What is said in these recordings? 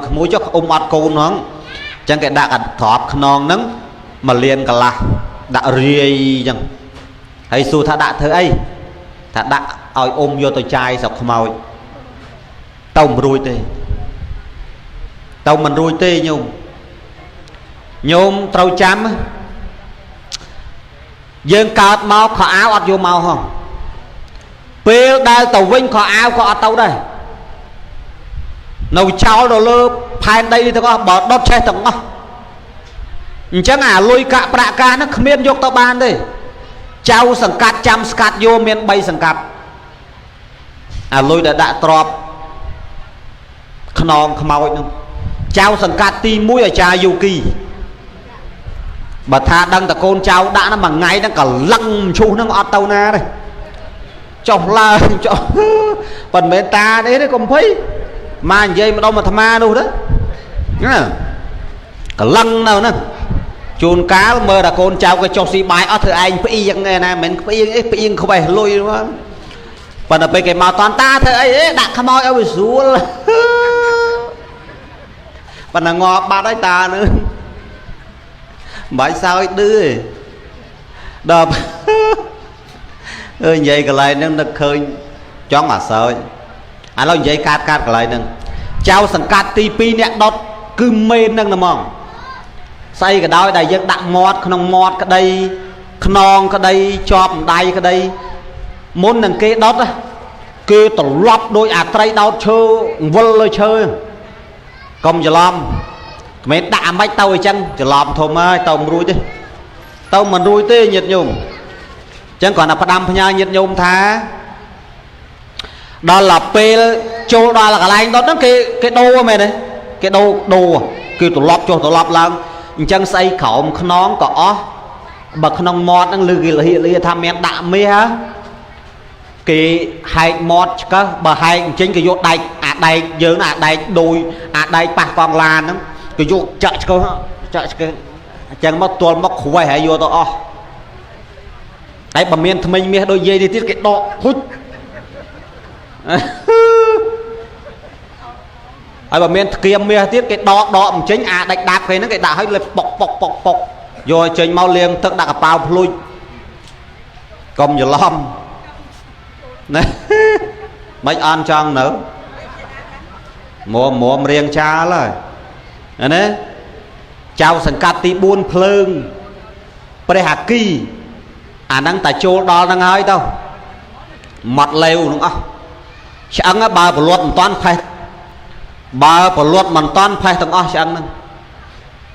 ក្មួយចុះអ៊ំអត់កូនហ្នឹងអញ្ចឹងគេដាក់កទ្របខ្នងហ្នឹង1លានកន្លះដាក់រាយអញ្ចឹងហើយសួរថាដាក់ធ្វើអីថាដាក់ឲ្យអ៊ំយកទៅចាយស្រុកខ្មោចទៅមិនរួចទេទៅមិនរួចទេញោមញោមត្រូវចាំយើងកើតមកខោអាវអត់យកមកហោះពេលដែលទៅវិញខោអាវក៏អត់ទៅដែរនៅចោលនៅលើផែនដីនេះទាំងអស់បើដុតឆេះទាំងអស់អញ្ចឹងអាលុយកាក់ប្រាក់កាសហ្នឹងគ្មានយកទៅបានទេចៅសង្កាត់ចាំស្កាត់យកមាន3សង្កាត់អាលុយដែលដាក់ទ្របខ្នងខ្មោចហ្នឹងចៅសង្កាត់ទី1អាចារ្យយូគីបើថាដឹងតកូនចៅដាក់ហ្នឹងមួយថ្ងៃហ្នឹងក៏លឹងឈូសហ្នឹងអត់ទៅណាទេចុះឡើងចុះប៉ុន្មានតានេះទេកុំភ័យមកនិយាយម្ដុំអាត្មានោះទៅណាកលឹងនៅហ្នឹងជួនកាលមើលតែកូនចៅក៏ចុះស៊ីបាយអត់ធ្វើឯងផ្អៀងឯណាមិនផ្អៀងអីផ្អៀងខ្វេះលុយហ្នឹងប៉ុន្តែពេលគេមកតន់តាធ្វើអីដាក់ខ្មោចឲ្យវាស្រួលប៉ុន្តែងាប់បាត់ហើយតានឹងមិនបាច់សើចឌឺទេដល់អើនិយាយកន្លែងហ្នឹងនឹកឃើញចង់អាសើចឥឡូវនិយាយកាត់កាត់កន្លែងហ្នឹងចៅសង្កាត់ទី2អ្នកដុតគឺមេនហ្នឹងហ្មងស្អីក៏ដោយដែលយើងដាក់មាត់ក្នុងមាត់ក្តីខ្នងក្តីជាប់ដៃក្តីមុននឹងគេដុតគេត្រឡប់ដោយអាត្រីដោតឈើវិលលើឈើកុំច្រឡំគ្មានដាក់អាម៉េចទៅអញ្ចឹងច្រឡំធំហើយទៅមិនរួចទេទៅមិនរួចទេញាតិញោមអញ្ចឹងគ្រាន់តែផ្ដាំផ្ញើញាតិញោមថាដល់ដល់ពេលចូលដល់កន្លែងដុតហ្នឹងគេគេដូរមែនទេគេដូរដូរគឺត្រឡប់ចុះត្រឡប់ឡើងអញ្ចឹងស្អីក្រោមខ្នងក៏អស់បើក្នុងមាត់ហ្នឹងឬគេលហៀលីថាមានដាក់មាសគេហែកមាត់ឆ្កឹះបើហែកអញ្ចឹងគេយកដែកអាដែកយើងអាដែកដូចអាដែកប៉ះកង់ឡានហ្នឹងគេយកចាក់ឆ្កឹះចាក់ឆ្កឹះអញ្ចឹងមកទល់មកខ្វេះហើយយកទៅអស់តែបើមានថ្មិញមាសដូចយាយនេះទៀតគេដកហ៊ុចហើយបើមានធ្គាមមាសទៀតគេដកដកមិនចេញអាដាច់ដាប់គេហ្នឹងគេដាក់ឲ្យលេបប៉ុកប៉ុកប៉ុកប៉ុកយកចេញមកលាងទឹកដាក់កប៉ាល់ភ្លុចកុំច្រឡំណាមិនអន់ចង់នៅមុំមុំរៀងចាលហើយណាចៅសង្កាត់ទី4ភ្លើងព្រះអាគីអាហ្នឹងតែចូលដល់ហ្នឹងហើយទៅម៉ត់លេវហ្នឹងអស់ឆ្អឹងបើប្រលត់មិនតាន់ផេះបើប្រលត់មិនតាន់ផេះទាំងអស់ឆ្អឹងហ្នឹង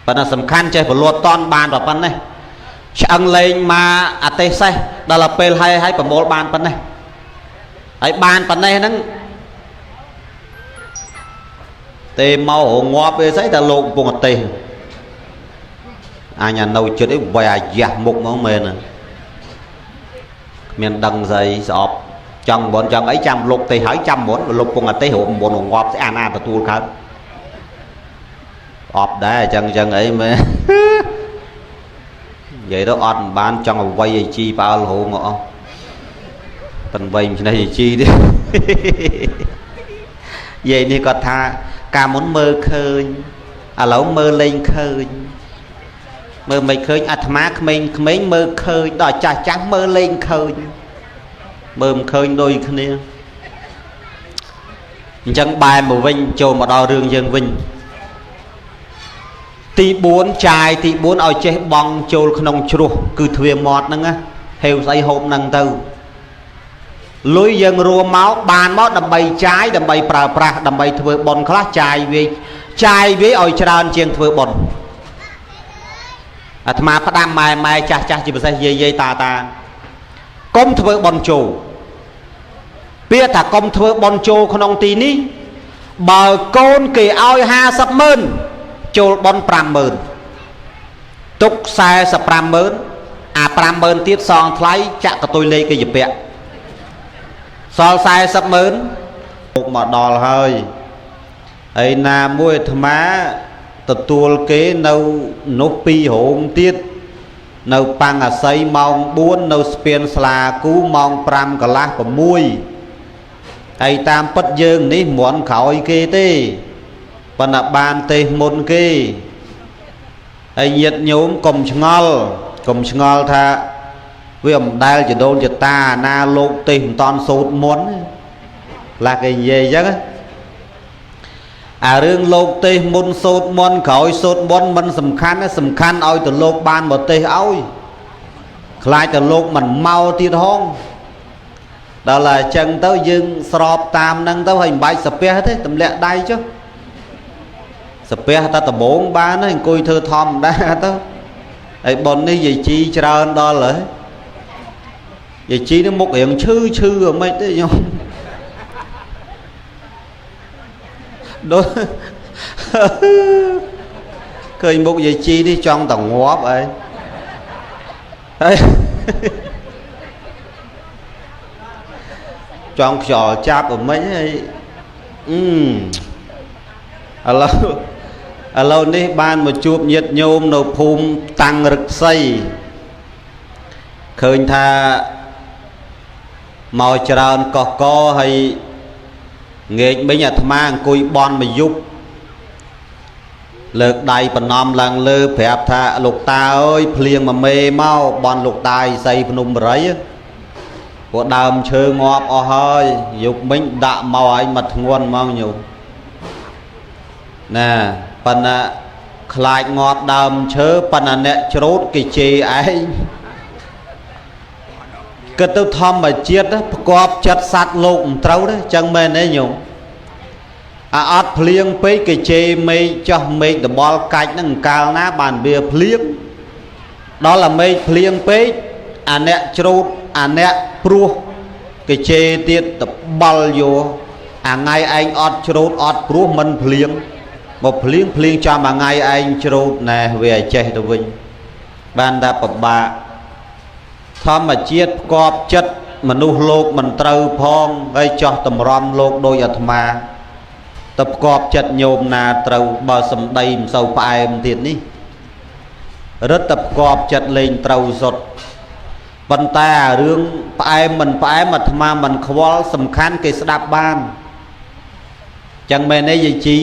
ប៉ុន្តែសំខាន់ចេះប្រលត់តាន់បានប៉ុណ្ណេះឆ្អឹងលេងមកអទេសេះដល់ពេលហើយហើយប្រមូលបានប៉ុណ្ណេះហើយបានប៉ុណ្ណេះហ្នឹងទេមករងាប់វាស្អីតែលោកកំពុងអទេសអញនៅចិត្តអីវាយអាយ៉ាស់មុខហ្មងមែនគ្មានដឹងស្អីស្អប់ចង់មុនចង់អីចាំលោកទេហើយចាំមុនលោកពងអទេសរមុនងាប់ស្អាណាទទួលកើតអប់ដែរអញ្ចឹងអញ្ចឹងអីមែននិយាយទៅអត់មិនបានចង់អ្វីឲ្យជីផ្អើលរហងអស់ប៉ិនវៃមិនឆ្នេះឲ្យជីទេយាយនេះគាត់ថាកាលមុនមើលឃើញឥឡូវមើលលែងឃើញមើលមិនឃើញអាត្មាក្មេងក្មេងមើលឃើញដល់ចាស់ចាស់មើលលែងឃើញមើលមិនឃើញដូចគ្នាអញ្ចឹងបែរមកវិញចូលមកដល់រឿងយើងវិញទី4ចាយទី4ឲ្យចេះបងចូលក្នុងជ្រោះគឺទ្វាមាត់ហ្នឹងណាហេវស្អីហូបហ្នឹងទៅលុយយើងរួមមកបានមកដើម្បីចាយដើម្បីប្រើប្រាស់ដើម្បីធ្វើបុណ្យខ្លះចាយវាឲ្យច្រើនជាងធ្វើបុណ្យអាត្មាផ្ដាំម៉ែម៉ែចាស់ចាស់ជាពិសេសយាយយាយតាតាកុំធ្វើបុណ្យចូលពាក្យថាកុំធ្វើបុណ្យចូលក្នុងទីនេះបើកូនគេឲ្យ50ម៉ឺនចូលបុណ្យ50000ទុក450,000អា50000ទៀតសងថ្លៃចាក់កតុយលេខគេជពាក់សល់400,000ពុកមកដល់ហើយហើយណាមួយអាត្មាទទួលគេនៅនោះពីររោងទៀតនៅប៉ាំងអាស័យម៉ោង4នៅស្ពានស្លាគូម៉ោង5កន្លះ6ហើយតាមពិតយើងនេះមិនក្រោយគេទេ ប៉ុន្តែបានទេសមុនគេហើយញាតិញោមកុំឆ្ងល់កុំឆ្ងល់ថាវាមិនដែលចដូនចតាណាលោកទេសមិនតាន់សូត្រមុនខ្លះគេនិយាយអញ្ចឹងអារឿងលោកទេសមុនសូត្រមុនក្រោយសូត្រមុនមិនសំខាន់ទេសំខាន់ឲ្យទៅលោកបានមកទេសឲ្យខ្លាចទៅលោកមិនមកទៀតហងដល់តែអញ្ចឹងទៅយើងស្របតាមនឹងទៅហើយមិនបាច់សាពះទេទម្លាក់ដៃចុះសាពះតែដំបងបានហើយអង្គុយធ្វើធម្មតាទៅហើយប៉ុននេះយាយជីច្រើនដល់ហើយយាយជីនេះមុខរៀងឈឺឈឺអ្មេចទេញោមដូចឃើញមុខយាយជីនេះចង់តែងាប់អីហើយចង់ខ្យល់ចាប់អ្មេចហើយអឺឥឡូវនេះបានមកជួបញាតិញោមនៅភូមិតាំងរឹកសីឃើញថាមកច្រើនកកកហើយងាកមិញអាត្មាអង្គុយបន់មួយយប់លើកដៃបណ្ណំឡើងលើប្រាប់ថាលោកតាអើយភ្លៀងមួយមេមកបន់លោកតាឥសីភ្នំបរិយពួកដើមឈើងាប់អស់ហើយយប់មិញដាក់មកឲ្យមកធ្ងន់ហ្មងញោមណាប៉ុន្តែខ្លាចងាប់ដើមឈើប៉ុន្តែអ្នកច្រូតគេជេរឯងគិតទៅធម្មជាតិប្រកបចិត្តសត្វលោកមិនត្រូវទេចឹងមែនទេញោមអាអត់ភ្លៀងពេកគេជេរមេឃចោះមេឃដបល់កាច់ហ្នឹងកាលណាបានវាភ្លៀងដល់អាមេឃភ្លៀងពេកអាអ្នកច្រូតអាអ្នកព្រោះគេជេរទៀតដបល់យោអាថ្ងៃឯងអត់ច្រូតអត់ព្រោះមិនភ្លៀងមកភ្លៀងភ្លៀងចំអាថ្ងៃឯងច្រូតណែវាឲ្យចេះទៅវិញបានតែពិបាកធម្មជាតិផ្គប់ចិត្តមនុស្សលោកមិនត្រូវផងហើយចោះតម្រាំលោកដោយអាត្មាទៅផ្គប់ចិត្តញោមណាត្រូវបើសំដីមិនសូវផ្អែមទៀតនេះរឹតតែផ្គប់ចិត្តលេងត្រូវសុទ្ធប៉ុន្តែអារឿងផ្អែមមិនផ្អែមអាត្មាមិនខ្វល់សំខាន់គេស្ដាប់បានចឹងមែនទេយាយជី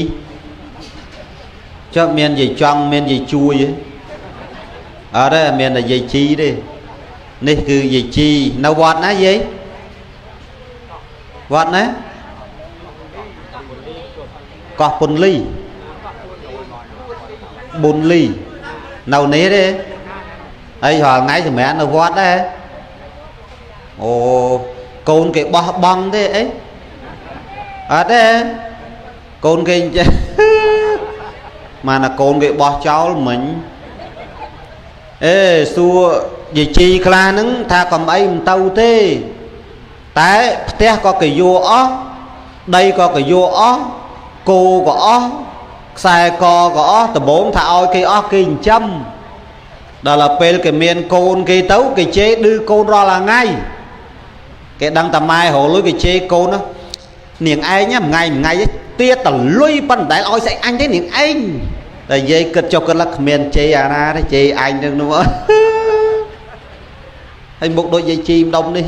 ចុះមានយាយចង់មានយាយជួយទេអត់ទេមានតែយាយជីទេនេះគឺយាយជីនៅវត្តណាយាយវត្តណាកោះពុនលីប៊ុនលីនៅនេះទេហើយរាល់ថ្ងៃសម្រាប់នៅវត្តដែរអូកូនគេបោះបង់ទេអីអត់ទេកូនគេចេះម៉ាណាកូនគេបោះចោលមិញអេសួរយាយជីខ្លះហ្នឹងថាកំអីមិនទៅទេតែផ្ទះក៏គេយកអស់ដីក៏គេយកអស់គោក៏អស់ខ្សែកក៏អស់ដំបងថាឲ្យគេអស់គេចិញ្ចឹមដល់ទៅពេលគេមានកូនគេទៅគេជេរឌឺកូនរាល់ថ្ងៃគេដឹងតែម៉ែរលុយគេជេរកូនណានាងឯងមួយថ្ងៃមួយថ្ងៃទៀតតលុយប៉ុន្តែឲ្យស្អីអញទេនាងឯងតែយាយគិតចុះគិតឡើងគ្មានជេរអាណាទេជេរអញនឹងនោះហើយមុខដូចយាយជីម្ដុំនេះ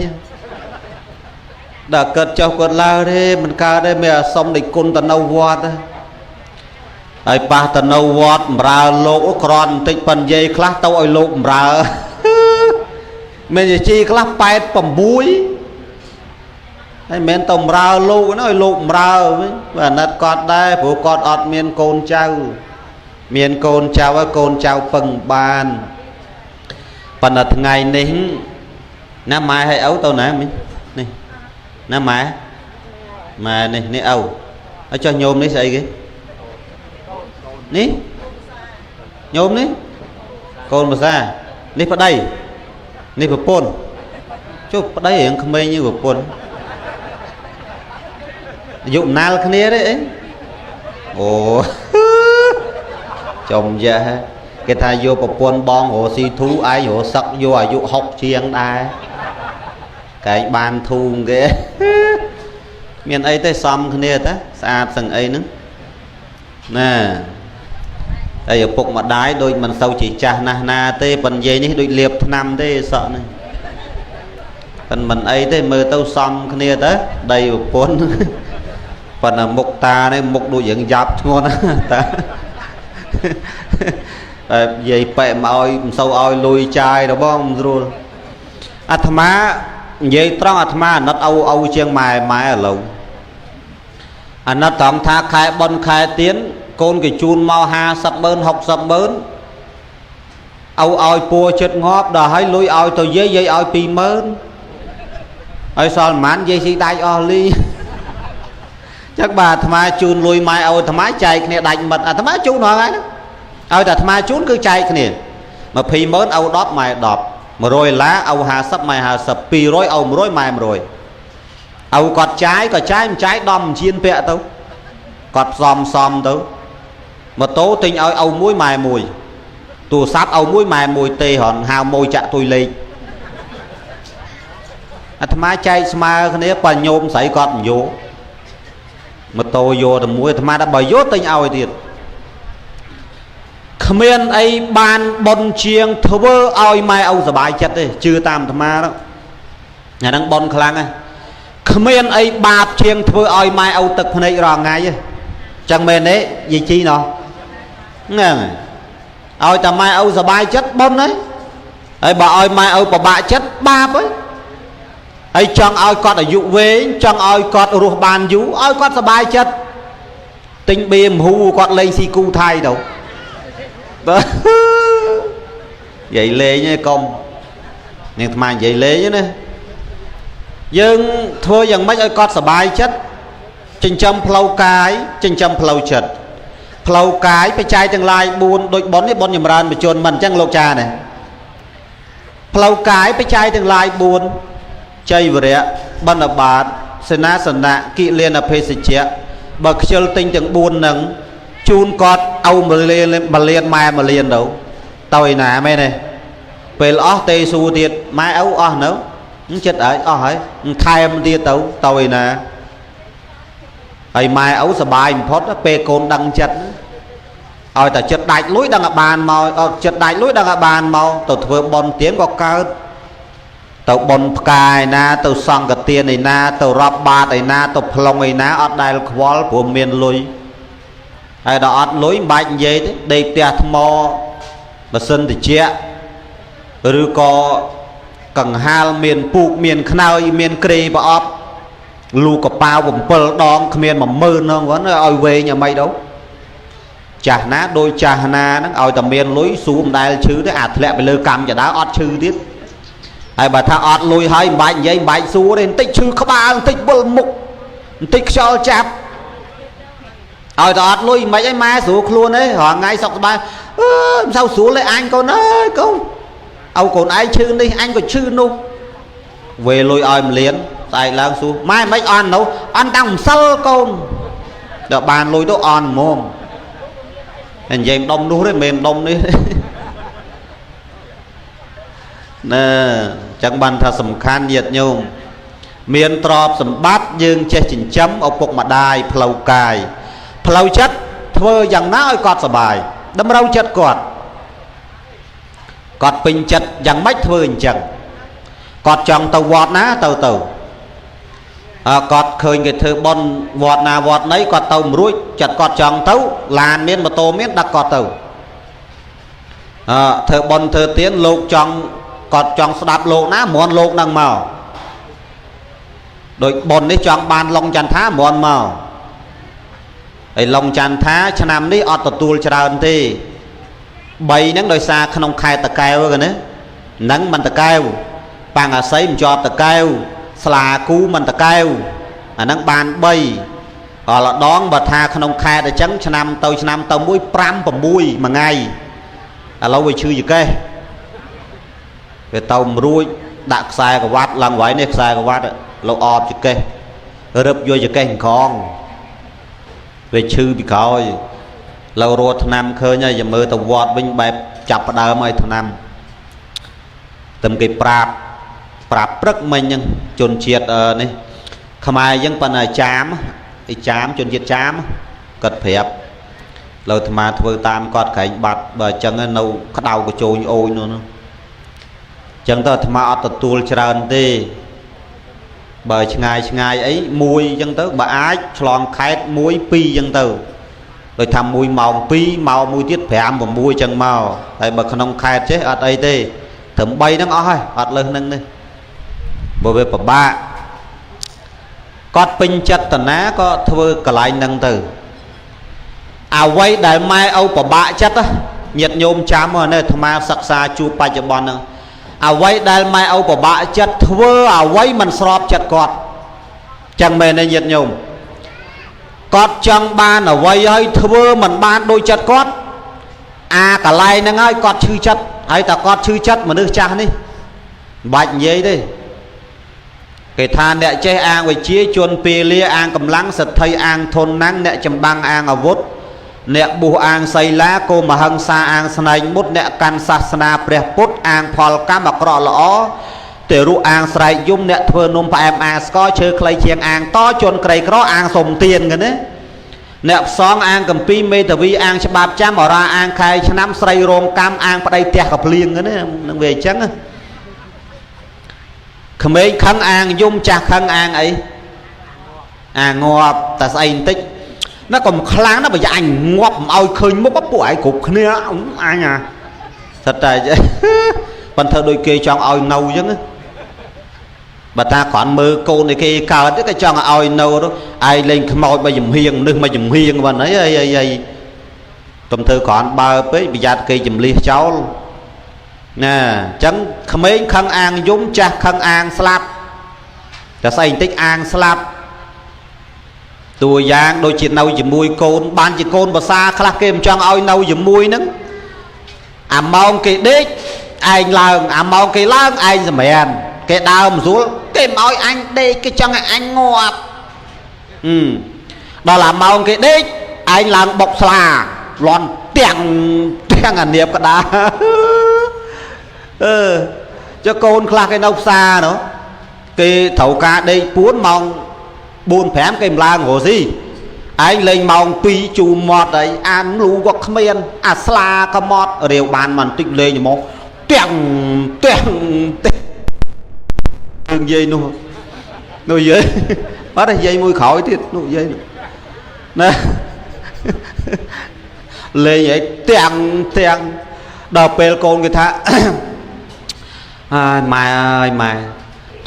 ដល់គិតចុះគាត់ឡើងទេមិនកើតទេមានអាសុំនៃគុណទៅនៅវត្តហើយប៉ះទៅនៅវត្តបំរើលោកក្រន់បន្តិចប៉ុនយាយខ្លះទៅឲ្យលោកបំរើមានយាយជីខ្លះ86ហើយមិនមែនទៅបំរើលោកណាឲ្យលោកបំរើវិញបាទអាណិតគាត់ដែរព្រោះគាត់អត់មានកូនចៅមានកូនចៅហើយកូនចៅពឹងបានប៉ុន្តែថ្ងៃនេះណាម៉ែឲ្យឪទៅណាមិញនេះណាម៉ែម៉ែនេះនេះឪហើយចុះញោមនេះស្អីគេនេះញោមនេះកូនភាសានេះប្តីនេះប្រពន្ធចុះប្តីរៀងក្មេងជាងប្រពន្ធអាយុណាល់គ្នាទេអីអូចំយ៉ាគេថាយកប្រពន្ធបងរស់ស៊ីធូឯងរស់សឹកយកអាយុ60ជាងដែរកែងបានធូងគេមានអីទេសំគ្នាតាស្អាតសឹងអីហ្នឹងណាហើយឪពុកម្ដាយដូចមិនសូវជាចាស់ណាស់ណាទេប៉ុន្តែយាយនេះដូចលៀបថ្នាំទេសក់ហ្នឹងប៉ុន្តែមិនអីទេមើលទៅសំគ្នាតាដីប្រពន្ធ ប៉ុន្តែមុខតានេះមុខដូចរៀងយ៉ាប់ធ្ងន់ណាតាតែនិយាយប៉ែមកឲ្យមិនសូវឲ្យលុយចាយរបស់មិនស្រួលអាត្មានិយាយត្រង់អាត្មាអាណិតឪជាងម៉ែម៉ែឥឡូវអាណិតត្រង់ថាខែបុណ្យខែទៀនកូនគេជូនមក50ម៉ឺន60ម៉ឺនឪឲ្យពួរចិត្តងាប់ដល់ហើយលុយឲ្យទៅយាយយាយឲ្យ20000ហើយសល់ប្រហែលយាយស៊ីដាច់អស់លីចឹងបាទអាត្មាជូនលុយម៉ែឲ្យអាត្មាចែកគ្នាដាច់មិត្តអាត្មាជូនហ្នឹងហើយឲ្យតែអាត្មាជូនគឺចែកគ្នា20ម៉ឺនឪ10ម៉ែ10 100ដុល្លារឪ50ម៉ែ50 200ឪ100ម៉ែ100ឪគាត់ចាយក៏ចាយមិនចាយដំជៀនពាក់ទៅគាត់ផ្សំសំទៅម៉ូតូទិញឲ្យឪមួយម៉ែមួយទូរស័ព្ទឪមួយម៉ែមួយទេរនហៅមួយចាក់ទុយលេខអាត្មាចែកស្មើគ្នាបើញោមស្រីគាត់មិនយកម៉ូតូយកតែមួយអាត្មាដល់បើយកទិញឲ្យទៀតគ្មានអីបានបុណ្យជាងធ្វើឲ្យម៉ែឪសប្បាយចិត្តទេជឿតាមអាត្មានោះអាហ្នឹងបុណ្យខ្លាំងណាស់គ្មានអីបាបជាងធ្វើឲ្យម៉ែឪទឹកភ្នែករាល់ថ្ងៃទេចឹងមែនទេយាយជីណោះហ្នឹងឲ្យតែម៉ែឪសប្បាយចិត្តបុណ្យហើយហើយបើឲ្យម៉ែឪពិបាកចិត្តបាបហើយហើយចង់ឲ្យគាត់អាយុវែងចង់ឲ្យគាត់រស់បានយូរឲ្យគាត់សប្បាយចិត្តទិញបៀមហ៊ូគាត់លេងស៊ីគូថៃទៅបើនិយាយលេងឯងកុំនាងអាត្មានិយាយលេងណាយើងធ្វើយ៉ាងម៉េចឲ្យគាត់សប្បាយចិត្តចិញ្ចឹមផ្លូវកាយចិញ្ចឹមផ្លូវចិត្តផ្លូវកាយបច្ច័យទាំងឡាយ4ដូចប៉ុននេះប៉ុនចម្រើនបជនមិនអញ្ចឹងលោកចានេះផ្លូវកាយបច្ច័យទាំងឡាយ4ចៃវរៈបណ្ឌបាតសេនាសនៈគិលានភេសជ្ជៈបើខ្ជិលទិញទាំង4ហ្នឹងជូនគាត់ឪមួយលានមួយលានម៉ែមួយលានទៅទៅឯណាមែនទេពេលអស់ទេសួរទៀតម៉ែឪអស់នៅចិត្តហើយអស់ហើយថែមទៀតទៅទៅឯណាហើយម៉ែឪសបាយបំផុតពេលកូនដឹងចិត្តឲ្យតែចិត្តដាច់លុយដឹងឲ្យបានមកចិត្តដាច់លុយដឹងឲ្យបានមកទៅធ្វើបុណ្យទៀនក៏កើតទៅបុណ្យផ្កាឯណាទៅសង្ឃទានឯណាទៅរាប់បាតឯណាទៅប្លង់ឯណាអត់ដែលខ្វល់ព្រោះមានលុយហើយដល់អត់លុយមិនបាច់និយាយទេដេកផ្ទះថ្មម៉ាស៊ីនត្រជាក់ឬក៏កង្ហាលមានពូកមានខ្នើយមានគ្រេប្រអប់លូកប៉ាវ7ដងគ្មាន10000ហ្នឹងគាត់ឲ្យវែងឲ្យម៉េចទៅចាស់ណាដូចចាស់ណាហ្នឹងឲ្យតែមានលុយស៊ូមិនដែលឈឺទេអាធ្លាក់ไปលើកម្មចដើអត់ឈឺទៀតហើយបើថាអត់លុយហើយមិនបាច់និយាយមិនបាច់សួរទេបន្តិចឈឺក្បាលបន្តិចវិលមុខបន្តិចខ្យល់ចាប់ឲ្យតែអត់លុយមិនអីម៉ែស្រួលខ្លួនទេរាល់ថ្ងៃសុខសប្បាយអឺមិនសូវស្រួលទេអញកូនអើយកូនឪកូនឯងឈឺនេះអញក៏ឈឺនោះវេលុយឲ្យមួយលានស្អែកឡើងសួរម៉ែមិនអន់នោះអន់តាំងម្សិលកូនដល់បានលុយទៅអន់ហ្មងតែនិយាយម្ដុំនោះទេមិនមែនម្ដុំនេះទេណែចឹងបានថាសំខាន់ញាតិញោមមានទ្រព្យសម្បត្តិយើងចេះចិញ្ចឹមឪពុកម្ដាយផ្លូវកាយផ្លូវចិត្តធ្វើយ៉ាងណាឲ្យគាត់សប្បាយតម្រូវចិត្តគាត់គាត់ពេញចិត្តយ៉ាងម៉េចធ្វើអញ្ចឹងគាត់ចង់ទៅវត្តណាទៅទៅអើគាត់ឃើញគេធ្វើបុណ្យវត្តណាវត្តណីគាត់ទៅមិនរួចចិត្តគាត់ចង់ទៅឡានមានម៉ូតូមានដឹកគាត់ទៅអើធ្វើបុណ្យធ្វើទានលោកចង់គាត់ចង់ស្ដាប់លោកណាមន់លោកនឹងមកដូចបុណ្យនេះចង់បានឡុងចន្ទថាមន់មកហើយឡុងចន្ទថាឆ្នាំនេះអត់ទទួលច្រើនទេ3ហ្នឹងដោយសារក្នុងខែតកែវហ្នឹងណាហ្នឹងមិនតកែវបាំងអាស័យមិនជាប់តកែវស្លាគូមិនតកែវអាហ្នឹងបាន3រាល់ដងបើថាក្នុងខែតែចឹងឆ្នាំទៅឆ្នាំទៅ1 5 6មួយថ្ងៃឥឡូវវាឈឺចកេះវាទៅមិនរួចដាក់ខ្សែក្រវ៉ាត់ឡើងໄວនេះខ្សែក្រវ៉ាត់លោកអបចកេះរឹបយកចកេះក្រងវាឈឺពីក្រោយឡូវរត់ឆ្នាំឃើញហើយចាំមើលទៅវត្តវិញបែបចាប់ផ្ដើមឲ្យឆ្នាំតែគេប្រាប់ព្រឹកមិញហ្នឹងជនជាតិនេះខ្មែរអញ្ចឹងប៉ុន្តែចាមអីចាមជនជាតិចាមគាត់ប្រាប់លើអាត្មាធ្វើតាមគាត់ក្រែងបាត់បើអញ្ចឹងនៅក្តៅកញ្ជោញអូញនោះអញ្ចឹងទៅអាត្មាអត់ទទួលច្រើនទេ បើឆ្ងាយឆ្ងាយអីមួយអញ្ចឹងទៅបើអាចឆ្លងខេត្ត1 2អញ្ចឹងទៅដូចថា1ម៉ោង2ម៉ោងមួយទៀត5 6អញ្ចឹងមកតែបើក្នុងខេត្តចេះអត់អីទេត្រឹម3ហ្នឹងអស់ហើយអត់លើសហ្នឹងទេបើវាពិបាកគាត់ពេញចិត្តតាណាក៏ធ្វើកន្លែងហ្នឹងទៅអ្វីដែលម៉ែឪពិបាកចិត្តញាតិញោមចាំនេះអាត្មាសិក្សាជួបបច្ចុប្បន្នហ្នឹងអ្វីដែលម៉ែឪពិបាកចិត្តធ្វើអ្វីមិនស្របចិត្តគាត់ចឹងមែនទេញាតិញោមគាត់ចង់បានអ្វីហើយធ្វើមិនបានដូចចិត្តគាត់អាកន្លែងហ្នឹងហើយគាត់ឈឺចិត្តហើយតែគាត់ឈឺចិត្តមនុស្សចាស់នេះមិនបាច់និយាយទេគេថាអ្នកចេះអាងវិជាជនពេលលាអាងកម្លាំងសទ្ធិអាងធនណាំងអ្នកចម្បាំងអាងអាវុធអ្នកបុះអាងសីលាកោមហិង្សាអាងស្នែងមុតអ្នកកាន់សាសនាព្រះពុទ្ធអាងផលកម្មអាក្រក់ល្អទេរុអាងស្រែកយំអ្នកធ្វើនំផ្អែមអាងស្ករឈើខ្លីជាងអាងតជនក្រីក្រអាងសុំទៀនគេណាអ្នកផ្សងអាងកម្ពីមេតាវីអាងច្បាប់ចាំអរាអាងខែឆ្នាំស្រីរោងកម្មអាងប្តីផ្ទះកភ្លៀងណានឹងវាអញ្ចឹងក្មេងខឹងអាងយំចាស់ខឹងអាងអីអាងងាប់តែស្អីបន្តិចណាកុំខ្លាំងណាបើអញងាប់មិនឲ្យឃើញមុខពួកឯងគ្រប់គ្នាអញអាសិតតែប៉ុន្តែដូចគេចង់ឲ្យនៅអញ្ចឹងបើតាគ្រាន់មើលកូនឯគេកើតទេគេចង់ឲ្យនៅឯងលេងខ្មោចមកចំហៀងនឹសមកចំហៀងប៉ុណ្ណីអីអីអីកុំធ្វើគ្រាន់បើពេកប្រយ័ត្នគេចម្លៀសចោលណាអញ្ចឹងក្មេងខឹងអាងយំចាស់ខឹងអាងស្លាប់តែស្អីបន្តិចអាងស្លាប់តួយ៉ាងដូចជានៅជាមួយកូនបានជាកូនភាសាខ្លះគេមិនចង់ឲ្យនៅជាមួយហ្នឹងអាម៉ោងគេដេកឯងឡើងអាម៉ោងគេឡើងឯងសម្រានគេដើមស្រួលគេមិនឲ្យអញដេកគេចង់ឲ្យអញងាប់ដល់អាម៉ោងគេដេកឯងឡើងបុកស្លាលន់ទាំងទាំងអានៀបក្តារអឺចុះកូនខ្លះគេនៅផ្សារនោះគេត្រូវការដេកពួនម៉ោង4 5គេមិនឡើងរស់ស៊ីឯងលេងម៉ោង2ជូរមាត់អីអានលូក៏គ្មានអាស្លាក៏មាត់រាវបានមកបន្តិចលេងមកទាំងទាំងទាំងនិយាយនោះនោះនិយាយបាត់និយាយមួយក្រោយទៀតនោះនិយាយណាលេងអីទាំងទាំងដល់ពេលកូនគេថាអើយម៉ែអើយម៉ែ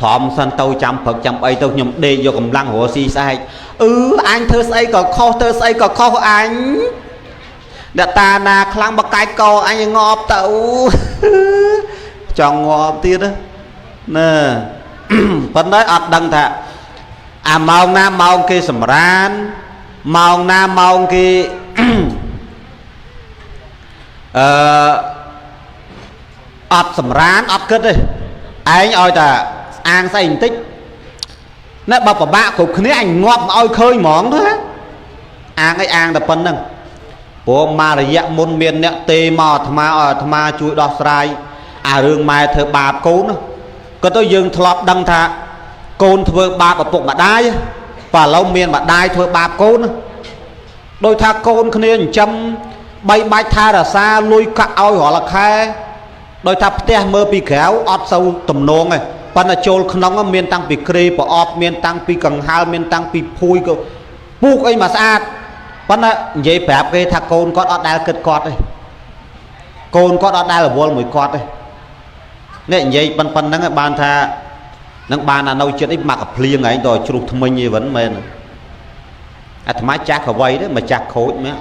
ទ្រាំសិនទៅចាំព្រឹកចាំអីទៅខ្ញុំដេកយកកម្លាំងរស់ស៊ីស្អែកអឺអញធ្វើស្អីក៏ខុសធ្វើស្អីក៏ខុសអញអ្នកតាណាខ្លាំងបកាច់កអញងាប់ទៅចង់ងាប់ទៀតណាប៉ុន្តែអត់ដឹងថាអាម៉ោងណាម៉ោងគេសម្រានម៉ោងណាម៉ោងគេអឺអត់សម្រានអត់គិតទេឯងឲ្យតែអាងស្អីបន្តិចណែបើពិបាកគ្រប់គ្នាអញងាប់ឲ្យឃើញហ្មងទៅអាងអីអាងតែប៉ុណ្្នឹងព្រោះមករយៈមុនមានអ្នកទេមកអាត្មាឲ្យអាត្មាជួយដោះស្រាយអារឿងម៉ែធ្វើបាបកូនក៏ទៅយើងធ្លាប់ដឹងថាកូនធ្វើបាបឪពុកម្ដាយបើឥឡូវមានម្ដាយធ្វើបាបកូនដោយថាកូនគ្នាចិញ្ចឹមបីបាច់ថែរក្សាលុយកាក់ឲ្យរាល់ខែដោយថាផ្ទះមើលពីក្រៅអត់សូវទំនងទេប៉ុន្តែចូលក្នុងមានតាំងពីក្រេប្រអប់មានតាំងពីកង្ហាលមានតាំងពីភួយក៏ពូកអីមកស្អាតប៉ុន្តែនិយាយប្រាប់គេថាកូនគាត់អត់ដែលគិតគាត់ទេកូនគាត់អត់ដែលរវល់មួយគាត់ទេនេះនិយាយប៉ុណ្្នឹងបានថានឹងបានអានៅចិត្តអីមកកភ្លៀងឯងដល់ជ្រុះថ្មិញអីវិញមែនអាត្មាចាស់កវៃទេមកចាស់ខូចមែន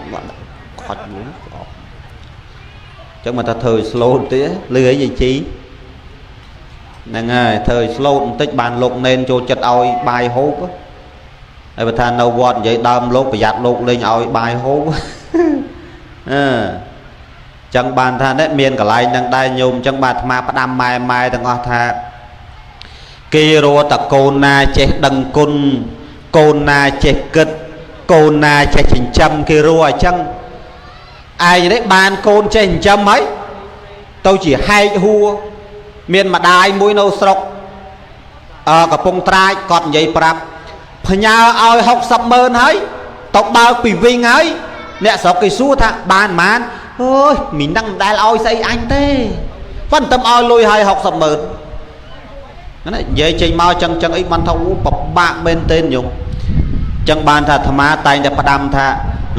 ខុចមួយអញ្ចឹងមកថាធ្វើឲ្យ slow បន្តិចលឺអីយាយជីហ្នឹងហើយធ្វើឲ្យ slow បន្តិចបានលោកណែនចូលចិត្តឲ្យបាយហូបហើយបើថានៅវត្តនិយាយដើមលោកប្រយ័ត្នលោកលេងឲ្យបាយហូបអឺចឹងបានថានេះមានកន្លែងនឹងដែរញោមចឹងបាទអាត្មាផ្ដាំម៉ែម៉ែទាំងអស់ថាគេរកតកូនណាចេះដឹងគុណកូនណាចេះគិតកូនណាចេះចិញ្ចឹមគេរកអញ្ចឹងឯងនេះបានកូនចេះចិញ្ចឹមហើយទៅជាហែកហួរមានម្ដាយមួយនៅស្រុកកំពង់ត្រាចគាត់និយាយប្រាប់ផ្ញើឲ្យ60ម៉ឺនហើយទៅបើកពីវិញហើយអ្នកស្រុកគេសួរថាបានប៉ុន្មានអើយមីងនឹងមិនដែលឲ្យស្អីអញទេប៉ុន្តែឲ្យលុយឲ្យ60ម៉ឺន ណានិយាយចេញមកចឹងចឹងអីបានថាពិបាកមែនទែនញោមចឹងបានថាអាត្មាតែងតែផ្ដាំថា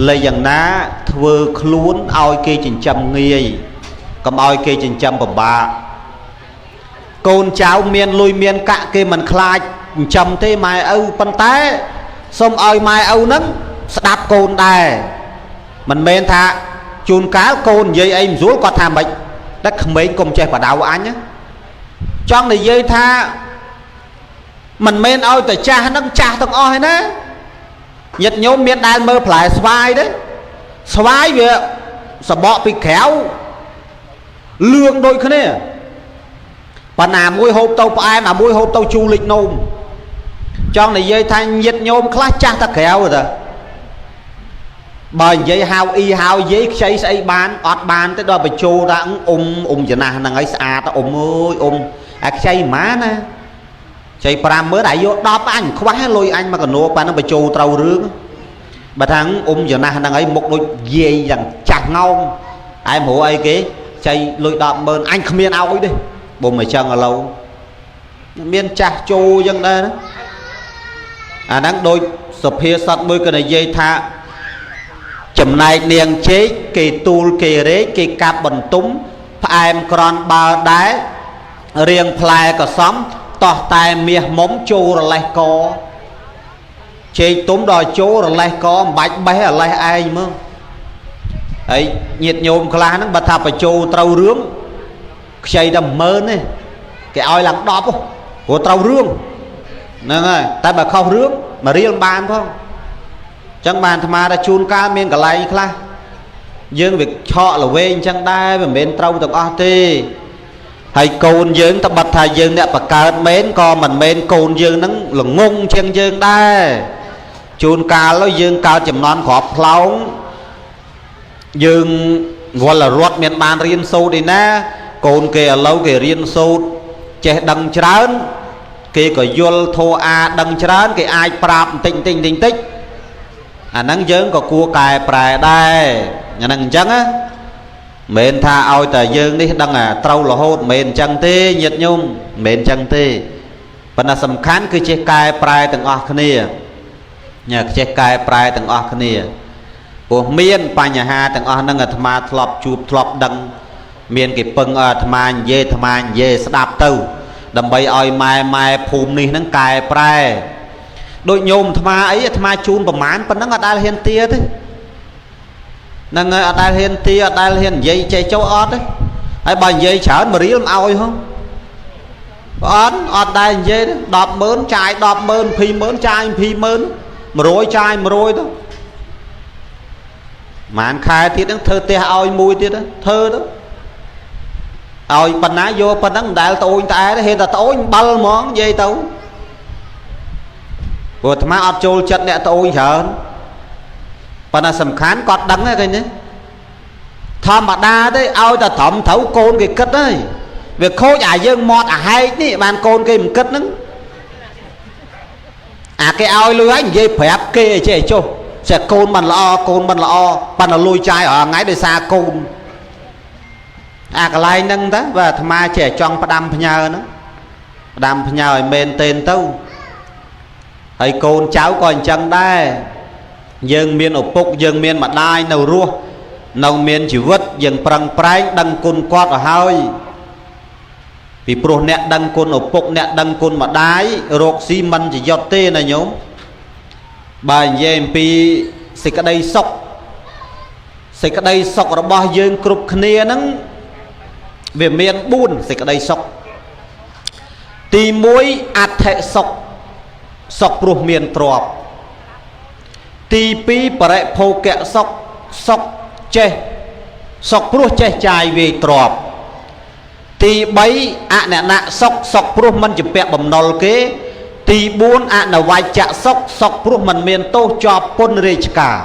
លេយ៉ាងណាធ្វើខ្លួនឲ្យគេចិញ្ចឹមងាយកុំឲ្យគេចិញ្ចឹមពិបាកកូនចៅមានលុយមានកាក់គេមិនខ្លាចចិញ្ចឹមទេម៉ែឪប៉ុន្តែសូមឲ្យម៉ែឪហ្នឹងស្ដាប់កូនដែរមិនមែនថាជួនកាលកូននិយាយអីមិនស្រួលគាត់ថាម៉េចតែក្មេងកុំចេះបដៅអញចង់និយាយថាមិនមែនឲ្យតែចាស់ហ្នឹងចាស់ទាំងអស់ឯណាញាតិញោមមានដែលមើលផ្លែស្វាយទេស្វាយវាសបកពីក្រៅលឿងដូចគ្នាប៉ុន្តែមួយហូបទៅផ្អែមអាមួយហូបទៅជូរលិចនោមចង់និយាយថាញាតិញោមខ្លះចាស់តែក្រៅទៅបើនិយាយហៅអ៊ីហៅយាយខ្ចីស្អីបានអត់បានទេដល់បញ្ជោថាអ៊ុំអ៊ុំចំណាស់ហ្នឹងហើយស្អាតអ៊ុំអើយអ៊ុំអាខ្ចីម៉ាណាខ្ចី50000អាយក10អញខ្វះលុយអញមកកណោប៉ាហ្នឹងបញ្ជោត្រូវរឿងបើថាអ៊ុំចំណាស់ហ្នឹងហើយមុខដូចយាយយ៉ាងចាស់ងោមឯងព្រោះអីគេខ្ចីលុយ100000អញគ្មានឲ្យទេបុំអញ្ចឹងឥឡូវមានចាស់ជោអញ្ចឹងដែរណាអាហ្នឹងដូចសុភាសិតមួយក៏និយាយថាចំណែកនាងជែកគេទូលគេរែកគេកាប់បន្ទុំផ្អែមក្រន់បើដែររៀងផ្លែកសំតោះតែមាសមុំចូលរលេះកជែកទុំដល់ចូលរលេះកមិនបាច់បេះរលេះឯងមើលហើយញាតិញោមខ្លះហ្នឹងបើថាបញ្ចូលត្រូវរឿងខ្ចីតែ10000ទេគេឲ្យឡើង10ព្រោះត្រូវរឿងហ្នឹងហើយតែបើខុសរឿងមួយរៀលបានផងចឹងបានអាត្មាថាជួនកាលមានកន្លែងខ្លះយើងវាឆក់ល្វែងចឹងដែរមិនមែនត្រូវទាំងអស់ទេហើយកូនយើងតបិទថាយើងអ្នកបកើតមែនក៏មិនមែនកូនយើងហ្នឹងល្ងងជាងយើងដែរជួនកាលយើងកើតចំនួនក្របផ្លោងយើងវល់រត់មានបានរៀនសូត្រឯណាកូនគេឥឡូវគេរៀនសូត្រចេះដឹងច្រើនគេក៏យល់ធោអាដឹងច្រើនគេអាចប្រាប់បន្តិចបន្តិចបន្តិចអាហ្នឹងយើងក៏គួរកែប្រែដែរអាហ្នឹងអញ្ចឹងណាមិនថាឲ្យតែយើងនេះដឹងអាត្រូវរហូតមិនមែនអញ្ចឹងទេញាតិញោមមិនមែនអញ្ចឹងទេប៉ុន្តែសំខាន់គឺចេះកែប្រែទាំងអស់គ្នាញ៉ាចេះកែប្រែទាំងអស់គ្នាព្រោះមានបញ្ហាទាំងអស់ហ្នឹងអាត្មាធ្លាប់ជួបធ្លាប់ដឹងមានគេពឹងឲ្យអាត្មានិយាយអាត្មានិយាយស្ដាប់ទៅដើម្បីឲ្យម៉ែម៉ែភូមិនេះហ្នឹងកែប្រែដូចញោមអាត្មាអីអាត្មាជូនប្រមាណប៉ុណ្ណឹងអត់ដែលហ៊ានទាទេហ្នឹងហើយអត់ដែលហ៊ានទាអត់ដែលហ៊ាននិយាយចេះចូលអត់ទេហើយបើនិយាយច្រើនមួយរៀលមិនឲ្យហងអត់អត់ដែលនិយាយទេ100000ចាយ100000 20000ចាយ20000 100ចាយ100ទៅប្រហែលខែទៀតហ្នឹងធ្វើផ្ទះឲ្យមួយទៀតធ្វើទៅឲ្យប៉ុណ្ណាយកប៉ុណ្ណឹងមិនដែលត្អូញត្អែទេហេតុតែត្អូញអំបិលហ្មងនិយាយទៅព្រោះអាត្មាអត់ចូលចិត្តអ្នកត្អូញច្រើនប៉ុន្តែសំខាន់គាត់ដឹងហើយឃើញទេធម្មតាទេឲ្យតែត្រឹមត្រូវកូនគេគិតហើយវាខូចអាយើងមាត់អាហែកនេះបានកូនគេមិនគិតហ្នឹងអាគេឲ្យលុយហើយនិយាយប្រាប់គេឲ្យចេះចុះចេះកូនមិនល្អកូនមិនល្អប៉ុន្តែលុយចាយរាល់ថ្ងៃដោយសារកូនអាកន្លែងហ្នឹងតើបើអាត្មាចេះចង់ផ្ដាំផ្ញើហ្នឹងផ្ដាំផ្ញើឲ្យមែនទែនទៅហើយកូនចៅក៏អញ្ចឹងដែរយើងមានឪពុកយើងមានម្ដាយនៅរស់នៅមានជីវិតយើងប្រឹងប្រែងដឹងគុណគាត់ឲ្យហើយពីព្រោះអ្នកដឹងគុណឪពុកអ្នកដឹងគុណម្ដាយរកស៊ីមិនជាយុទ្ធទេណាញោមបើនិយាយអំពីសេចក្តីសុខសេចក្តីសុខរបស់យើងគ្រប់គ្នាហ្នឹងវាមាន4សេចក្តីសុខទី1អដ្ឋិសុខសុខព្រោះមានទ្រព្យទី2បរិភោគៈសុខសុខចេះសុខព្រោះចេះចាយវាយទ្រព្យទី3អននៈសុខសុខព្រោះមិនជំពាក់បំណុលគេទី4អនវច្ចៈសុខសុខព្រោះមិនមានទោសជាប់ពន្ធរាជការ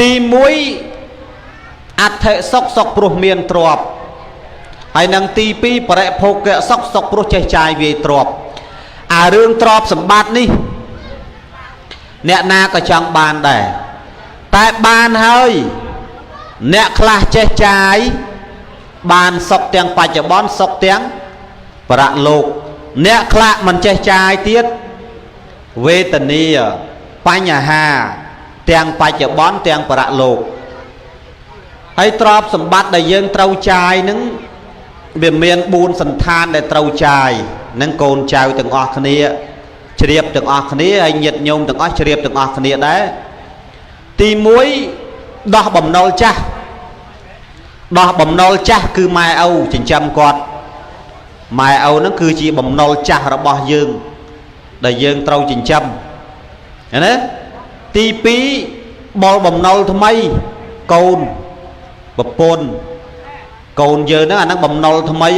ទី1អដ្ឋិសុខសុខព្រោះមានទ្រព្យហើយនឹងទី2បរិភោគៈសុខសុខព្រោះចេះចាយវាយទ្រព្យអារឿងទ្រព្យសម្បត្តិនេះអ្នកណាក៏ចង់បានដែរតែបានហើយអ្នកខ្លះចេះចាយបានសុខទាំងបច្ចុប្បន្នសុខទាំងបរលោក អ្នកខ្លះមិនចេះចាយទៀតវេទនាបញ្ហាទាំងបច្ចុប្បន្នទាំងបរលោកហើយទ្រព្យសម្បត្តិដែលយើងត្រូវចាយនឹងវាមាន4សន្តានដែលត្រូវចាយនឹងកូនចៅទាំងអស់គ្នាជ្រាបទាំងអស់គ្នាហើយញាតិញោមទាំងអស់ជ្រាបទាំងអស់គ្នាដែរទី1ដោះបំណុលចាស់ដោះបំណុលចាស់គឺម៉ែឪចិញ្ចឹមគាត់ម៉ែឪហ្នឹងគឺជាបំណុលចាស់របស់យើងដែលយើងត្រូវចិញ្ចឹមណាទី2បុលបំណុលថ្មីកូនប្រពន្ធកូនយើងហ្នឹងអាហ្នឹងបំណុលថ្មី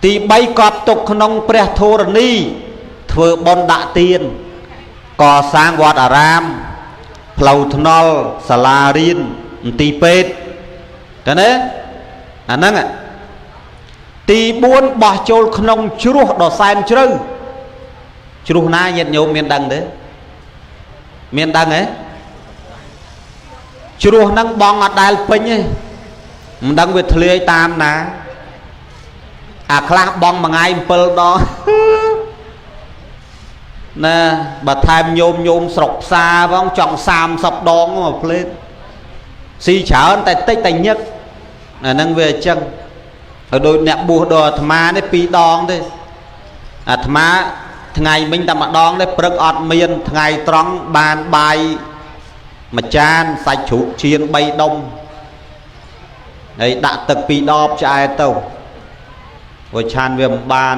ទី3កប់ទុកក្នុងព្រះធរណីធ្វើបុណ្យដាក់ទានកសាងវត្តអារាមផ្លូវថ្នល់សាលារៀនមន្ទីរពេទ្យតើណាអាហ្នឹងទី4បោះចូលក្នុងជ្រោះដ៏សែនជ្រៅជ្រោះណាញាតិញោមមានដឹងទេមានដឹងទេជ្រោះហ្នឹងបងអត់ដែលពេញទេមិនដឹងវាធ្លាយតាមណាអាខ្លះបងមួយថ្ងៃ7ដងណាបើថែមញោមញោមស្រុកផ្សារផងចង់30ដងមកផ្លេតស៊ីច្រើនតែតិចតែញឹកអាហ្នឹងវាអញ្ចឹងហើយដូចអ្នកបួសដល់អាត្មានេះ2ដងទេអាត្មាថ្ងៃមិញតែម្ដងទេព្រឹកអត់មានថ្ងៃត្រង់បានបាយមួយចានសាច់ជ្រូកចៀន3ដុំហើយដាក់ទឹក2ដបឆ្អែតទៅព្រោះឆានវាមិនបាន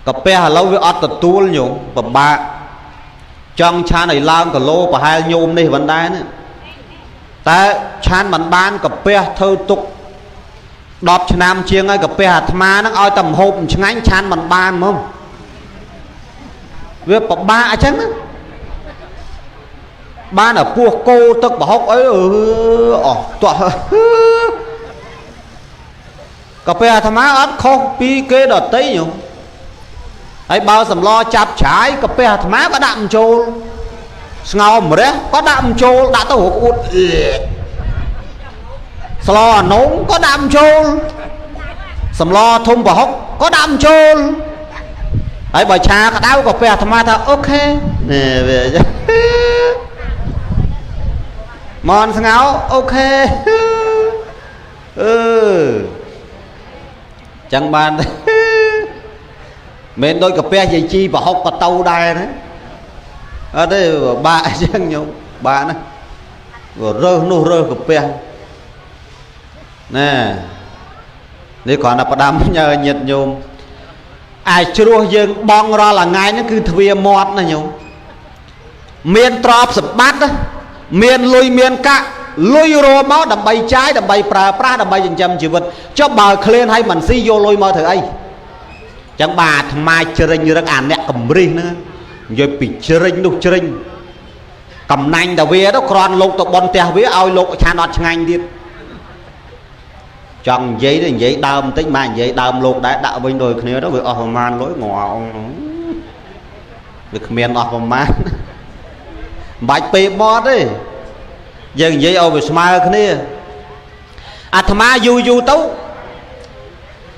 កាពះឥឡូវវាអត់ទទួលញោមពិបាកចង់ឆានឲ្យឡើងគីឡូប្រហែលញោមនេះមិនដែរណាតែឆានមិនបានកាពះធ្វើទុក10ឆ្នាំជាងហើយកាពះអាត្មាហ្នឹងឲ្យតែម្ហូបឆ្ងាញ់ឆានមិនបានហ្មងវាពិបាកអញ្ចឹងណាបានតែពោះគោទឹកប្រហុកអីអស់តោះកាពះអាត្មាអត់ខុសពីគេដតីញោមហើយបើសម្លចាប់ឆាយកាពះអាត្មាក៏ដាក់បញ្ចូលស្ងោម្រះក៏ដាក់បញ្ចូលដាក់ទៅរកអួតស្លអានងក៏ដាក់បញ្ចូលសម្លធំប្រហុកក៏ដាក់បញ្ចូលហើយបើឆាក្តៅកាពះអាត្មាថាអូខេនេះវាមនស្ងោអូខេអឺចឹងបានមិនដូចកាពះយាយជីប្រហុកក៏ទៅដែរណាអត់ទេបាក់អញ្ចឹងញោមបាក់ណារើសនោះរើសកាពះណែនេះគ្រាន់តែផ្ដាំញើញាតញោមអាចជ្រោះយើងបងរាល់ថ្ងៃហ្នឹងគឺទ្វាមាត់ណាញោមមានទ្រព្យសម្បត្តិមានលុយមានកាក់លុយរមកដើម្បីចាយដើម្បីប្រើប្រាស់ដើម្បីចិញ្ចឹមជីវិតចុះបើឃ្លានឲ្យមិនស៊ីយកលុយមកធ្វើអីចឹងបាទអាត្មាជ្រិញរឹកអាអ្នកកំរិះហ្នឹងនិយាយពីជ្រិញនោះជ្រិញកំណាញ់តាវាទៅគ្រាន់លោកទៅបនផ្ទះវាឲ្យលោកឆានអត់ឆ្ងាញ់ទៀតចង់និយាយទៅនិយាយដើមបន្តិចមកនិយាយដើមលោកដែរដាក់វិញដូចគ្នាទៅវាអស់ប្រមាណលុយងល់វាគ្មានអស់ប្រមាណមិនបាច់ពេលបត់ទេយើងនិយាយឲ្យវាស្មើគ្នាអាត្មាយូរយូរទៅ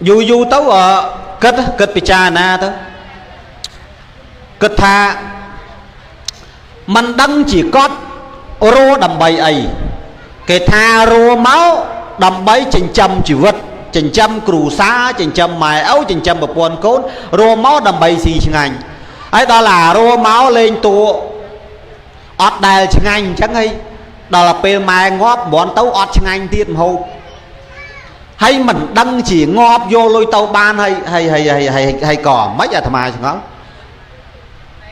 យូរយូរទៅគិតពិចារណាទៅគិតថាមិនដឹងជាគាត់រੂដើម្បីអីគេថារੂមកដើម្បីចិញ្ចឹមជីវិតចិញ្ចឹមគ្រួសារចិញ្ចឹមម៉ែឪចិញ្ចឹមប្រពន្ធកូនរੂមកដើម្បីស៊ីឆ្ងាញ់ហើយដល់អារੂមកលេងតួអត់ដែលឆ្ងាញ់អញ្ចឹងហើយដល់ពេលម៉ែងាប់មិនទៅអត់ឆ្ងាញ់ទៀតម្ហូបហើយមិនដឹងជាងាប់យកលុយទៅបានហើយហើយហើយហើយហើយក៏មិនអាត្មាឆ្ងល់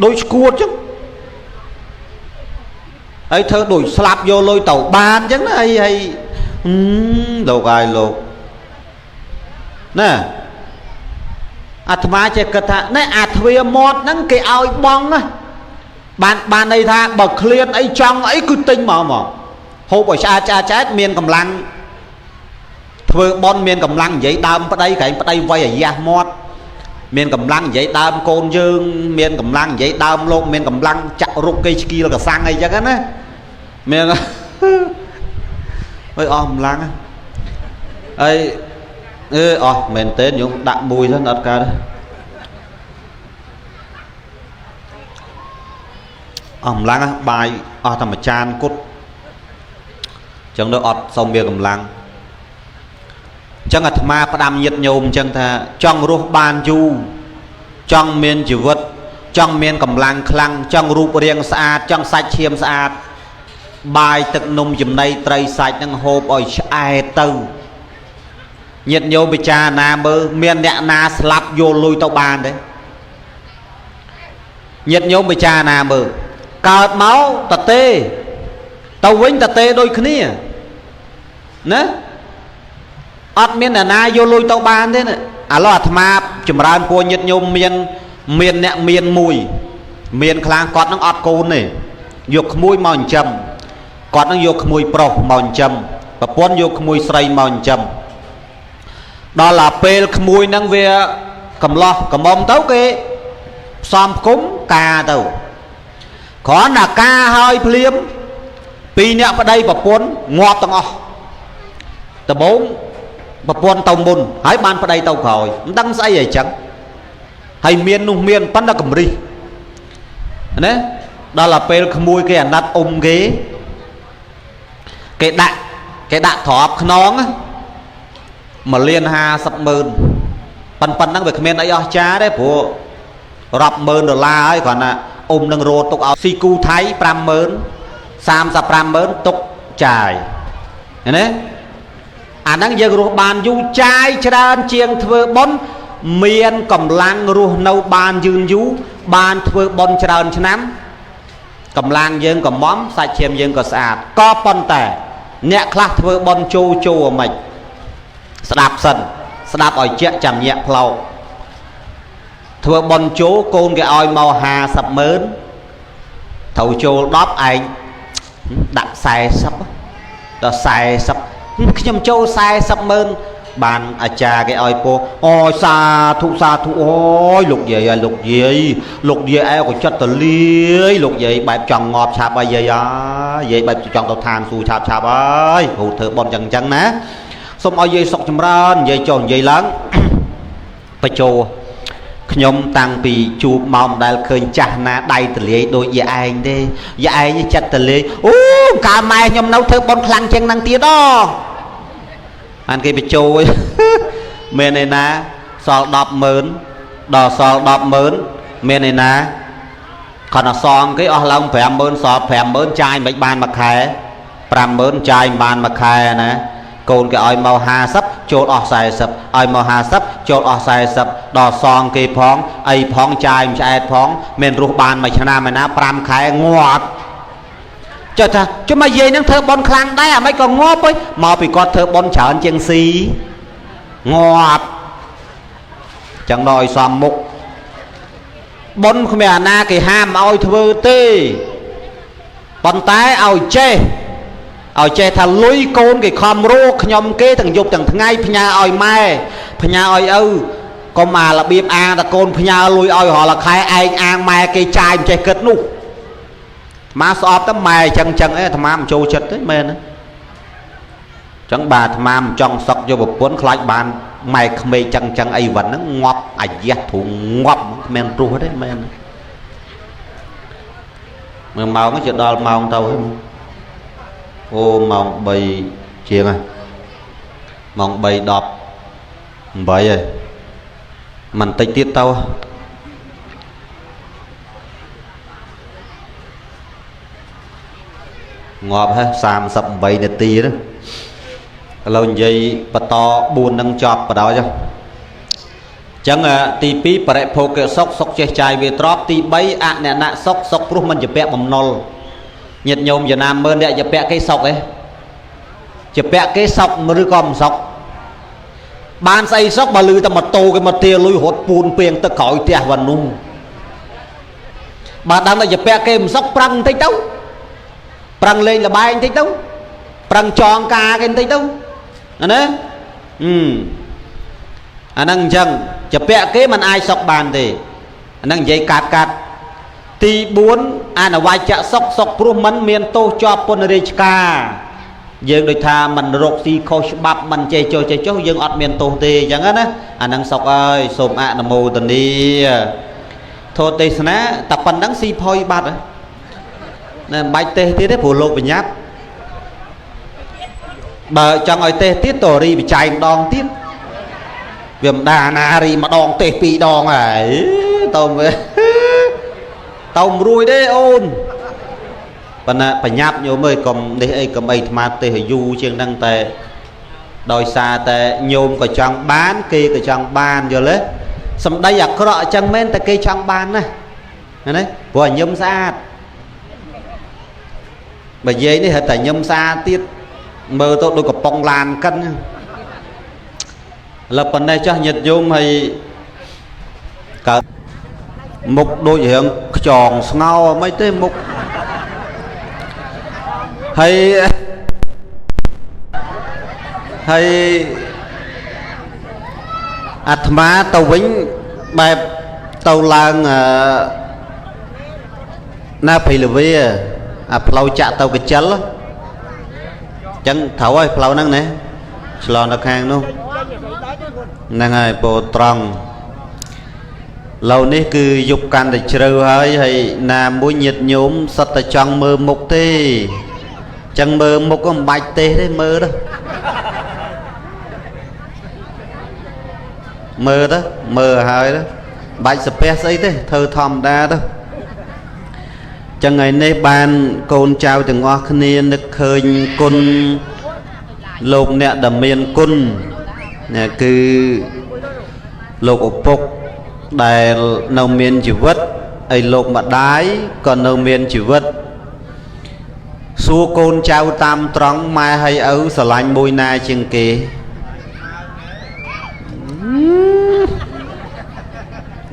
ដូចឈួតចឹងហើយធ្វើដូចស្លាប់យកលុយទៅបានចឹងណាហើយហើយលោកហើយលោកណាអាត្មាចេះគិតថាណែអាទ្វាមាត់ហ្នឹងគេឲ្យបងណាបានន័យថាបើឃ្លានអីចង់អីគឺទិញមកមកហូបឲ្យឆ្អាតឆ្អាតឆ្អាតមានកម្លាំងធ្វើបន់មានកម្លាំងនិយាយដើមប្តីក្រែងប្តីវ័យអាយ៉ាស់មាត់មានកម្លាំងនិយាយដើមកូនយើងមានកម្លាំងនិយាយដើមលោកមានកម្លាំងចាក់រុកគេឆ្កៀលកសាំងអីចឹងណាមានអើយអស់កម្លាំងហើយអឺអស់មែនទេញោមដាក់មួយទៅអត់កើតទេ អស់កម្លាំងបាយអស់តែមួយចានគត់អញ្ចឹងទៅអត់សូមមានកម្លាំងអញ្ចឹងអាត្មាផ្ដាំញាតិញោមអញ្ចឹងថាចង់រស់បានយូរចង់មានជីវិតចង់មានកម្លាំងខ្លាំងចង់រូបរាងស្អាតចង់សាច់ឈាមស្អាតបាយទឹកនំចំណីត្រីសាច់នឹងហូបឲ្យឆ្អែតទៅញាតិញោមពិចារណាមើលមានអ្នកណាស្លាប់យកលុយទៅបានទេញាតិញោមពិចារណាមើលកើតមកតទេទៅវិញតទេដូចគ្នាណាអត់មានអ្នកណាយកលុយទៅបានទេណាឥឡូវអាត្មាចម្រើនពរញាតិញោមមានអ្នកមានមួយមានខ្លាំងគាត់នឹងអត់កូនទេយកក្មួយមកចិញ្ចឹមគាត់នឹងយកក្មួយប្រុសមកចិញ្ចឹមប្រពន្ធយកក្មួយស្រីមកចិញ្ចឹមដល់ដល់ពេលក្មួយនឹងវាកំឡោះកំមុំទៅគេផ្សំផ្គុំការទៅគ្រាន់តែការហើយភ្លាមពីរអ្នកប្តីប្រពន្ធងាប់ទាំងអស់ដំបូងប្រពន្ធទៅមុនហើយបានប្តីទៅក្រោយមិនដឹងស្អីអីចឹងហើយមាននោះមានប៉ុន្តែកម្រិះណាដល់ដល់ពេលក្មួយគេអាណិតអ៊ំគេគេដាក់ទ្របខ្នង1,500,000ប៉ុណ្ណឹងវាគ្មានអីអស្ចារ្យទេព្រោះរាប់ម៉ឺនដុល្លារហើយគ្រាន់តែអ៊ំនឹងរត់ទុកឲ្យស៊ីគូថៃ50000 350,000ទុកចាយណាអាហ្នឹងយើងរស់បានយូរចាយច្រើនជាងធ្វើបុណ្យមានកម្លាំងរស់នៅបានយឺនយូរបានធ្វើបុណ្យច្រើនឆ្នាំកម្លាំងយើងក៏មមសាច់ឈាមយើងក៏ស្អាតក៏ប៉ុន្តែអ្នកខ្លះធ្វើបុណ្យចូលចូលអាម៉េចស្ដាប់សិនស្ដាប់ឲ្យជាក់ចាំញាក់ផ្លោកធ្វើបុណ្យចូលកូនគេឲ្យមក500,000ត្រូវចូល10ឯងដាក់40ដល់40ខ្ញុំចូល400,000បានអាចារ្យគេឲ្យពោអូយសាធុសាធុអូយលោកយាយហើយលោកយាយលោកយាយឯងក៏ចិត្តតលាយលោកយាយបែបចង់ងាប់ឆាប់ហើយយាយអើយយាយបែបចង់ទៅឋានសួគ៌ឆាប់ឆាប់ហើយព្រោះធ្វើបុណ្យចឹងចឹងណាសូមឲ្យយាយសុខចម្រើនយាយចុះនិយាយឡើងបញ្ចោខ្ញុំតាំងពីជួបមកមិនដែលឃើញចាស់ណាដៃទលាយដូចយាយឯងទេយាយឯងចិត្តទលាយអូកាលម៉ែខ្ញុំនៅធ្វើបុណ្យខ្លាំងជាងនឹងទៀតអូបានគេបញ្ចូលមានឯណាសល់100000ដល់សល់100000មានឯណាគាត់តែសងគេអស់ឡើង50000សល់50000ចាយមិនបានមួយខែ50000ចាយមិនបានមួយខែណាកូនគេឲ្យមក50ចូលអស់40ឲ្យមក50ចូលអស់40ដល់សងគេផងអីផងចាយមិនឆ្អែតផងមានរស់បានមួយឆ្នាំឯណា5ខែងាប់ចុះថាចុះមកយាយនឹងធ្វើបុណ្យខ្លាំងដែរអាម៉េចក៏ងាប់ហីមកពីគាត់ធ្វើបុណ្យច្រើនជាងស៊ីងាប់ចឹងដល់ឲ្យសមមុខបុណ្យគ្មានអាណាគេហាមឲ្យធ្វើទេប៉ុន្តែឲ្យចេះឲ្យចេះថាលុយកូនគេខំរកខ្ញុំគេទាំងយប់ទាំងថ្ងៃផ្ញើឲ្យម៉ែផ្ញើឲ្យឪកុំអារបៀបអាតកូនផ្ញើលុយឲ្យរាល់ខែឯងអាងម៉ែគេចាយមិនចេះគិតនោះអាត្មាស្អប់ទៅម៉ែអញ្ចឹងចឹងអីអាត្មាមិនចូលចិត្តទេមែនទេចឹងបាទអាត្មាមិនចង់សឹកយកប្រពន្ធខ្លាចបានម៉ែក្មេកចឹងចឹងអីវ៉ាន់ហ្នឹងងាប់អាយ៉ាស់ទ្រូងងាប់គ្មានរស់ទេមែនមើលម៉ោងជាដល់ម៉ោងទៅហើយអូម៉ោង3ជាងហើយម៉ោង3:18ហើយមិនតិចទៀតទៅងាប់ហើយ38នាទីណាឥឡូវនិយាយបន្ត4នឹងចប់បណ្ដោយចុះអញ្ចឹងទី2បរិភោគសុខសុខចេះចាយវាទ្របទី3អននៈសុខសុខព្រោះមិនជាពាក់បំណុលញាតិញោមចំណាំមើលអ្នកជាពាក់គេសុខឯងជាពាក់គេសុខឬក៏មិនសុខបានស្អីសុខបើលឺតែម៉ូតូគេមកទាលុយរត់ពូនពៀងទឹកក្រោយផ្ទះវ៉ានោះបើដឹងតែជាពាក់គេមិនសុខប្រឹងបន្តិចទៅប្រឹងលេងលបែងបន្តិចទៅប្រឹងចងការគេបន្តិចទៅណាអាហ្នឹងអញ្ចឹងជាពាក់គេមិនអាចសុខបានទេអាហ្នឹងនិយាយកាត់កាត់ទី4អនវច្ចសុខសុខព្រោះមិនមានទោសជាប់ពន្ធរាជការយើងដូចថាមិនរកស៊ីខុសច្បាប់មិនចេះចុះចេះចុះយើងអត់មានទោសទេអញ្ចឹងណាអាហ្នឹងសុខហើយសូមអនុមោទនាធម៌ទេសនាតែប៉ុណ្្នឹងស៊ីផុយបាត់ហើយ ណែមិនបាច់ទេសទៀតទេព្រោះលោកបញ្ញាប់បើចង់ឲ្យទេសទៀតតរីបច្ច័យម្ដងទៀតវាមិនដាណារីម្ដងទេសពីរដងហើយតើវាតើមិនរួយទេអូនប៉ុន្តែបញ្ញាប់ញោមអើយកុំនេះអីកុំអីអាត្មាទេសឲ្យយូរជាងហ្នឹងតែដោយសារតែញោមក៏ចង់បានគេក៏ចង់បានយល់ទេសម្ដីអាក្រក់អញ្ចឹងមែនតែគេចង់បានណាណាព្រោះញឹមស្អាតបើយាយនេះហៅតែញឹមស្អាតទៀតមើលទៅដូចកំប៉ុងឡានកិនឥឡូវប៉ុណ្ណេះចាស់ញាតិញោមហើយកើតមុខដូចរឿងខ្ចងស្ងោមិនទេមុខហើយហើយអាត្មាទៅវិញបែបទៅឡើងណាភីលវាអាផ្លូវចាក់ទៅកញ្ចិលអញ្ចឹងត្រូវហើយផ្លូវហ្នឹងណាឆ្លងទៅខាងនោះហ្នឹងហើយពោត្រង់ឡូវនេះគឺយប់កាន់តែជ្រៅហើយហើយណាមួយញាតញោមសិតតែចង់មើលមុខទេអញ្ចឹងមើលមុខក៏មិនបាច់ទេទេមើលទៅមើលទៅមើលហើយទៅបាច់សាពះស្អីទេធ្វើធម្មតាទៅចឹងថ្ងៃនេះបានកូនចៅទាំងអស់គ្នានឹកឃើញគុណលោកអ្នកដែលមានគុណនេះគឺលោកឪពុកដែលនៅមានជីវិតហើយលោកម្ដាយក៏នៅមានជីវិតសួរកូនចៅតាមត្រង់ម៉ែហើយឪស្រឡាញ់មួយណាជាងគេ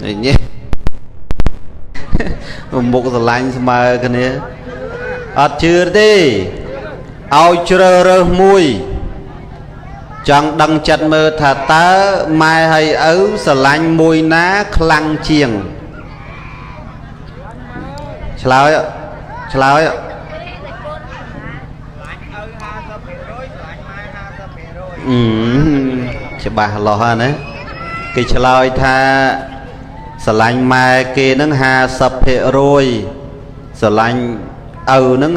នេះមុខស្រឡាញ់ស្មើគ្នាអត់ជឿទេឲ្យជ្រើសរើសមួយចង់ដឹងចិត្តមើលថាតើម៉ែហើយឪស្រឡាញ់មួយណាខ្លាំងជាងឆ្លើយឆ្លើយច្បាស់លាស់ហើយណាគេឆ្លើយថាស្រឡាញ់ម៉ែគេនឹង 50% ស្រឡាញ់ឪនឹង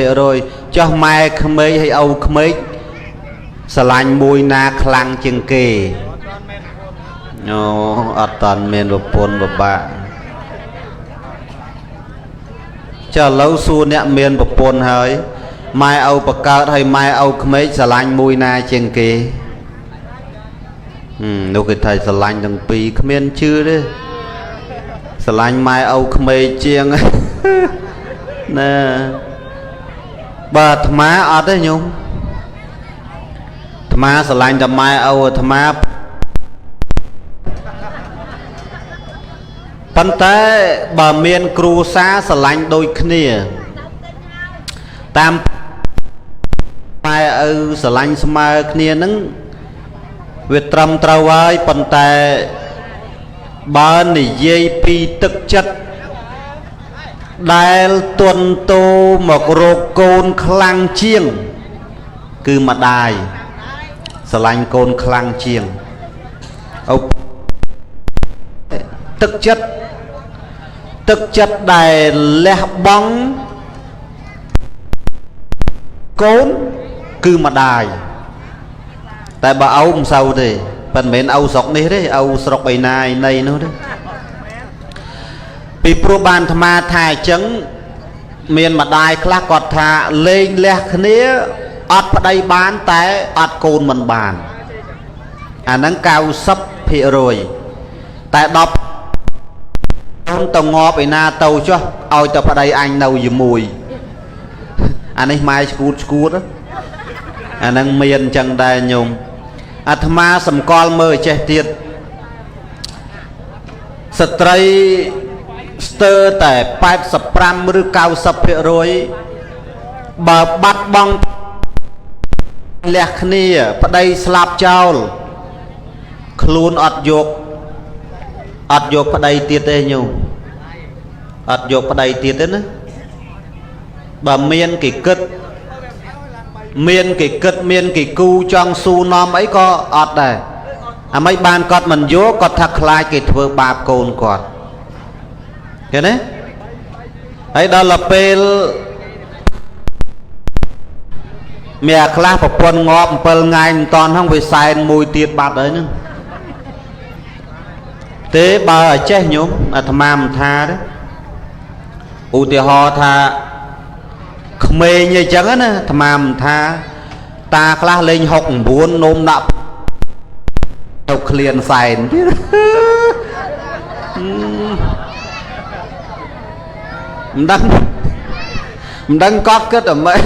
50% ចុះម៉ែក្មេកហើយឪក្មេកស្រឡាញ់មួយណាខ្លាំងជាងគេអូអត់តាន់មានប្រពន្ធពិបាកចាឥឡូវសួរអ្នកមានប្រពន្ធហើយម៉ែឪបកើតហើយម៉ែឪក្មេកស្រឡាញ់មួយណាជាងគេនោះគេថាស្រឡាញ់ទាំងពីរគ្មានជឿទេស្រឡាញ់ម៉ែឪក្មេកជាងណាបើអាត្មាអត់ទេញោមអាត្មាស្រឡាញ់តែម៉ែឪអាត្មាប៉ុន្តែបើមានគ្រូសាស្រឡាញ់ដូចគ្នាតាមម៉ែឪស្រឡាញ់ស្មើគ្នានឹងវាត្រឹមត្រូវហើយប៉ុន្តែបើនិយាយពីទឹកចិត្តដែលទន់តោមករកកូនខ្លាំងជាងគឺម្ដាយស្រឡាញ់កូនខ្លាំងជាងឪទឹកចិត្តទឹកចិត្តដែលលះបង់កូនគឺម្ដាយតែបើឪមិនសូវទេប៉ុន្តែមិនមែនឪស្រុកនេះទេឪស្រុកឯណាឯណីនោះទេពីព្រោះបានអាត្មាថាអញ្ចឹងមានម្ដាយខ្លះគាត់ថាលែងលះគ្នាអត់ប្តីបានតែអត់កូនមិនបានអាហ្នឹង 90% តែ10កូនទៅងាប់ឯណាទៅចុះឲ្យតែប្តីអញនៅជាមួយអានេះម៉ែឈួតឈួតអាហ្នឹងមានអញ្ចឹងដែរញោមអាត្មាសម្គាល់មើលចេះទៀតស្ត្រីស្ទើរតែ85ឬ 90% បើបាត់បង់លះគ្នាប្តីស្លាប់ចោលខ្លួនអត់យកអត់យកប្តីទៀតទេញោមអត់យកប្តីទៀតទេណាបើមានគេគិតមានគេគិតមានគេគូចង់ស៊ូនាំអីក៏អត់ដែរអាម៉េចបានគាត់មិនយកគាត់ថាខ្លាចគេធ្វើបាបកូនគាត់ឃើញទេ ហើយដល់ទៅពេលមានអាខ្លះប្រពន្ធងាប់7ថ្ងៃមិនតាន់ហ្នឹងវាសែនមួយទៀតបាត់ហើយហ្នឹងទេបើឲ្យចេះញោមអាត្មាមិនថាទេឧទាហរណ៍ថាក្មេងអីចឹងណាអាត្មាមិនថាតាខ្លះលេង69នោមដាក់ទៅក្លៀនសែនទៀតមិនដឹងមិនដឹងគាត់គិតអ្មេ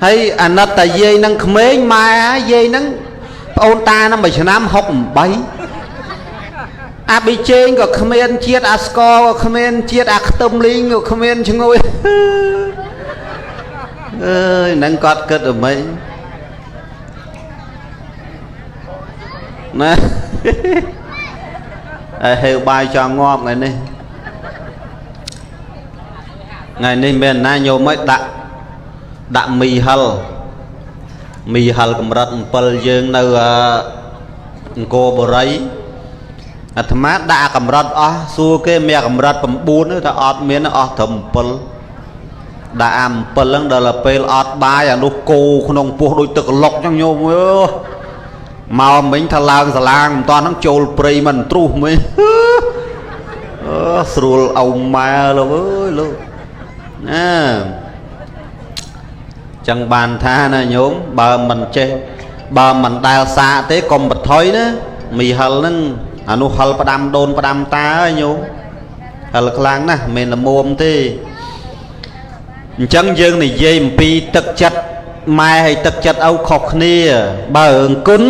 ហើយអាណិតតាយាយនឹងក្មេងម៉ែយាយនឹងប្អូនតានឹងមួយឆ្នាំ68អាប៊ីជេងក៏គ្មានជាតិអាស្ករក៏គ្មានជាតិអាខ្ទឹមលីងក៏គ្មានឈ្ងុយអើយនឹងគាត់គិតអ្មេណាអើហេវបាយចង់ងាប់ថ្ងៃនេះថ្ងៃនេះមានណាញោមឲ្យដាក់ដាក់មីហិលមីហិលកម្រិត7យើងនៅអង្គរបរិយអាត្មាដាក់កម្រិតអស់សួរគេមានកម្រិត9ថាអត់មានអស់ត្រឹម7ដាក់អា7ហ្នឹងដល់ពេលអត់បាយអានោះគោក្នុងពោះដូចទឹកកឡុកចឹងញោមអើមកមិញថាឡើងសាឡាងមិនតាន់ហ្នឹងចូលព្រៃមិនទ្រុះមិញអឺស្រួលអោម៉ែលោកអើយលោកណាចឹងបានថាណាញោមបើមិនចេះបើមិនដែលសាកទេកុំបថុយណាមីហិលហ្នឹងអានោះហិលផ្ដាំដូនផ្ដាំតាហើយញោមហិលខ្លាំងណាស់មិនល្មមទេអញ្ចឹងយើងនិយាយអំពីទឹកចិត្តម៉ែហើយទឹកចិត្តឪខុសគ្នាបើរឿងគុណ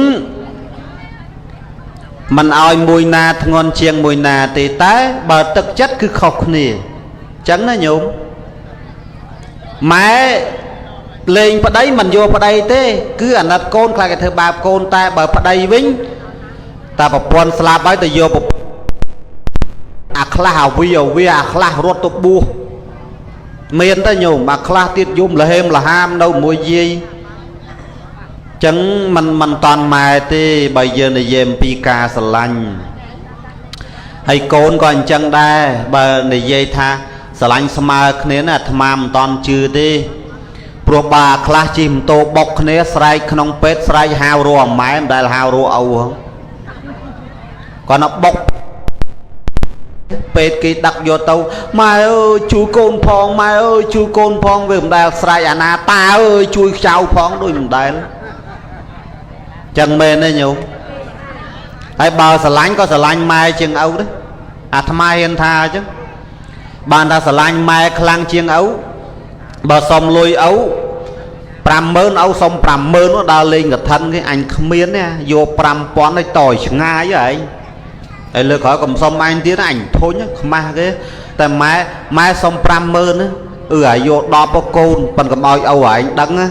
មិនឲ្យមួយណាធ្ងន់ជាងមួយណាទេតែបើទឹកចិត្តគឺខុសគ្នាអញ្ចឹងណាញោមម៉ែលេងប្តីមិនយកប្តីទេគឺអាណិតកូនខ្លាចគេធ្វើបាបកូនតែបើប្តីវិញតាប្រពន្ធស្លាប់ហើយទៅយកអាខ្លះអាវីអាវីអាខ្លះរត់ទៅបួសមានតែញោមអាខ្លះទៀតយំលហេមលហាមនៅមួយយាយចឹងមិនតាន់ម៉ែទេបើយើងនិយាយអំពីការស្រឡាញ់ហើយកូនក៏អញ្ចឹងដែរបើនិយាយថាស្រឡាញ់ស្មើគ្នាណាអាត្មាមិនតាន់ជឿទេព្រោះបាខ្លះជិះម៉ូតូបុកគ្នាស្រែកក្នុងពេទ្យស្រែកហៅរស់ម៉ែមិនដែលហៅរស់ឪហ៎គាត់ណាបុកពេទ្យគេដឹកយកទៅម៉ែអើយជួយកូនផងម៉ែអើយជួយកូនផងវាមិនដែលស្រែកអាណាតាអើយជួយខ្ចៅផងដូចមិនដែលចឹងមែនទេញោមហើយបើស្រឡាញ់ក៏ស្រឡាញ់ម៉ែជាងឪដែរអាត្មាហ៊ានថាអញ្ចឹងបានថាស្រឡាញ់ម៉ែខ្លាំងជាងឪបើសុំលុយឪ50000ឪសុំ50000នោះដើរលេងកឋិនគេអញគ្មានទេយក5000ឲ្យតឲ្យឆ្ងាយហ៎ឯងហើយលើក្រោយកុំសុំអញទៀតអញធុញខ្មាស់គេតែម៉ែម៉ែសុំ50000ណាអឺអាយក10កូនប៉ុនកុំឲ្យឪឯងដឹងណា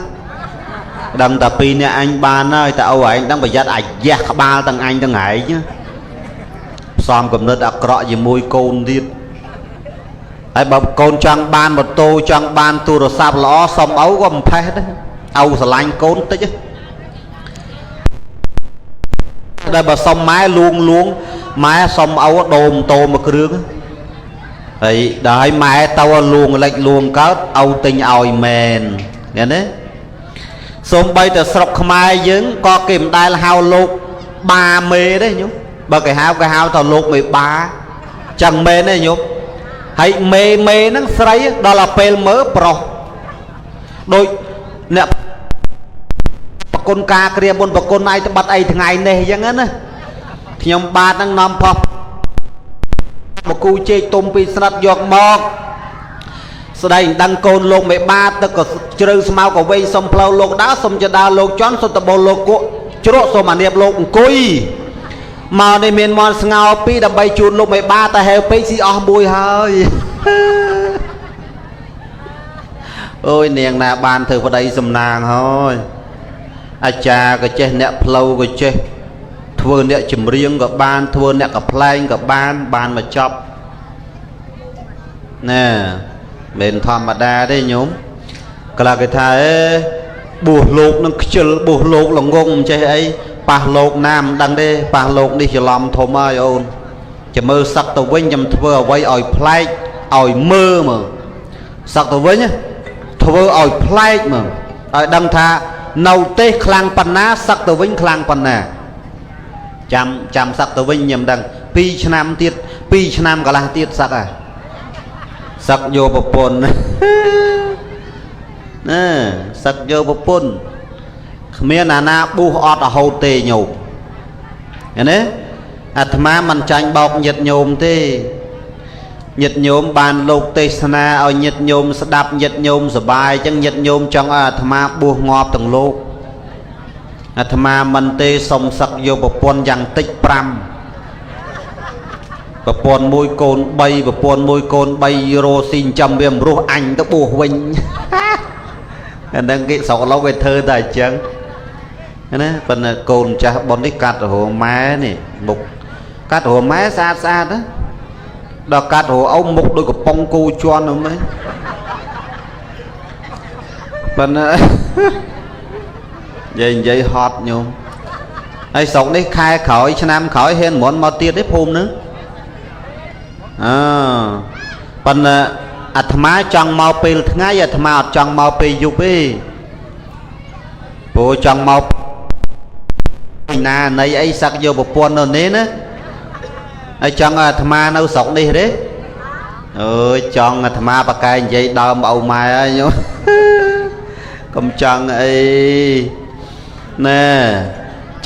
ដឹងតែពីរនាក់អញបានហើយតែឪឯងដឹងប្រយ័ត្នអាយះក្បាលទាំងអញទាំងឯងផ្សំកំណត់អាក្រក់ជាមួយកូនទៀតហើយបើកូនចង់បានម៉ូតូចង់បានទូរស័ព្ទល្អសុំឪក៏មិនផេះដែរឪស្រឡាញ់កូនតិចតែបើសុំម៉ែលួងលួងម៉ែសុំឪដូរម៉ូតូមួយគ្រឿងហើយដល់ឲ្យម៉ែទៅលួងលិចលួងកើតឪទិញឲ្យមែនឃើញទេសូម្បីតែស្រុកខ្មែរយើងក៏គេមិនដែលហៅលោកបាមេទេញោមបើគេហៅគេហៅថាលោកមេបាចឹងមែនទេញោមហើយមេមេហ្នឹងស្រីដល់ទៅពេលមើលប្រុសដូចអ្នកប្រគុណការគ្រាមុនប្រគុណឯងត្បិតអីថ្ងៃនេះអញ្ចឹងណាខ្ញុំបាទហ្នឹងនាំផុសមកគូជែកទុំពីស្និតយកមកស្ដីដឹងកូនលោកមេបាទឹកក៏ជ្រៅស្មៅក៏វែងសុំផ្លូវលោកដើរសុំចដើលោកជន់សុំតបោលោកគក់ជ្រក់សុំអានៀបលោកអង្គុយមកនេះមានមន់ស្ងោពីរដើម្បីជូនលោកមេបាតែហេវពេកស៊ីអស់មួយហើយអូយនាងណាបានធ្វើប្តីសំណាងហើយអាចារ្យក៏ចេះអ្នកផ្លូវក៏ចេះធ្វើអ្នកចម្រៀងក៏បានធ្វើអ្នកកំប្លែងក៏បានបានមកចប់ណែមិនធម្មតាទេញោមកលាគេថាអេបួសលោកនឹងខ្ជិលបួសលោកល្ងងមិនចេះអីប៉ះលោកណាមិនដឹងទេប៉ះលោកនេះច្រឡំធំហើយអូន ចាំមើលសឹកទៅវិញខ្ញុំធ្វើអ្វីឲ្យប្លែកឲ្យមើលមើលសឹកទៅវិញណាធ្វើឲ្យប្លែកមើលឲ្យដឹងថានៅទេសខ្លាំងប៉ុណ្ណាសឹកទៅវិញខ្លាំងប៉ុណ្ណាចាំចាំសឹកទៅវិញខ្ញុំដឹង2ឆ្នាំទៀត2ឆ្នាំកន្លះទៀតសឹកហ่ะសឹកយកប្រពន្ធណាសឹកយកប្រពន្ធគ្មានអាណាប៊ូសអត់រហូតទេញោមឃើញទេអាត្មាមិនចាញ់បោកញាតិញោមទេញាតិញោមបានលោកទេសនាឲ្យញាតិញោមស្ដាប់ញាតិញោមសប្បាយអញ្ចឹងញាតិញោមចង់ឲ្យអាត្មាបួសងាប់ទាំងលោកអាត្មាមិនទេសុំសឹកយកប្រពន្ធយ៉ាងតិច5ប្រពន្ធមួយកូន3ប្រពន្ធមួយកូន3រោស៊ីចិញ្ចឹមវាមិនរស់អញទៅបួសវិញអាហ្នឹងគេស្រុកលោកគេធ្វើតែអញ្ចឹងណាប៉ុន្តែកូនចាស់ប៉ុននេះកាត់រហម៉ែនេះមុខកាត់រហម៉ែស្អាតស្អាតណាដល់កាត់រហអ៊ំមុខដូចកំប៉ុងគូជន់ហ្នឹងមែនប៉ុន្តែនិយាយហត់ញោមហើយស្រុកនេះខែក្រោយឆ្នាំក្រោយហ៊ានមុនមកទៀតទេភូមិហ្នឹងអើប៉ុន្តែអាត្មាចង់មកពេលថ្ងៃអាត្មាអត់ចង់មកពេលយប់ទេព្រោះចង់មកណានៃអីសឹកយកប្រពន្ធនៅនេះណាហើយចង់ឲ្យអាត្មានៅស្រុកនេះទេអើយចង់អាត្មាបកែនិយាយដើមឪម៉ែហើយញោមកុំចង់អីណែ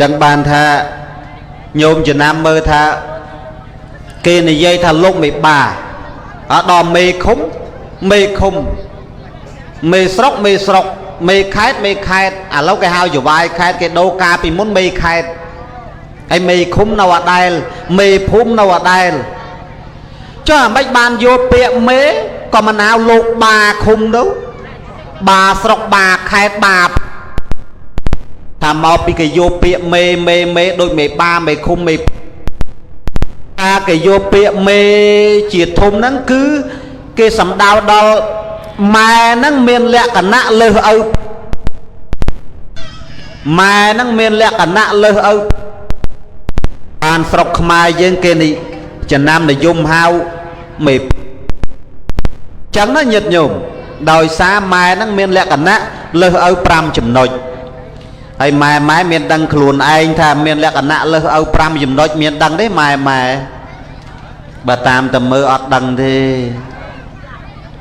ចឹងបានថាញោមចំណាំមើលថាគេនិយាយថាលោកមេបាអត់ដល់មេឃុំមេឃុំមេស្រុកមេស្រុកមេខេតមេខេតឥឡូវគេហៅចវាយខេតគេដូរការពីមុនមេខេតហើយមេឃុំនៅអដែលមេភូមិនៅអដែលចុះអាម៉េចបានយកពាក្យមេក៏មិនហៅលោកបាឃុំទៅបាស្រុកបាខេតបាថាមកពីគេយកពាក្យមេមេមេដូចមេបាមេឃុំមេអាគេយកពាក្យមេជាធំហ្នឹងគឺគេសំដៅដល់ម៉ែហ្នឹងមានលក្ខណៈលើសឪម៉ែហ្នឹងមានលក្ខណៈលើសឪបានស្រុកខ្មែរយើងគេនេះចំណាំនិយមហៅមេចឹងណាញាតិញោមដោយសារម៉ែហ្នឹងមានលក្ខណៈលើសឪ5ចំណុចហើយម៉ែម៉ែមានដឹងខ្លួនឯងថាមានលក្ខណៈលើសឪ5ចំណុចមានដឹងទេម៉ែម៉ែបើតាមតែមើលអត់ដឹងទេ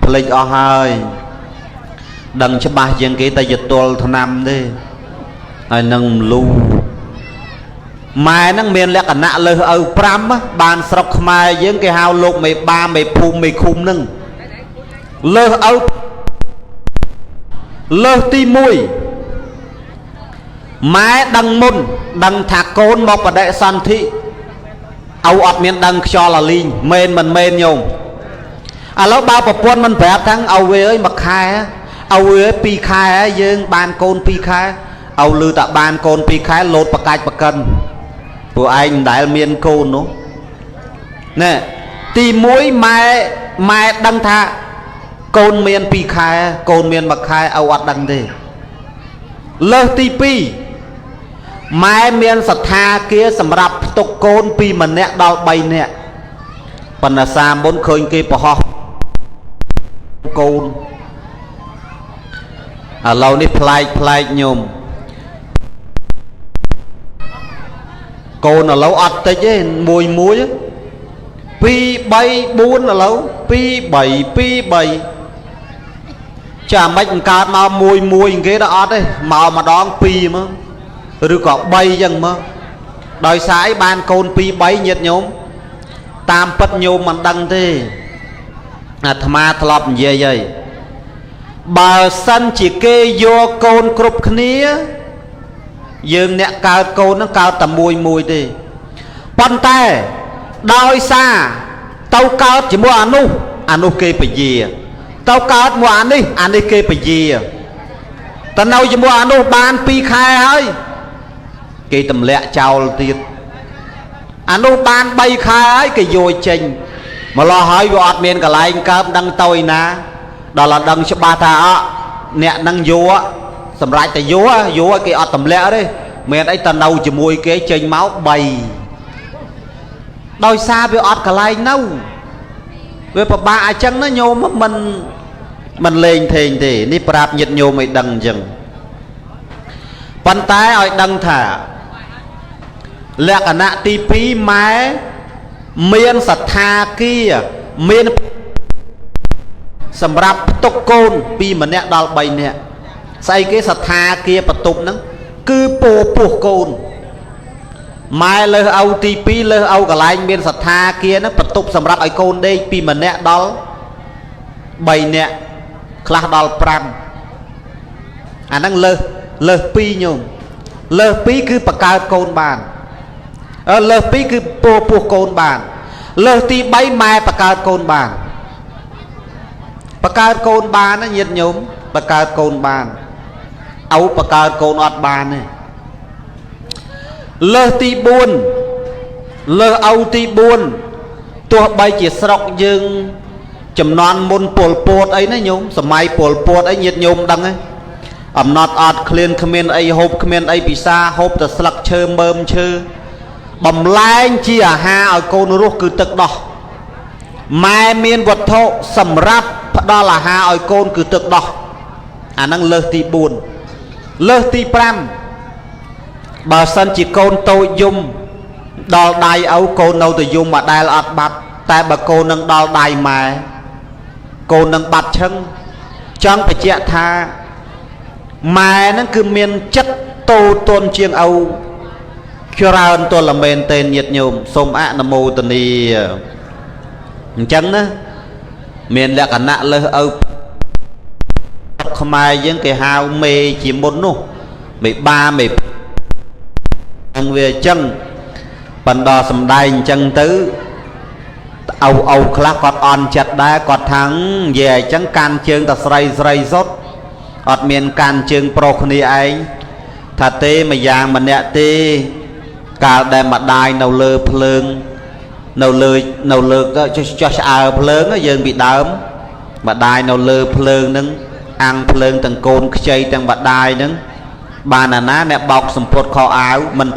ភ្លេចអស់ហើយដឹងច្បាស់ជាងគេតែយទល់ថ្នាំទេហើយនឹងមលូម៉ែហ្នឹងមានលក្ខណៈលើសឪ5បានស្រុកខ្មែរយើងគេហៅលោកមេបាមេភូមិមេឃុំហ្នឹងលើសឪលើសទី1ម៉ែដឹងមុនដឹងថាកូនមកបដិសន្ធិឪអត់មានដឹងខ្យល់អាលីងមែនមិនមែនញោមឥឡូវបើប្រពន្ធមិនប្រាប់ថាឪវាអើយមួយខែឪវាអើយ2ខែហើយយើងបានកូន2ខែឪលឺតែបានកូន2ខែលោតបកាច់បកិនពួកឯងមិនដែលមានកូននោះណែទី1ម៉ែម៉ែដឹងថាកូនមាន2ខែកូនមាន1ខែឪអត់ដឹងទេលើសទី2ម៉ែមានសទ្ធាគាសម្រាប់ផ្ទុកកូនពីម្នាក់ដល់3នាក់ប៉ុន្តែសាមុនឃើញគេប្រហោះកូនឥឡូវនេះប្លែកប្លែកញោមកូនឥឡូវអត់តិចទេមួយមួយ2 3 4ឥឡូវ2 3 2 3ចាមិនកើតមកមួយមួយគេដល់អត់ទេមកម្ដង2មកឬក៏3ចឹងមកដោយសារអីបានកូន2 3ញាតិញោមតាមពិតញោមមិនដឹងទេអាត្មាធ្លាប់និយាយហើយបើសិនជាគេយកកូនគ្រប់គ្នាយើងអ្នកកើតកូនហ្នឹងកើតតែមួយមួយទេប៉ុន្តែដោយសារទៅកើតជាមួយអានោះអានោះគេពយាទៅកើតមួយអានេះអានេះគេពយាទៅនៅជាមួយអានោះបាន2ខែហើយគេទម្លាក់ចោលទៀតអានោះបាន3ខែហើយគេយកចេញម្លោះហើយវាអត់មានកន្លែងកើតដឹងទៅឯណាដល់តែដឹងច្បាស់ថាអអ្នកនឹងយកសម្រាប់តែយកយកគេអត់ទម្លាក់ទេមានអីទៅនៅជាមួយគេចេញមក3 ដោយសារវាអត់កន្លែងនៅវាពិបាកអញ្ចឹងណាញោមមិនមិនលេងថេងទេនេះប្រាប់ញាតិញោមឲ្យដឹងអញ្ចឹងប៉ុន្តែឲ្យដឹងថាលក្ខណៈទី2ម៉ែមានសទ្ធាគាមានសម្រាប់ផ្ទុកកូនពីម្នាក់ដល់3នាក់ស្អីគេសទ្ធាគាបន្ទប់ហ្នឹងគឺពោពោះកូនម៉ែលើសឪទី2លើសឪកន្លែងមានសទ្ធាគាហ្នឹងបន្ទប់សម្រាប់ឲ្យកូនដេកពីម្នាក់ដល់3នាក់ខ្លះដល់5អាហ្នឹងលើស2ញោមលើស2គឺបង្កើតកូនបានលើស2គឺពោពោះកូនបានលើសទី3ម៉ែបង្កើតកូនបានបង្កើតកូនបានណាញាតិញោមបង្កើតកូនបានឪបង្កើតកូនអត់បានទេលើសទី4លើសឪទី4ទោះបីជាស្រុកយើងចំនួនមុនពលពតអីណាញោមសម័យពលពតអីញាតិញោមដឹងទេអំណត់អត់ឃ្លានគ្មានអីហូបគ្មានអីពិសាហូបតែស្លឹកឈើមើមឈើបំលែងជាអាហារឲ្យកូនរស់គឺទឹកដោះម៉ែមានវត្ថុសម្រាប់ផ្ដល់អាហារឲ្យកូនគឺទឹកដោះអាហ្នឹងលើសទី4លើសទី5បើសិនជាកូនតូចយំដល់ដៃឪកូននៅតែយំមកដែលអត់បាត់តែបើកូននឹងដល់ដៃម៉ែកូននឹងបាត់ឈឹងចង់បញ្ជាក់ថាម៉ែហ្នឹងគឺមានចិត្តតូទន់ជាងឪច្រើនទល់មែនទេញាតិញោមសូមអនុមោទនាអញ្ចឹងណាមានលក្ខណៈលើសឪខ្មែរយើងគេហៅមេជាមុននោះមេបាមេនឹងវាអញ្ចឹងបណ្ដោសំដែងអញ្ចឹងទៅឪខ្លះគាត់អន់ចិត្តដែរគាត់ថានិយាយអញ្ចឹងកាន់ជើងតែស្រីស្រីសុទ្ធអត់មានកាន់ជើងប្រុសគ្នាឯងថាទេមួយយ៉ាងម្នាក់ទេកាលដែលម្ដាយនៅលើភ្លើងនៅលើចុះឆ្អើភ្លើងយើងពីដើមម្ដាយនៅលើភ្លើងនឹងអាំងភ្លើងទាំងកូនខ្ចីទាំងម្ដាយនឹងបានណាណាអ្នកបោកសម្ពុតខោអាវមិន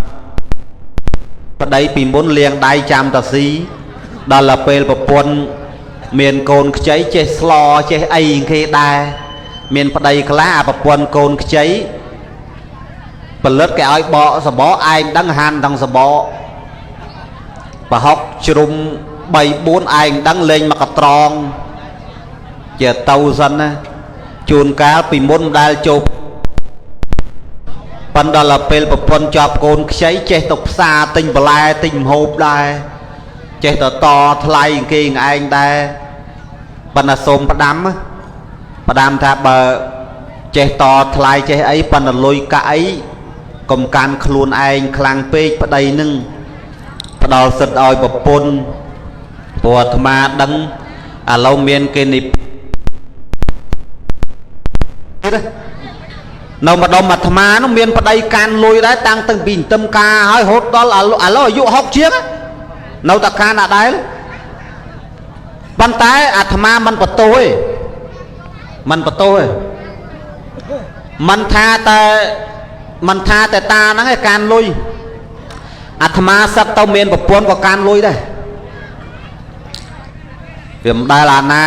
ប្តីពីមុនលាងដៃចាំតាស៊ីដល់ទៅពេលប្រពន្ធមានកូនខ្ចីចេះស្លចេះអីគេដែរមានប្តីខ្លះអាប្រពន្ធកូនខ្ចីផលិតគេឲ្យបកសបកឯងដឹងហានទាំងសបកប្រហុកជ្រុំ3 4ឯងដឹងលេងមកកត្រងជាទៅសិនណាជួនកាលពីមុនដែលចូលប៉ុន្តែដល់ពេលប្រពន្ធជាប់កូនខ្ចីចេះទៅផ្សារទិញបន្លែទិញម្ហូបដែរចេះទៅតថ្លៃគេឯងដែរប៉ុន្តែសូមផ្ដាំថាបើចេះតថ្លៃចេះអីប៉ុន្តែលុយកាក់អីកុំកាន់ខ្លួនឯងខ្លាំងពេកប្តីនឹងផ្ដល់សិទ្ធឲ្យប្រពន្ធព្រោះអាត្មាដឹងឥឡូវមានគេនេះនៅម្ដុំអាត្មានោះមានប្តីកាន់លុយដែរតាំងពីទន្ទឹមការហើយរហូតដល់ឥឡូវអាយុ60ជាងនៅតែកាន់អដែលប៉ុន្តែអាត្មាមិនបន្ទោសទេមិនបន្ទោសទេមិនថាតែតាហ្នឹងឯងកាន់លុយអាត្មាសឹកទៅមានប្រពន្ធក៏កាន់លុយដែរវាមិនដែលអាណា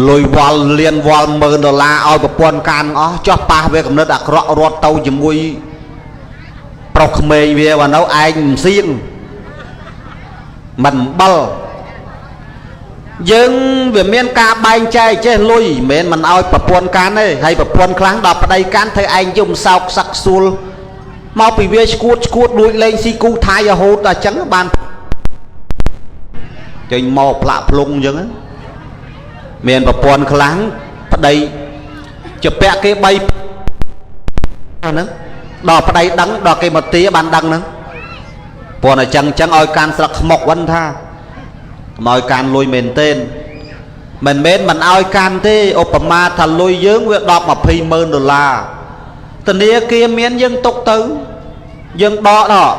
លុយវល់លៀនវល់10000ដុល្លារឲ្យប្រពន្ធកាន់អស់ចោះប៉ះវាកំណត់អាក្រក់រត់ទៅជាមួយប្រុសក្មេងវាបើនៅឯងមិនសៀងមិនអំបិលយើងវាមានការបែងចែកចេះលុយមិនមែនមិនឲ្យប្រពន្ធកាន់ទេហើយប្រពន្ធខ្លាំងដល់ប្តីកាន់ធ្វើឯងយំសោកសឹកសួលមកពីវាឈួតឈួតលួចលេងស៊ីគូថៃរហូតដល់អញ្ចឹងបានចេញមកផ្លាក់ភ្លុងអញ្ចឹងមានប្រពន្ធខ្លាំងប្តីជពាក់គេ3ហ្នឹងដល់ប្តីដឹងដល់គេមកទាបានដឹងហ្នឹងព្រោះអញ្ចឹងឲ្យកាន់ស្លឹកខ្មុកវិញថាកុំឲ្យកាន់លុយមែនទេមិនមែនមិនឲ្យកាន់ទេឧបមាថាលុយយើងវា10 20ម៉ឺនដុល្លារធនាគារមានយើងទុកទៅយើងដកដល់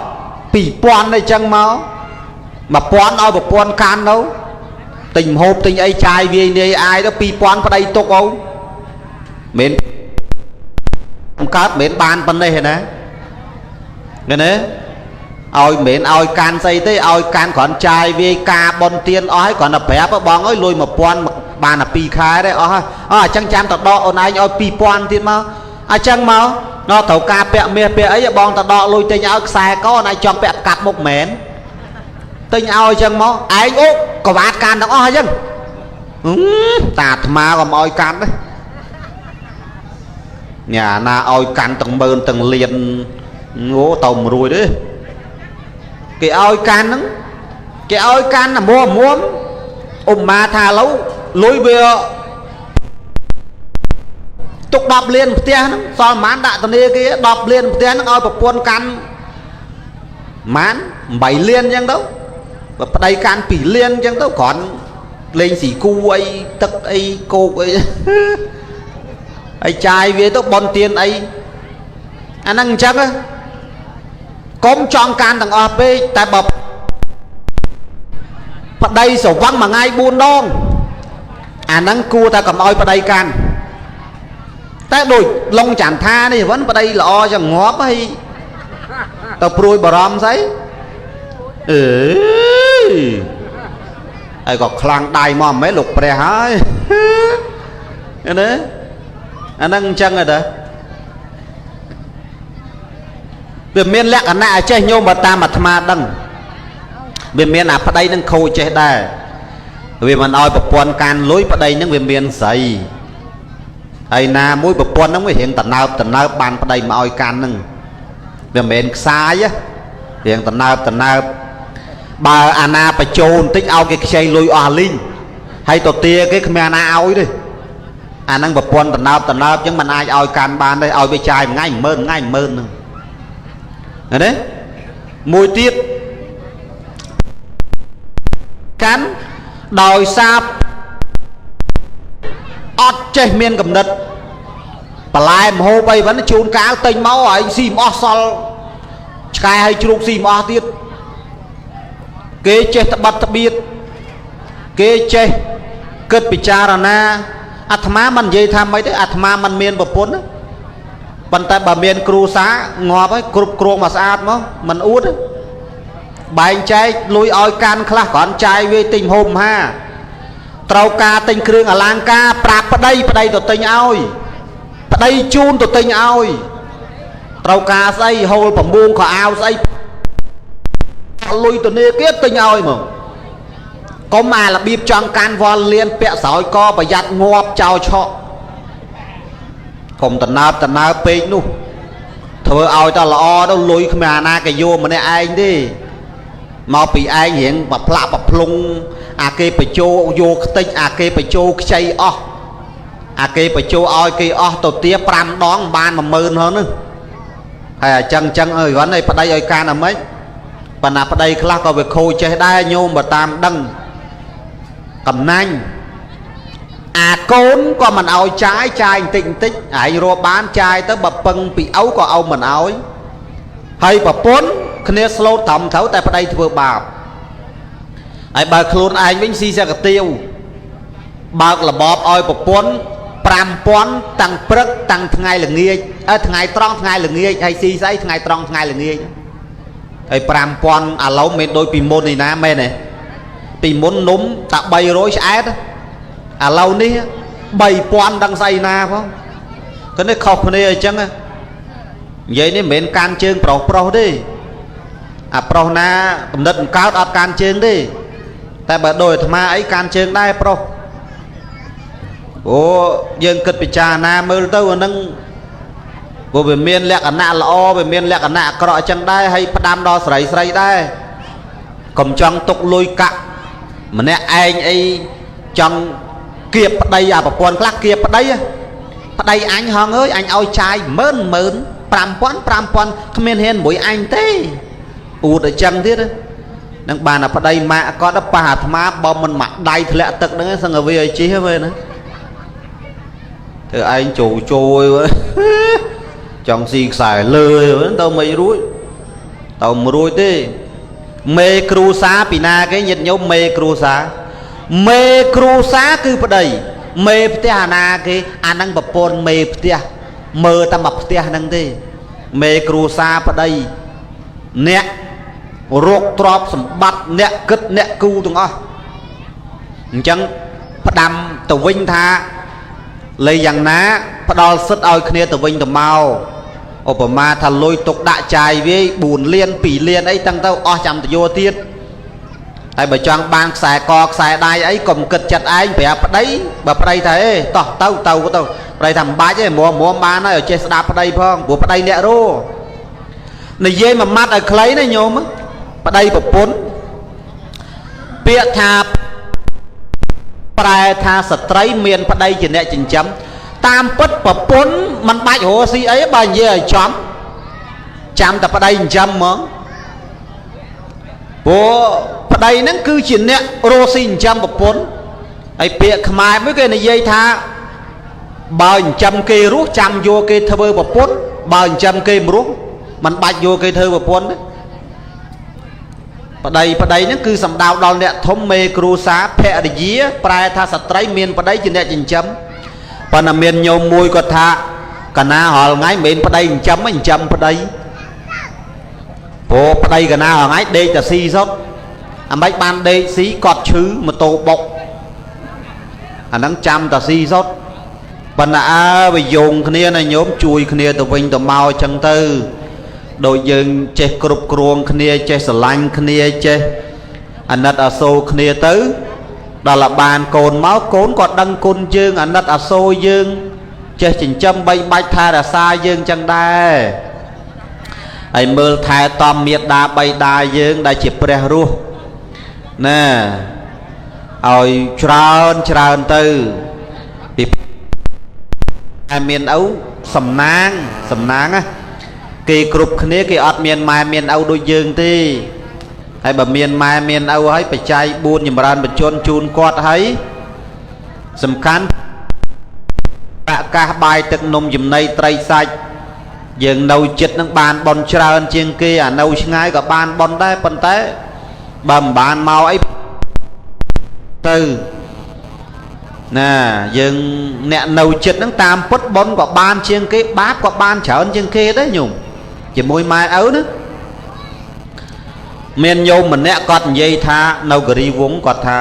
2000អីចឹងមក1000ឲ្យប្រពន្ធកាន់ទៅទិញម្ហូបទិញអីចាយវាយនាយអាយទៅ2000ប្តីទុកអូមិនកើតមិនបានប៉ុណ្ណេះណាឃើញទេ ឲ្យមិនមែនឲ្យកាន់ស្អីទេឲ្យកាន់គ្រាន់ចាយវាយការបនទៀនអស់ហើយគ្រាន់តែប្រាប់បងអើយលុយ1000បានតែ2ខែទេអស់ហើយអអញ្ចឹងចាំទៅដកអូនឯងឲ្យ2000ទៀតមកអញ្ចឹងមកដល់ត្រូវការពាក់មាសពាក់អីបងទៅដកលុយទិញឲ្យខ្សែកអូនឯងចង់ពាក់កាប់មុខមែនទិញឲ្យអញ្ចឹងមកឯងអូកវ៉ាតកាន់ទាំងអស់អញ្ចឹងតាអាត្មាក៏មកឲ្យកាន់ដែរញ៉ាណាឲ្យកាន់ទាំងម៉ឺនទាំងលានអូទៅមិនរួចទេគេឲ្យកាន់ហ្នឹងគេឲ្យកាន់តែមួមួមអ៊ំម៉ាថាឥឡូវលុយវាទុក10លានផ្ទះហ្នឹងសល់ប្រហែលដាក់ធនាគារ10លានផ្ទះហ្នឹងឲ្យប្រពន្ធកាន់ប្រហែល8លានអញ្ចឹងទៅបើប្តីកាន់2លានអញ្ចឹងទៅគ្រាន់លេងស៊ីគូអីទឹកអីគោកអីហើយចាយវាទៅបនទៀនអីអាហ្នឹងអញ្ចឹងកុំចង់កាន់ទាំងអស់ពេកតែបើប្តីស្រវឹងមួយថ្ងៃ4ដងអាហ្នឹងគួរតែកុំឲ្យប្តីកាន់តែដូចឡុងចន្ទថានេះវិញប្តីល្អចឹងងាប់ហើយទៅព្រួយបារម្ភស្អីអេហើយក៏ខ្លាំងដៃមកមិនមែនលោកព្រះហើយណាអាហ្នឹងអញ្ចឹងហ៎វាមានលក្ខណៈចេះញោមបើតាមអាត្មាដឹងវាមានអាប្តីនឹងខូចចេះដែរវាមិនឲ្យប្រពន្ធកាន់លុយប្តីនឹងវាមានស្រីហើយណាមួយប្រពន្ធនឹងវារៀងតណើបតណើបបានប្តីមកឲ្យកាន់នឹងវាមិនមែនខ្សាយរៀងតណើបតណើបបើអាណាបញ្ចូលបន្តិចឲ្យគេខ្ចីលុយអស់លីងហើយទៅទាគេគ្មានអាណាឲ្យទេអាហ្នឹងប្រពន្ធតណើបតណើបអញ្ចឹងមិនអាចឲ្យកាន់បានទេឲ្យវាចាយមួយថ្ងៃ10000ថ្ងៃ10000ហ្នឹងណាមួយទៀតកាន់ដោយសារអត់ចេះមានកំណត់បន្លែមហូបអីហ្នឹងជួនកាលទិញមកឲ្យស៊ីមិនអស់សល់ឆ្កែឲ្យជ្រូកស៊ីមិនអស់ទៀតគេចេះត្បិតត្បៀតគេចេះគិតពិចារណាអាត្មាមិននិយាយថាម៉េចទេអាត្មាមិនមានប្រពន្ធប៉ុន្តែបើមានគ្រូសាងាប់ហើយគ្រប់គ្រងមកស្អាតមកមិនអួតបែងចែកលុយឲ្យកាន់ខ្លះគ្រាន់ចាយវាទិញហូបហាត្រូវការទិញគ្រឿងអលង្ការប្រាប់ប្តីប្តីទៅទិញឲ្យប្តីជូនទៅទិញឲ្យត្រូវការស្អីហូលប្រមួងខោអាវស្អីលុយធនាគារទិញឲ្យមកកុំអារបៀបចង់កាន់វល់លៀនពាក់ស្រោយកប្រយ័ត្នងាប់ចោលឆក់កុំតណើបតណើបពេកនោះធ្វើឲ្យតល្អទៅលុយគ្មានអាណាគេយកម្នាក់ឯងទេមកពីឯងរៀងប្រផ្លាក់ប្រភ្លុងអាគេបញ្ជោយកខ្ទេចអាគេបញ្ជោខ្ចីអស់អាគេបញ្ជោឲ្យគេអស់ទៅទា5ដងបាន10000ហ្នឹងហើយអញ្ចឹងអញ្ចឹងអើយគាត់ឲ្យប្តីឲ្យកាន់អាម៉េចប៉ុន្តែប្តីខ្លះក៏វាខូចចេះដែរញោមបើតាមដឹងកំណាញ់អាកូនក៏មិនឲ្យចាយចាយបន្តិចបន្តិចឯងរកបានចាយទៅបើពឹងពីឪក៏ឪមិនឲ្យហើយប្រពន្ធគ្នាស្លូតត្រឹមត្រូវតែប្តីធ្វើបាបហើយបើខ្លួនឯងវិញស៊ីសកទៀវបើករបបឲ្យប្រពន្ធ5000តាំងព្រឹកតាំងថ្ងៃល្ងាចថ្ងៃត្រង់ថ្ងៃល្ងាចហើយស៊ីស្អីថ្ងៃត្រង់ថ្ងៃល្ងាចហើយ5000ឥឡូវមិនដូចពីមុននេះណាមែនទេពីមុននំតា300ឆ្អែតឥឡូវនេះ3000ដឹងស្អីណាផងគឺនេះខុសគ្នាអញ្ចឹងនិយាយនេះមិនមែនកាន់ជើងប្រុសប្រុសទេអាប្រុសណាកំណត់បង្កើតអត់កាន់ជើងទេតែបើដូចអាត្មាអីកាន់ជើងដែរប្រុសអូយើងគិតពិចារណាមើលទៅអានឹងព្រោះវាមានលក្ខណៈល្អវាមានលក្ខណៈអាក្រក់អញ្ចឹងដែរហើយផ្ដាំដល់ស្រីស្រីដែរកុំចង់ទុកលុយកាក់ម្នាក់ឯងអីចង់គៀបប្តីអាប្រពន្ធខ្លះគៀបប្តីប្តីអញហងអើយអញឲ្យចាយ10000 5000 5000គ្មានហ៊ានមួយអញទេអួតអញ្ចឹងទៀតនឹងបានអាប្តីម៉ាក់គាត់ប៉ះអាត្មាបើមិនមកដៃធ្លាក់ទឹកហ្នឹងសឹងឲ្យវាឲ្យជិះវិញណាធ្វើឯងចូលចូលចង់ស៊ីខ្សែលើទៅមិនរួចទៅមិនរួចទេមេគ្រូសាពីណាគេញាតិញោមមេគ្រូសាមេគ្រូសាគឺប្តីមេផ្ទះអាណាគេអាហ្នឹងប្រពន្ធមេផ្ទះមើលតែមកផ្ទះហ្នឹងទេមេគ្រូសាប្តីអ្នក រោគទ្របសម្បត្តិអ្នកគិតអ្នកគូទាំងអស់អញ្ចឹងផ្ដាំទៅវិញថាលេយ៉ាងណាផ្ដល់សិទ្ធឲ្យគ្នាទៅវិញទៅមកឧបមាថាលុយទុកដាក់ចាយវាយ4លាន2លានអីតាំងទៅអស់ចាំតយោទៀតហើយបើចង់បានខ្សែកខ្សែដៃអីកុំគិតចិត្តឯងប្រាប់ប្តីបើប្តីថាអេតោះទៅទៅទៅប្តីថាមិនបាច់ទេមុំមុំបានហើយឲ្យចេះស្ដាប់ប្តីផងព្រោះប្តីអ្នករស់និយាយមួយម៉ាត់ឲ្យខ្លីណាញោមប្តីប្រពន្ធពាក្យថាប្រែថាស្ត្រីមានប្តីជាអ្នកចិញ្ចឹមតាមពិតប្រពន្ធមិនបាច់រកស៊ីអីបើនិយាយឲ្យចំចាំតែប្តីចិញ្ចឹមហ្មងព្រោះប្តីហ្នឹងគឺជាអ្នករកស៊ីចិញ្ចឹមប្រពន្ធហើយពាក្យខ្មែរមួយគេនិយាយថាបើចិញ្ចឹមគេរស់ចាំយកគេធ្វើប្រពន្ធបើចិញ្ចឹមគេមិនរស់មិនបាច់យកគេធ្វើប្រពន្ធទេប្តីប្តីហ្នឹងគឺសំដៅដល់អ្នកធំមេគ្រួសារភរិយាប្រែថាស្ត្រីមានប្តីជាអ្នកចិញ្ចឹមប៉ុន្តែមានញោមមួយគាត់ថាកណារាល់ថ្ងៃមិនមែនប្តីចិញ្ចឹមទេចិញ្ចឹមប្តីព្រោះប្តីកណារាល់ថ្ងៃដេកតែស៊ីសុទ្ធអាម៉េចបានដេកស៊ីគាត់ឈឺម៉ូតូបុកអាហ្នឹងចាំតែស៊ីសុទ្ធប៉ុន្តែអើវាយោងគ្នាណាញោមជួយគ្នាទៅវិញទៅមកអញ្ចឹងទៅដូចយើងចេះគ្រប់គ្រងគ្នាចេះស្រឡាញ់គ្នាចេះអាណិតអាសូរគ្នាទៅដល់បានកូនមកកូនក៏ដឹងគុណយើងអាណិតអាសូរយើងចេះចិញ្ចឹមបីបាច់ថែរក្សាយើងចឹងដែរហើយមើលថែតំមេដាបៃតាយើងដែលជាព្រះរស់ណាឲ្យច្រើនច្រើនទៅពីតែមានឪសំណាងសំណាងណាគេគ្រប់គ្នាគេអត់មានម៉ែមានឪដូចយើងទេហើយបើមានម៉ែមានឪហើយបច្ច័យ4ចម្រើនបញ្ជនជូនគាត់ហើយសំខាន់ប្រកាសបាយទឹកនំចំណីត្រីសាច់យើងនៅចិត្តនឹងបានបនច្រើនជាងគេអានៅឆ្ងាយក៏បានបនដែរប៉ុន្តែបើមិនបានមកអីទៅណាយើងអ្នកនៅចិត្តនឹងតាមពុតបនក៏បានជាងគេបាបក៏បានច្រើនជាងគេដែរញោមជាមួយម៉ែឪណាមានញោមម្នាក់គាត់និយាយថានៅគិរីវង្សគាត់ថា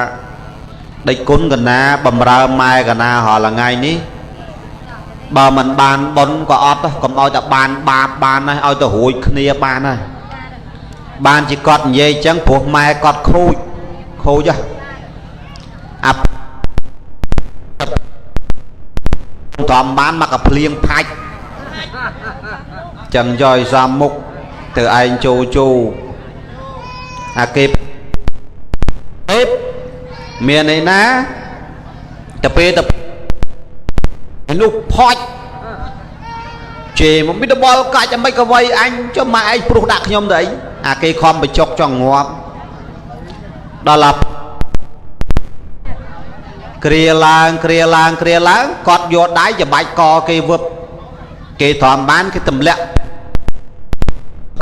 ដេចគុណកណាបំរើម៉ែកណារាល់ថ្ងៃនេះបើមិនបានបុណ្យក៏អត់កុំឲ្យតែបានបាបបានហើយឲ្យទៅរួចគ្នាបានហើយបានជាគាត់និយាយអញ្ចឹងព្រោះម៉ែគាត់ខូចខូចហ៎អាតំបានមកកភ្លៀងផាច់ចឹងយកឲ្យសំមុខទៅឯងចូលចូលអាគេទេពមានឯណាទៅពេលទៅនោះផាច់ជេមកមានដបល់កាច់អាមិនក៏វៃអញចុះម៉ែឯងព្រោះដាក់ខ្ញុំទៅអីអាគេខំបញ្ចុកចង់ងាប់ដល់ឡាគ្រាឡើងគ្រាឡើងគ្រាឡើងគាត់យកដៃច្បាច់កគេវឹបគេទ្រាំបានគេទម្លាក់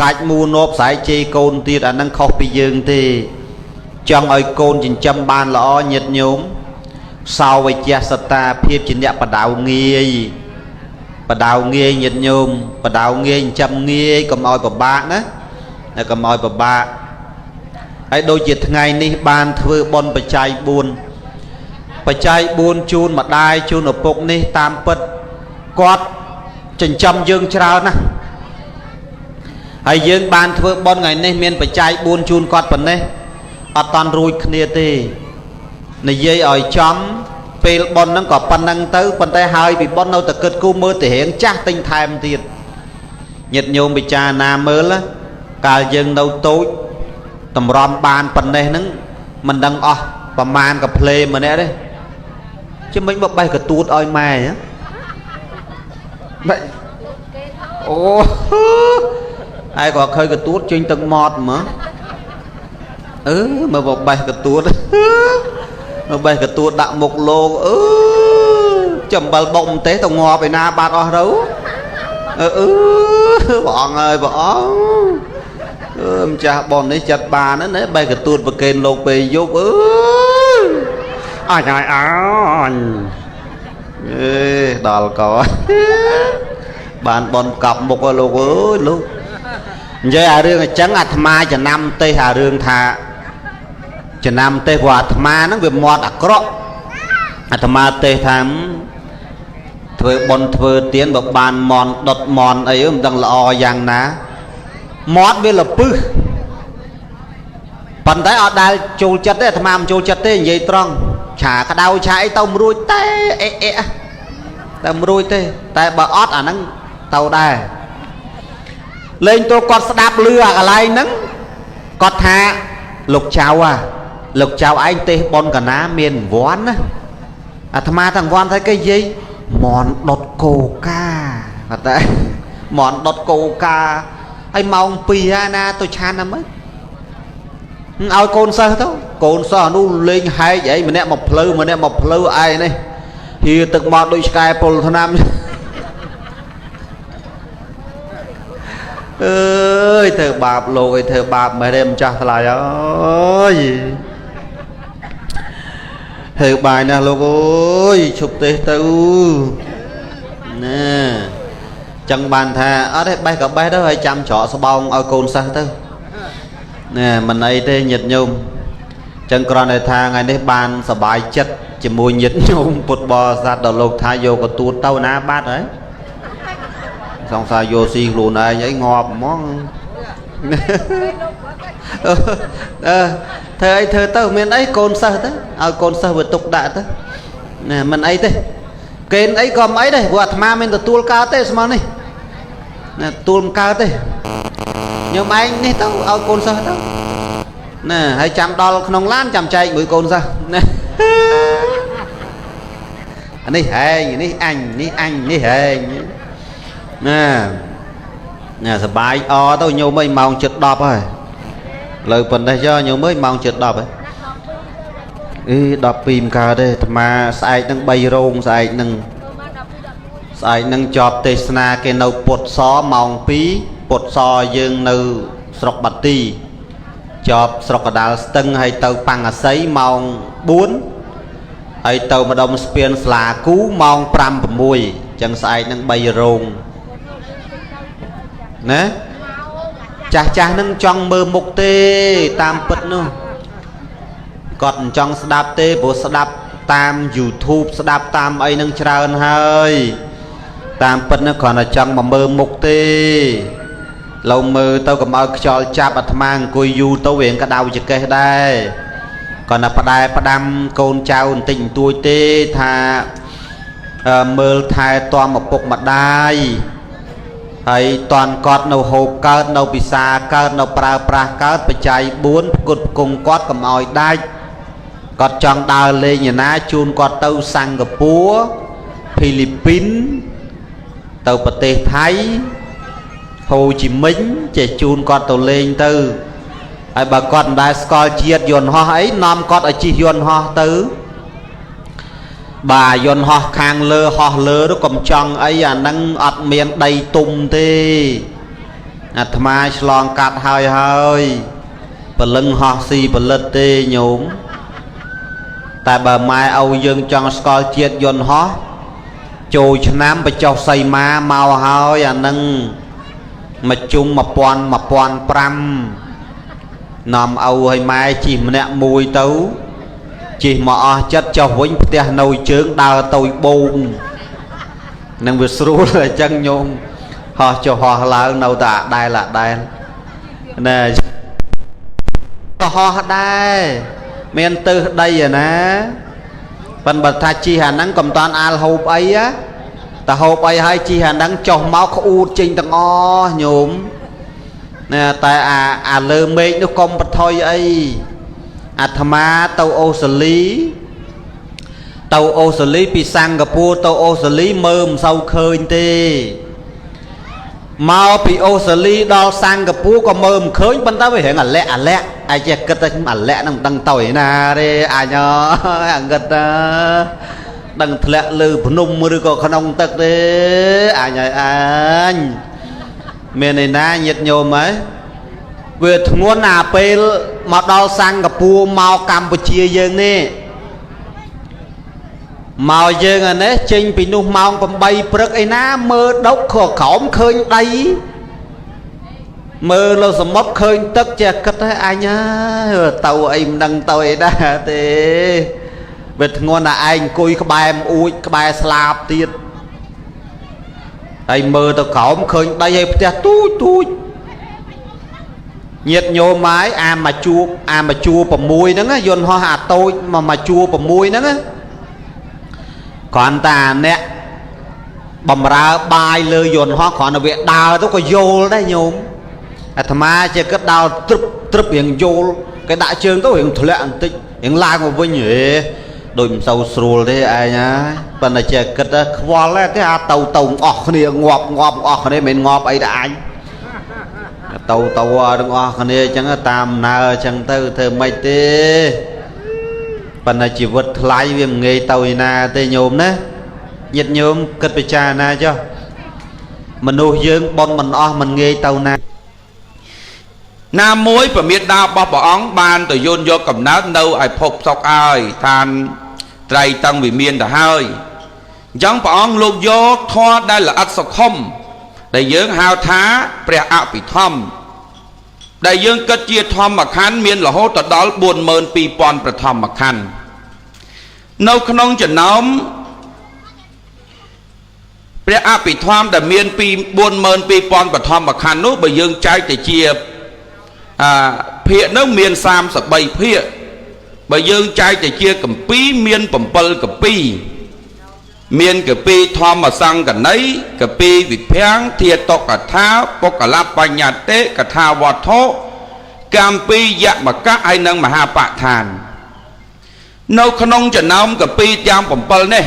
កាច់មូនបស្រែកជេរកូនទៀតអានឹងខុសពីយើងទេចង់ឲ្យកូនចិញ្ចឹមបានល្អញាតិញោមសោវិជ្ជាសតាភាពជាអ្នកបដៅងាយបដៅងាយញាតិញោមបដៅងាយចិញ្ចឹមងាយកុំឲ្យពិបាកណាកុំឲ្យពិបាកហើយដូចជាថ្ងៃនេះបានធ្វើបុណ្យបច្ច័យ4បច្ច័យ4ជូនម្ដាយជូនឪពុកនេះតាមពិតគាត់ចិញ្ចឹមយើងច្រើនណាស់ហើយយើងបានធ្វើបុណ្យថ្ងៃនេះមានបច្ច័យ4ជូនគាត់ប៉ុណ្ណេះអត់តាន់រួចគ្នាទេនិយាយឲ្យចំពេលបុណ្យហ្នឹងក៏ប៉ុណ្ណឹងទៅប៉ុន្តែហើយពីបុណ្យនៅតែគិតគូមើលទៅរៀងចាស់ទិញថែមទៀតញាតិញោមពិចារណាមើលកាលយើងនៅតូចតម្រាំបានប៉ុណ្ណេះហ្នឹងមិនដឹងអស់ប្រមាណកាផ្លេម្នាក់ទេជំមិញមកបេះកទួតឲ្យម៉ែហ៎អូហើយក៏ឃើញកទួតចេញទឹកម៉ត់មកអឺមើលបេះកទួតមើលបេះកទួតដាក់មុខលោកអឺចំបិលបុកម្ទេសទៅងាប់ឯណាបាត់អស់ទៅអឺអឺព្រះអង្គអើយព្រះអង្គអឺម្ចាស់ប៉ុននេះចិត្តបានណាបេះកទួតប្រកេនលោកពេលយប់អឺអញអញអេដល់កបានប៉ុនកប់មុខលោកអើយលោក និយាយអារឿងអញ្ចឹងអាត្មាចំណាំទេសអារឿងថាចំណាំទេសព្រោះអាត្មាហ្នឹងវាមាត់អាក្រក់អាត្មាទេសថាធ្វើបុណ្យធ្វើទានបើបានមន់ដុតមន់អីមិនដឹងល្អយ៉ាងណាមាត់វាលពឹសប៉ុន្តែអត់ដែលចូលចិត្តទេអាត្មាមិនចូលចិត្តទេនិយាយត្រង់ឆាក្តៅឆាអីទៅមិនរួចទេអេអេតែមិនរួចទេតែបើអត់អាហ្នឹងទៅដែរលេងតួគាត់ស្ដាប់លឺអាកន្លែងហ្នឹងគាត់ថាលោកចៅអាលោកចៅឯងទេសបុណ្យកណាមានវ័នណាអាត្មាទាំងវ័នថាគេនិយាយមន់ដុតកោកាគាត់តែមន់ដុតកោកាហើយម៉ោង2ហើយណាទៅឆានណាមើលឲ្យកូនសិស្សទៅកូនសិស្សនោះលេងហែកអីម្នាក់មកផ្លូវម្នាក់មកផ្លូវឯងនេះហៀទឹកមកដូចឆ្កែពុលថ្នាំអើយធ្វើបាបលោកអីធ្វើបាបមែនទេម្ចាស់ថ្លៃអើយធ្វើបាយណាស់លោកអើយឈប់ទេសទៅណែចឹងបានថាអត់ទេបេះក៏បេះទៅហើយចាំច្រកស្បោងឲ្យកូនសិស្សទៅណែមិនអីទេញាតិញោមចឹងគ្រាន់តែថាថ្ងៃនេះបានសบายចិត្តជាមួយញាតិញោមពុទ្ធបរិស័ទដល់លោកថាយកកទួតទៅណាបាត់ហើយសង្សារយកស៊ីខ្លួនឯងអីងាប់ហ្មងអឺធ្វើអីធ្វើទៅមានអីកូនសិស្សទៅឲ្យកូនសិស្សវាទុកដាក់ទៅណែមិនអីទេគេអីក៏មិនអីដែរព្រោះអាត្មាមិនទទួលកើតទេស្មើនេះណែទទួលមិនកើតទេញោមឯងនេះទៅឲ្យកូនសិស្សទៅណែហើយចាំដល់ក្នុងឡានចាំចែកមួយកូនសិស្សណាអានេះហែងនេះអញនេះអញនេះហែងណាណាសបាយអទៅញោមអើយម៉ោងជិត10ហើយលើប៉ុណ្ណេះចុះញោមអើយម៉ោងជិត10ហើយអី12មិនកើតទេអាត្មាស្អែកនឹង3រោងស្អែកនឹងចប់ទេសនាគេនៅពុទ្ធសម៉ោង2ពុទ្ធសយើងនៅស្រុកបាទីចប់ស្រុកកដាលស្ទឹងហើយទៅប៉ាំងអាស័យម៉ោង4ហើយទៅម្ដុំស្ពានស្លាគូម៉ោង5 6អញ្ចឹងស្អែកនឹង3រោងណាចាស់ចាស់នឹងចង់មើលមុខទេតាមពិតនោះគាត់មិនចង់ស្ដាប់ទេព្រោះស្ដាប់តាម YouTube ស្ដាប់តាមអីនឹងច្រើនហើយតាមពិតនោះគ្រាន់តែចង់មកមើលមុខទេឡូវមើលទៅកុំឲ្យខ្យល់ចាប់អាត្មាអង្គុយយូរទៅវាក្តៅចកេះដែរគាត់តែផ្ដែផ្ដាំកូនចៅបន្តិចបន្តួចទេថាមើលថែទាំឪពុកម្ដាយហើយតន់គាត់នៅហូបកើតនៅពិសាកើតនៅប្រើប្រាស់កើតបច្ច័យ4ផ្គត់ផ្គង់គាត់កុំឲ្យដាច់គាត់ចង់ដើរលេងឯណាជូនគាត់ទៅសិង្ហបុរីហ្វីលីពីនទៅប្រទេសថៃហូជីមិញចេះជូនគាត់ទៅលេងទៅហើយបើគាត់មិនដែលស្គាល់ជាតិយន្តហោះអីនាំគាត់ឲ្យជិះយន្តហោះទៅបាទយន្តហោះខាងលើហោះលើនោះកុំចង់អីអាហ្នឹងអត់មានដីទុំទេអាត្មាឆ្លងកាត់ហើយហើយព្រលឹងហោះស៊ីផលិតទេញោមតែបើម៉ែឪយើងចង់ស្គាល់ជាតិយន្តហោះចូលឆ្នាំបញ្ចុះសីមាមកហើយអាហ្នឹងមកជុំ1000 1500នាំឪឲ្យម៉ែជិះម្នាក់មួយទៅជិះមកអស់ចិត្តចុះវិញផ្ទះនៅជើងដើរទៅបូងនឹងវាស្រួលអញ្ចឹងញោមហោះចុះហោះឡើងនៅតែអាដែលអាដែលណែក៏ហោះដែរមានទិសដីឯណាប៉ុន្តែបើថាជិះអាហ្នឹងកុំតាន់អាលហូបអីណាតែហូបអីហើយជិះអាហ្នឹងចុះមកក្អួតចេញទាំងអស់ញោមណែតែអាលើមេឃនោះកុំបថុយអីអាត្មាទៅអូស្ត្រាលីទៅអូស្ត្រាលីពីសិង្ហបុរីទៅអូស្ត្រាលីមើលមិនសូវឃើញទេមកពីអូស្ត្រាលីដល់សិង្ហបុរីក៏មើលមិនឃើញប៉ុន្តែវារៀងអាលាក់អាលាក់ឯងចេះគិតថាអាលាក់ហ្នឹងមិនដឹងទៅឯណាទេអញអើយអាងិតដឹងធ្លាក់លើភ្នំឬក៏ក្នុងទឹកទេអញហើយអញមានឯណាញាតិញោមហ៎វាធ្ងន់អាពេលមកដល់សិង្ហបុរីមកកម្ពុជាយើងនេះមកយើងអានេះចេញពីនោះម៉ោង8ព្រឹកឯណាមើលដុកក្រោមឃើញដី មើលលើសមុទ្រឃើញទឹកចេះគិតថាអញហើយទៅអីមិនដឹងទៅអីដែរទេវាធ្ងន់តែឯងអង្គុយក្បែរអួចក្បែរស្លាបទៀតហើយមើលទៅក្រោមឃើញដីហើយផ្ទះទូចទូចញាតញោមហើយអាមកជួបអាមកជួ6ហ្នឹងយន្តហោះអាតូចមកជួ6ហ្នឹងគ្រាន់តែអ្នកបំរើបាយលើយន្តហោះគ្រាន់តែវាដើរទៅក៏យល់ដែរញោមអាត្មាជាគិតដើរត្រឹបត្រឹបរៀងយល់គេដាក់ជើងទៅរៀងធ្លាក់បន្តិចរៀងឡើងមកវិញហេដូចមិនសូវស្រួលទេឯងហើយប៉ុន្តែជាគិតខ្វល់ទេអាទៅទៅអស់គ្នាងាប់ងាប់អស់គ្នាមិនងាប់អីដែរអញទៅទៅទាំងអស់គ្នាអញ្ចឹងតាមដំណើរអញ្ចឹងទៅធ្វើម៉េចទេប៉ុន្តែជីវិតថ្លៃវាមិនងាយទៅឯណាទេញោមណាញាតិញោមគិតពិចារណាចុះមនុស្សយើងប៉ុនមិនអស់មិនងាយទៅណា ណាមួយប្រមេដារបស់ព្រះអង្គបានទៅយន្តយកកំណើតនៅឯភពសុកហើយឋានត្រៃតឹងវិមានទៅហើយអញ្ចឹងព្រះអង្គលោកយកធម៌ដែលល្អិតសុខុមដែលយើងហៅថាព្រះអភិធម្មដែលយើងគិតជាធម្មខណ្ឌមានរហូតទៅដល់42000ប្រធម្មខណ្ឌនៅក្នុងចំណោមព្រះអភិធម្មដែលមានពី42000បឋមខណ្ឌនោះបើយើងចែកទៅជាភាគនោះមាន33ភាគបើយើងចែកទៅជាកម្ពីមាន7កម្ពីមានកម្ពីធម្មសង្កណីកម្ពីវិភាំងធាតុកថាបុគ្គលបញ្ញតិកថាវត្ថុកម្ពីយមកៈហើយនិងមហាបដ្ឋាននៅក្នុងចំណោមកម្ពីទាំង7នេះ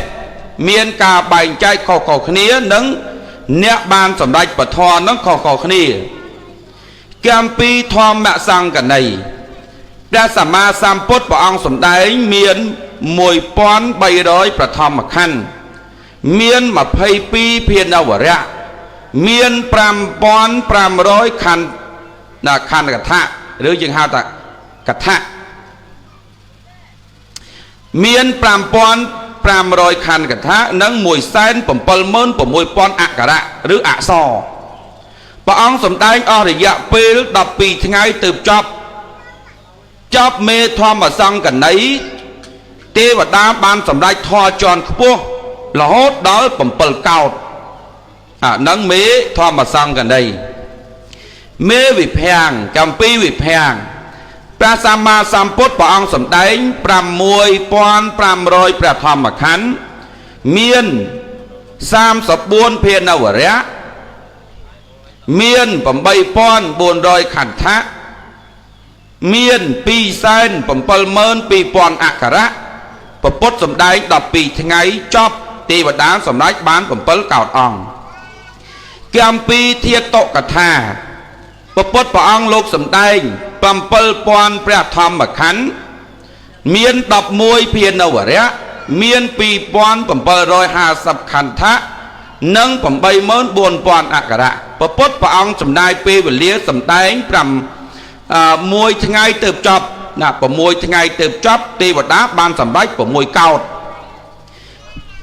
មានការបែងចែកខុសៗគ្នានិងអ្នកបានសម្រេចពធនឹងខុសៗគ្នាកម្ពីធម្មសង្កណីព្រះសម្មាសម្ពុទ្ធព្រះអង្គសម្ដែងមាន1300ប្រធមខណ្ឌមាន22ភានវរៈមាន5500ខណ្ឌណាខណ្ឌកថាឬយើងហៅថាកថាមាន5500ខណ្ឌកថានិង176,000អក្ខរៈឬអក្សរព្រះអង្គសម្ដែងអស់រយៈពេល12ថ្ងៃទើបចប់ចប់មេធម្មសង្កណីទេវតាបានសម្រេចធម៌ជាន់ខ្ពស់រហូតដល់7កោដអានឹងមេធម្មសង្កណីមេវិភាំងកម្ពីវិភាំងព្រះសម្មាសម្ពុទ្ធព្រះអង្គសម្ដែង6500ព្រះធម្មខណ្ឌមាន34ភានវរៈមាន8400ខន្ធៈមាន272,000អក្ខរៈពពុទ្ធសម្ដែង12ថ្ងៃចប់ទេវតាសម្រេចបាន7កោដអង្គកម្ពីធាតុកថាពពុទ្ធព្រះអង្គលោកសម្ដែង7000ព្រះធម្មខណ្ឌមាន11ភានវរៈមាន2750ខន្ធៈនិង84000អក្ខរៈពពុទ្ធព្រះអង្គចំណាយពេលវេលាសម្ដែង1ថ្ងៃទើបចប់ណា6ថ្ងៃទើបចប់ទេវតាបានសម្រេច6កោដ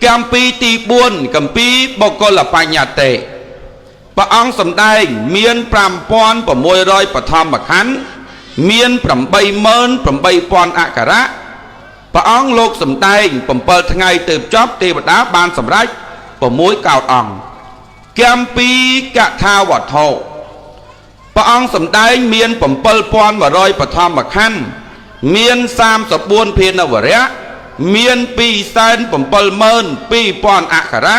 កម្ពីទី4កម្ពីបុគ្គលបញ្ញតិព្រះអង្គសម្ដែងមាន5600បឋមខណ្ឌមាន88000អក្ខរៈព្រះអង្គលោកសម្ដែង7ថ្ងៃទើបចប់ទេវតាបានសម្រេច6កោដអង្គកម្ពីកថាវត្ថុព្រះអង្គសម្ដែងមាន7100បឋមខណ្ឌមាន34ភានវរៈមាន272,000អក្ខរៈ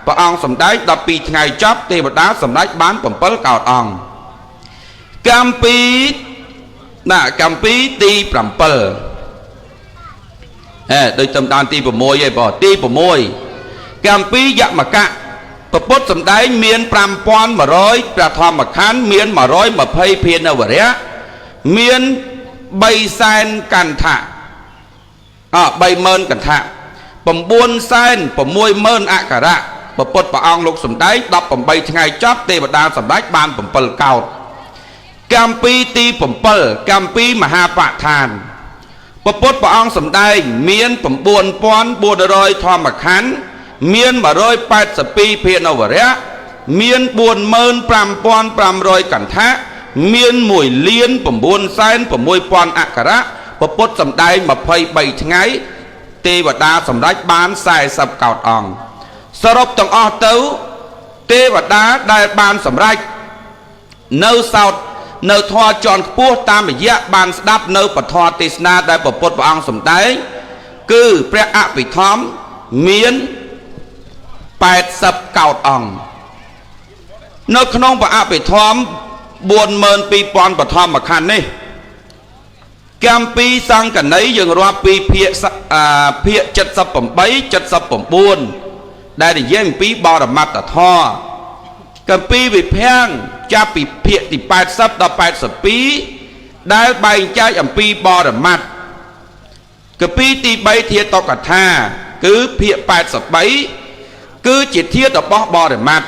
ព្រះអង្គសម្ដែង12ថ្ងៃចប់ទេវតាសម្រេចបាន7កោដអង្គកម្ពីណាកម្ពីទី7ដូចតាមដានទី6ឯងបងទី6កម្ពីយមកៈពពុទ្ធសម្ដែងមាន5100ព្រះធម្មខណ្ឌមាន120ភានវរៈមាន300,000កន្ធៈ30000កន្ធៈ960,000អក្ខរៈពពុទ្ធព្រះអង្គលោកសម្ដែង18ថ្ងៃចប់ទេវតាសម្រេចបាន7កោដកម្ពីទី7កម្ពីមហាបដ្ឋានពពុទ្ធព្រះអង្គសម្ដែងមាន9400ធម្មខណ្ឌមាន182ភានវរៈមាន45500កន្ធៈ មាន1លាន9សែន6000អក្ខរៈពពុទ្ធសម្ដែង23ថ្ងៃទេវតាសម្រេចបាន40កោដអង្គសរុបទាំងអស់ទៅទេវតាដែលបានសម្រេចនៅសោតនៅធម៌ជាន់ខ្ពស់តាមរយៈបានស្ដាប់នៅពធទេសនាដែលពពុទ្ធព្រះអង្គសម្ដែងគឺព្រះអភិធម្មមាន80កោដអង្គនៅក្នុងព្រះអភិធម្ម42000បឋមខណ្ឌនេះកម្ពីសង្កណីយើងរាប់ពីភាគភាគ78 79ដែលនិយាយអំពីបរមត្តធម៌កម្ពីវិភាំងចាប់ពីភាគទី80ដល់82ដែលបែងចែកអំពីបរមត្តកម្ពីទី3ធាតុកថាគឺភាគ83គឺជាធាតុរបស់បរមត្ត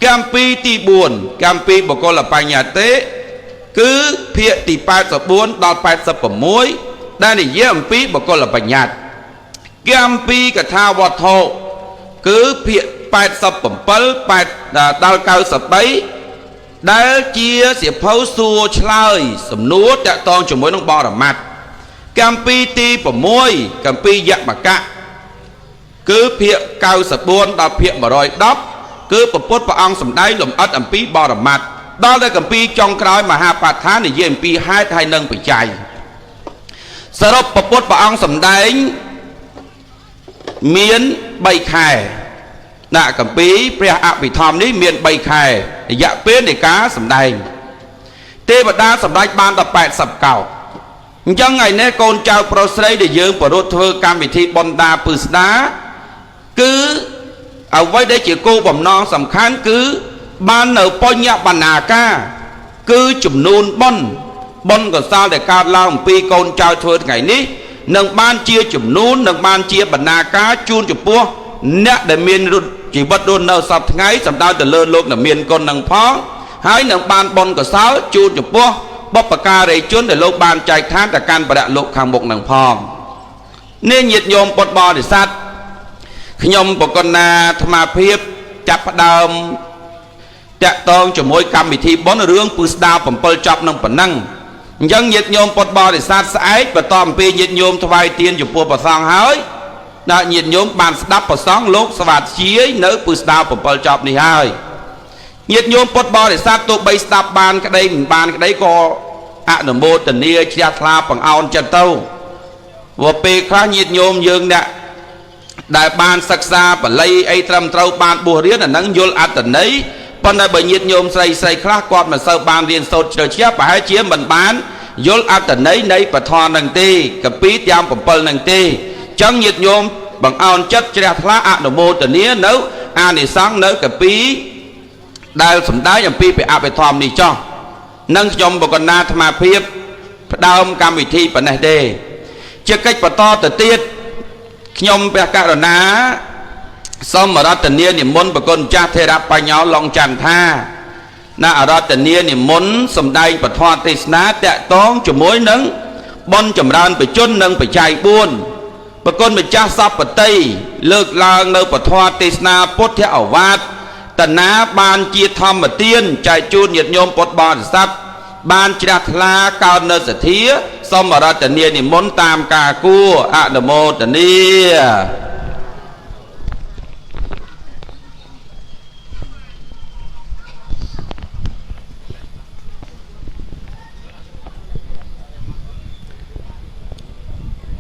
កម្ពីទី4កម្ពីបុគ្គលបញ្ញតិគឺភាគទី84ដល់86ដែលនិយាយអំពីបុគ្គលបញ្ញត្តិកម្ពីកថាវត្ថុគឺភាគ87 8ដល់93ដែលជាសៀវភៅសួរឆ្លើយសំណួរតាក់ទងជាមួយនឹងបរមត្តកម្ពីទី6កម្ពីយមកៈគឺភាគ94ដល់ភាគ110គឺពពុទ្ធព្រះអង្គសម្ដែងលម្អិតអំពីបរមត្តដល់តែកម្ពីចុងក្រោយមហាបដ្ឋាននិយាយអំពីហេតុហើយនឹងបច្ច័យសរុបពពុទ្ធព្រះអង្គសម្ដែងមាន3ខែណាកម្ពីព្រះអភិធម្មនេះមាន3ខែរយៈពេលនៃការសម្ដែងទេវតាសម្រេចបានដល់80កោដអញ្ចឹងថ្ងៃនេះកូនចៅប្រុសស្រីដែលយើងប្រារព្ធធ្វើកម្មវិធីបុណ្យដាពឹស្ដាគឺអ្វីដែលជាគោលបំណងសំខាន់គឺបាននៅបញ្ញបណ្ណាការគឺចំនួនបុណ្យបុណ្យកុសលដែលកើតឡើងអំពីកូនចៅធ្វើថ្ងៃនេះនឹងបានជាចំនួននឹងបានជាបណ្ណាការជូនចំពោះអ្នកដែលមានជីវិតរស់នៅសពថ្ងៃសំដៅទៅលើលោកដែលមានគុណនឹងផងហើយនឹងបានបុណ្យកុសលជូនចំពោះបុព្វការីជនដែលលោកបានចែកឋានទៅកាន់បរលោកខាងមុខនឹងផងនេះញាតិញោមពុទ្ធបរិស័ទខ្ញុំបកណាអាត្មាភាពចាប់ផ្ដើមតាក់ទងជាមួយកម្មវិធីបុណ្យរឿងពឹស្ដា7ចប់នឹងប៉ុណ្ណឹងអញ្ចឹងញាតិញោមពុទ្ធបរិស័ទស្អែកបន្តអំពីញាតិញោមថ្វាយទានចំពោះព្រះសង្ឃហើយដល់ញាតិញោមបានស្ដាប់ព្រះសង្ឃលោកស្វាតជាយនៅពឹស្ដា7ចប់នេះហើយញាតិញោមពុទ្ធបរិស័ទទោះបីស្ដាប់បានក្តីមិនបានក្តីក៏អនុមោទនាជ្រះថ្លាបង្អោនចិត្តទៅព្រោះពេលខ្លះញាតិញោមយើងអ្នកដែលបានសិក្សាបាលីអីត្រឹមត្រូវបានបួសរៀនអានឹងយល់អត្ថន័យប៉ុន្តែបើញាតិញោមស្រីស្រីខ្លះគាត់មិនសូវបានរៀនសូត្រជ្រៅជ្រះប្រហែលជាមិនបានយល់អត្ថន័យនៃពធនឹងទេកពីទាំង7នឹងទេចឹងញាតិញោមបង្អោនចិត្តជ្រះថ្លាអនុមោទនានៅអានិសង្សនៅកពីដែលសម្ដែងអំពីព្រះអភិធម្មនេះចោះនឹងខ្ញុំបកណាអាត្មាភាពផ្ដើមកម្មវិធីប៉ុណ្ណេះទេជាកិច្ចបន្តទៅទៀតខ្ញុំព្រះករុណាសូមរតនានិមន្តប្រគុណម្ចាស់ថេរបញ្ញោឡុងចន្ទថាណាអរតនានិមន្តសម្ដែងពធទេសនាតាក់ទងជាមួយនឹងបុណ្យចម្រើនបជននិងបច្ច័យ4ប្រគុណម្ចាស់សពតិលើកឡើងនៅពធទេសនាពុទ្ធអវាទតណាបានជាធម្មទានចែកជូនញាតិញោមពុទ្ធបរិស័ទបានជ្រះថ្លាកើតនៅសទ្ធាសូមអរតនានិមន្តតាមការគួរអនុមោទនា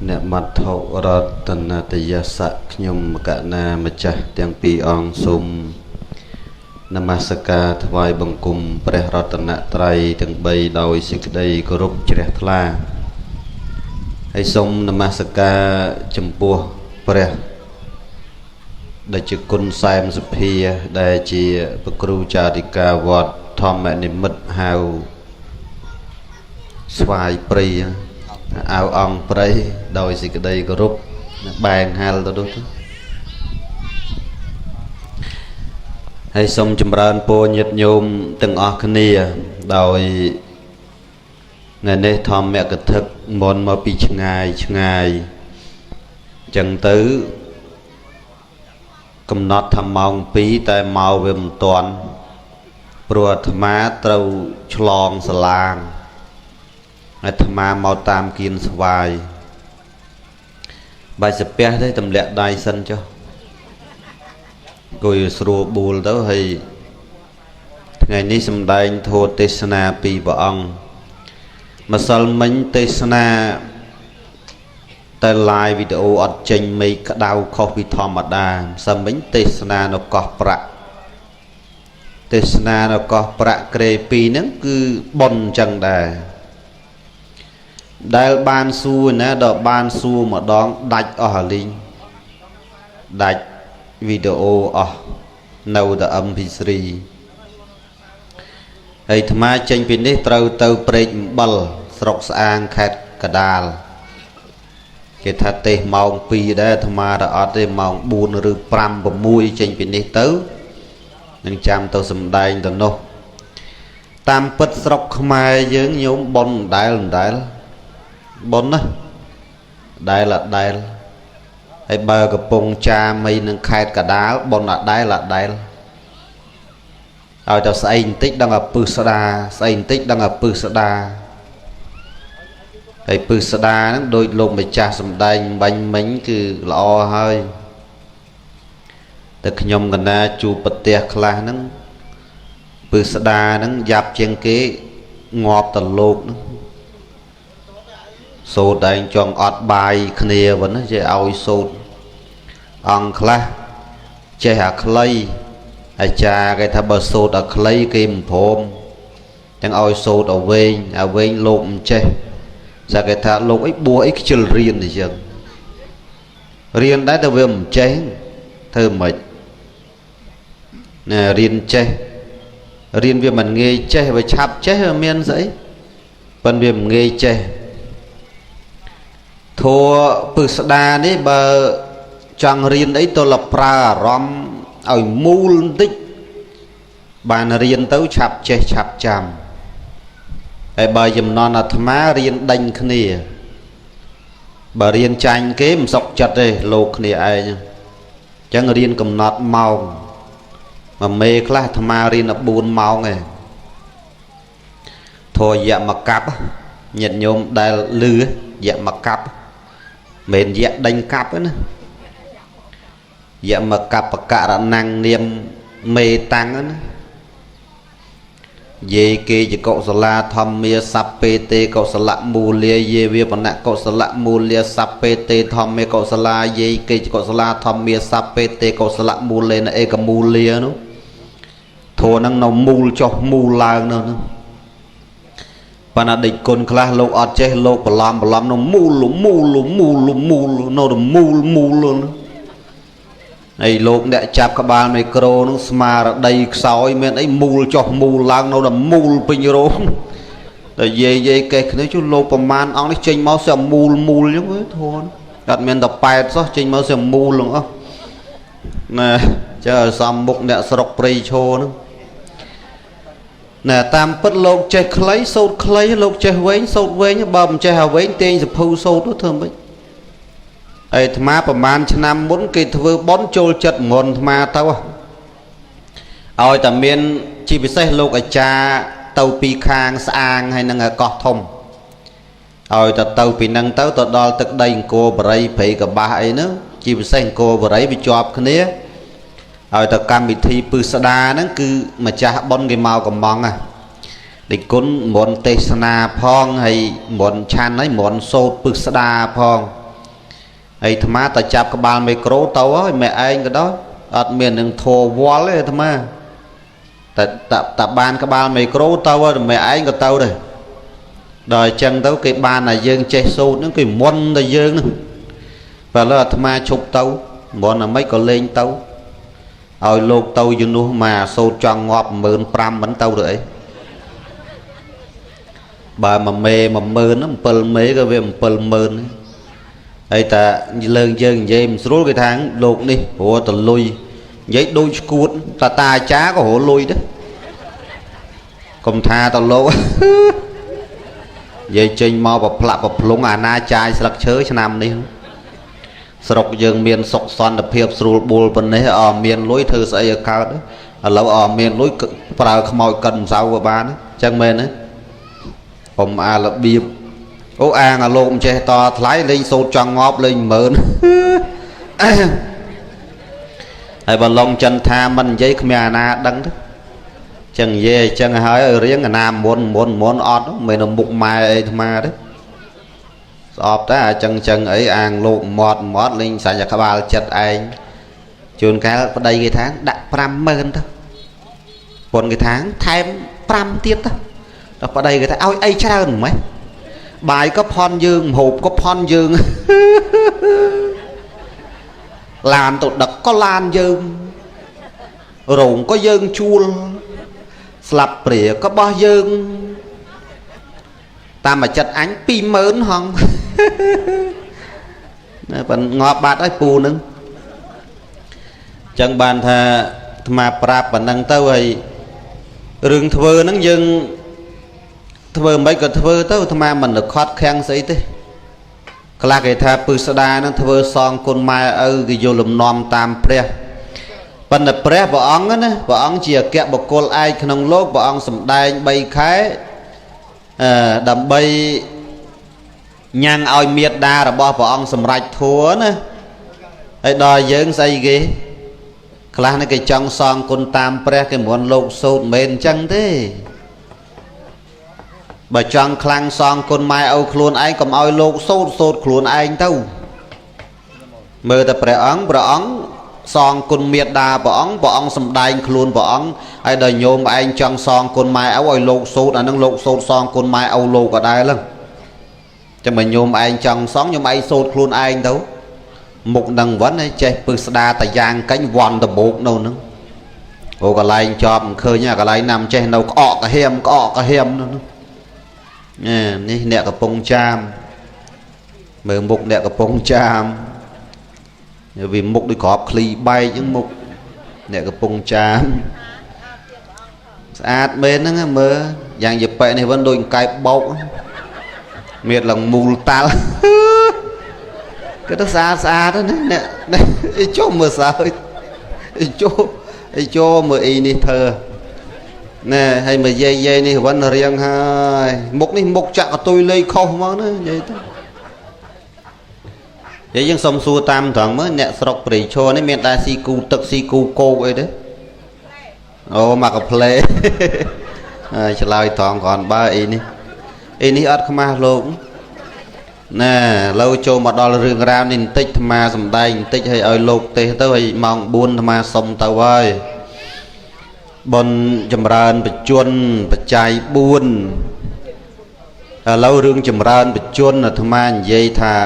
អ្នកមត្ថុរតនតយសៈខ្ញុំកណាម្ចាស់ទាំងពីរអង្គសូមនមស្ការថ្វាយបង្គំព្រះរតនត្រ័យទាំង3ដោយសេចក្តីគោរពជ្រះថ្លាហើយសូមនមស្ការចំពោះព្រះដែលជាគុណសែមសុភាដែលជាព្រះគ្រូចារិកាវត្តធម្មនិមិត្តហៅស្វាយព្រៃអៅអង្គព្រៃដោយសេចក្តីគោរពបែងហាលទៅនោះហើយសូមចម្រើនពរញាតិញោមទាំងអស់គ្នាដោយថ្ងៃនេះធម្មកថាមុនមកពីឆ្ងាយឆ្ងាយចឹងទៅកំណត់ថាម៉ោង2តែមកវាមិនទាន់ ព្រោះអាត្មាត្រូវឆ្លងសាឡាងអាត្មាមកតាមគៀនស្វាយបាយសាពះទេទម្លាក់ដៃសិនចុះគួយស្រួលបួលទៅហើយថ្ងៃនេះសម្ដែងធម៌ទេសនាពីព្រះអង្គម្សិលមិញទេសនាតែ live វីដេអូអត់ចេញមេឃក្តៅខុសពីធម្មតាម្សិលមិញទេសនានៅកោះប្រាក់ទេសនានៅកោះប្រាក់ក្រេ2ហ្នឹងគឺប៉ុនអញ្ចឹងដែរដែលបានសួរណាដល់បានសួរម្ដងដាច់អស់អាលីងដាច់វីដេអូអស់នៅតែ MP3 ហើយអាត្មាចេញពីនេះត្រូវទៅព្រែកអំបិលស្រុកស្អាងខេត្តកដាលគេថាទេសម៉ោង2ដែរអាត្មាទៅអត់ទេម៉ោង4ឬ5 6ចេញពីនេះទៅនឹងចាំទៅសំដែងទៅនោះតាមពិតស្រុកខ្មែរយើងញោមប៉ុនដដែលប៉ុនណាដែលអដែលហើយបើកំពង់ចាមអីនឹងខេត្តកដាលប៉ុនអដែលអដែលឲ្យតែស្អីបន្តិចដឹងអាពឹសស្ដាស្អីបន្តិចដឹងអាពឹសស្ដាហើយពឹសស្ដាហ្នឹងដូចលោកម្ចាស់សំដែងបាញ់មិញគឺល្អហើយតែខ្ញុំកណាជួបប្រទេសខ្លះហ្នឹងពឹសស្ដាហ្នឹងយ៉ាប់ជាងគេងាប់តលោកហ្នឹងសូត្រឯងចង់អត់បាយគ្នាវិញណាចេះឲ្យសូត្រអង្គខ្លះចេះអាខ្លីអាចារ្យគេថាបើសូត្រអាខ្លីគេមិនព្រមទាំងឲ្យសូត្រឲ្យវែងអាវែងលោកមិនចេះសាគេថាលោកអីបួសអីខ្ជិលរៀនអញ្ចឹងរៀនដែរតែវាមិនចេះធ្វើម៉េចណែរៀនចេះរៀនវាមិនងាយចេះវាឆាប់ចេះវាមានស្អីប៉ុន្តែវាមិនងាយចេះធัวពឹស្ដានេះបើចង់រៀនអីទល់តែប្រើអារម្មណ៍ឲ្យមូលបន្តិចបានរៀនទៅឆាប់ចេះឆាប់ចាំហើយបើចំណន់អាត្មារៀនដេញគ្នាបើរៀនចាញ់គេមិនសុខចិត្តទេលោកគ្នាឯងអញ្ចឹងរៀនកំណត់ម៉ោងមួយមេខ្លះអាត្មារៀន14ម៉ោងឯងធัวยៈមកកាប់ញាតិញោមដែលលឺយៈមកកាប់មិនយៈដេញកាប់ទេណាយៈមកកាប់បករណੰនាមមេតាំងណាយេគេជាកុសលាធម្មាសព្ពេទេកុសលមូលាយេវាបណៈកុសលមូលាសព្ពេទេធម្មាកុសលាយេគេជាកុសលាធម្មាសព្ពេទេកុសលមូលេនឯកមូលានោះធัวហ្នឹងនៅមូលចុះមូលឡើងនោះប៉ុន្តែដេចគុណខ្លះលោកអត់ចេះលោកបន្លំបន្លំនៅមូលមូលមូលមូលនៅតែមូលមូលហើយលោកអ្នកចាប់ក្បាលមីក្រូនឹងស្មារតីខ្សោយមានអីមូលចុះមូលឡើងនៅតែមូលពេញរោងតែយាយយាយកេះគ្នាជួលោកប្រមាណអង្គនេះចេញមកសែមូលមូលអញ្ចឹងធន់អត់មានតែប៉ែតសោះចេញមកសែមូលហ្នឹងអស់ណែចើសំមុខអ្នកស្រុកព្រៃឈរហ្នឹងណែតាមពិតលោកចេះខ្លីសូត្រខ្លីលោកចេះវែងសូត្រវែងបើមិនចេះឲ្យវែងទាញសភៅសូត្រទៅធ្វើម៉េចហើយអាត្មាប្រហែលឆ្នាំមុនគេធ្វើបុណ្យចូលចិត្តមុនអាត្មាទៅឲ្យតែមានជាពិសេសលោកអាចារ្យទៅពីខាងស្អាងហើយនឹងកោះធំឲ្យតែទៅពីនឹងទៅទៅដល់ទឹកដីអង្គរបរិយព្រៃកបាសអីហ្នឹងជាពិសេសអង្គរបរិយវាជាប់គ្នាឲ្យតែកម្មវិធីពឹស្ដាហ្នឹងគឺម្ចាស់បុណ្យគេមកកំងណាដេចគុណមុនទេសនាផងហើយមុនឆាន់ហើយមុនសូត្រពឹស្ដាផងហើយអាត្មាតែចាប់ក្បាលមីក្រូទៅហើយម៉ែឯងក៏ដោយអត់មាននឹងធัวវល់ទេអាត្មាតែតែបានក្បាលមីក្រូទៅហើយម៉ែឯងក៏ទៅដែរដល់អញ្ចឹងទៅគេបានតែយើងចេះសូត្រហ្នឹងគេមុនតែយើងហ្នឹងបើលើអាត្មាឈប់ទៅមុនអាម៉េចក៏លេងទៅឲ្យលោកទៅជំនួសមកសូត្រចង់ងាប់15000មិនទៅទៅអីបើមួយមេ10000 7មេក៏វា70000ហើយតែលើងយើងនិយាយមិនស្រួលគេថាលោកនេះរត់ទៅលុយនិយាយដូចឈួតតាតាអាចារ្យក៏រលុយដែរកុំថាតលោកនិយាយចេញមកប្រផ្លាក់ប្រភ្លុងអាណាចាយស្លឹកឈើឆ្នាំនេះស្រុកយើងមានសុខសន្តិភាពស្រួលបួលប៉ុណ្ណេះអមានលុយធ្វើស្អីឲ្យកើត ឥឡូវអត់មានលុយប្រើខ្មោចកិនម្សៅក៏បានអញ្ចឹងមែនទេកុំអារបៀបអូអាងអាលោកមិនចេះតថ្លៃលេងសូត្រចង់ងាប់លេង10000ហើយបើឡងចិនថាមិននិយាយគ្មានអាណាដឹងទេចឹងនិយាយចឹងហើយឲ្យរៀងអាណាមុនមុនមុនអត់មិននៅមុខម៉ែអីអាត្មាទេស្អប់តែអាចឹងចឹងអីអាងលោកមាត់មាត់លេងសាច់ក្បាលចិត្តឯងជួនកាលប្តីគេថាដាក់50000ទៅប៉ុនគេថាថែម5ទៀតទៅដល់ប្តីគេថាឲ្យអីច្រើនម៉េចបាយក៏ផន់យើងម្ហូបក៏ផន់យើងឡានទៅដឹកក៏ឡានយើងរោងក៏យើងជួលស្លាប់ព្រាក៏បោះយើងតាមមួយចិត្តអញ20000ហងណាប៉ិនងាប់បាត់ហើយពូនឹងចឹងបានថាអាត្មាប្រាប់ប៉ុណ្ណឹងទៅហើយរឿងធ្វើហ្នឹងយើងធ្វើមិនក៏ធ្វើទៅអាត្មាមិនខត់ខាំងស្អីទេខ្លះគេថាពឹស្ដាហ្នឹងធ្វើសងគុណម៉ែឪគេយកលំនាំតាមព្រះប៉ុន្តែព្រះព្រះអង្គណាព្រះអង្គជាអគ្គបុគ្គលឯកក្នុងលោកព្រះអង្គសម្ដែង3ខែដើម្បីញ៉ាំងឲ្យមេត្តារបស់ព្រះអង្គសម្រេចធัวណាហើយដល់យើងស្អីគេខ្លះនេះគេចង់សងគុណតាមព្រះគេមិនលោកសូត្រមិនមែនអញ្ចឹងទេបើចង់ខ្លាំងសងគុណម៉ែឪខ្លួនឯងកុំឲ្យលោកសូត្រសូត្រខ្លួនឯងទៅមើលតែព្រះអង្គព្រះអង្គសងគុណមេត្តាព្រះអង្គព្រះអង្គសម្ដែងខ្លួនព្រះអង្គហើយដល់ញោមឯងចង់សងគុណម៉ែឪឲ្យលោកសូត្រអានឹងលោកសូត្រសងគុណម៉ែឪលោកក៏ដែរហ្នឹងចាំបើញោមឯងចង់សងញោមឯងសូត្រខ្លួនឯងទៅមុខនឹងវ៉ាន់ឯងចេះពឹស្ដាតាយ៉ាងកាញ់វ៉ាន់ដបោកនៅហ្នឹងអូកន្លែងជាប់មិនឃើញកន្លែងណាំចេះនៅក្អកកាហៀមក្អកកាហៀមនោះនេះអ្នកកំពុងចាមមើលមុខអ្នកកំពុងចាមវាមុខដូចក្របឃ្លីបែកហ្នឹងមុខអ្នកកំពុងចាមស្អាតមែនហ្នឹងមើលយ៉ាងយប៉ែនេះវិញដូចកែបបោកមានឡើងមូលតាល់គេទៅស្អាតស្អាតណាអ្នកអីចុះមើលសើចអីចុះអីចូលមើលអីនេះធ្វើណែហើយមកយាយយាយនេះវិញរៀងហើយមុខនេះមុខចាក់កតុយលេខខុសហ្មងណានិយាយទៅយាយយើងសុំសួរតាមត្រង់មើលអ្នកស្រុកព្រៃឈរនេះមានដែរស៊ីគូទឹកស៊ីគូគោកអីទេអូមកកាផ្លេហើយឆ្លើយត្រង់គ្រាន់បើអីនេះអីនេះអត់ខ្មាស់លោកណែឥឡូវចូលមកដល់រឿងរ៉ាវនេះបន្តិចអាត្មាសំដែងបន្តិចឲ្យឲ្យលោកទេសទៅហើយម៉ោង4អាត្មាសុំទៅហើយបុណ្យចម្រើនបច្ចុប្បច្ច័យ4ឥឡូវរឿងចម្រើនបច្ចុប្បន្នអាត្មានិយាយថា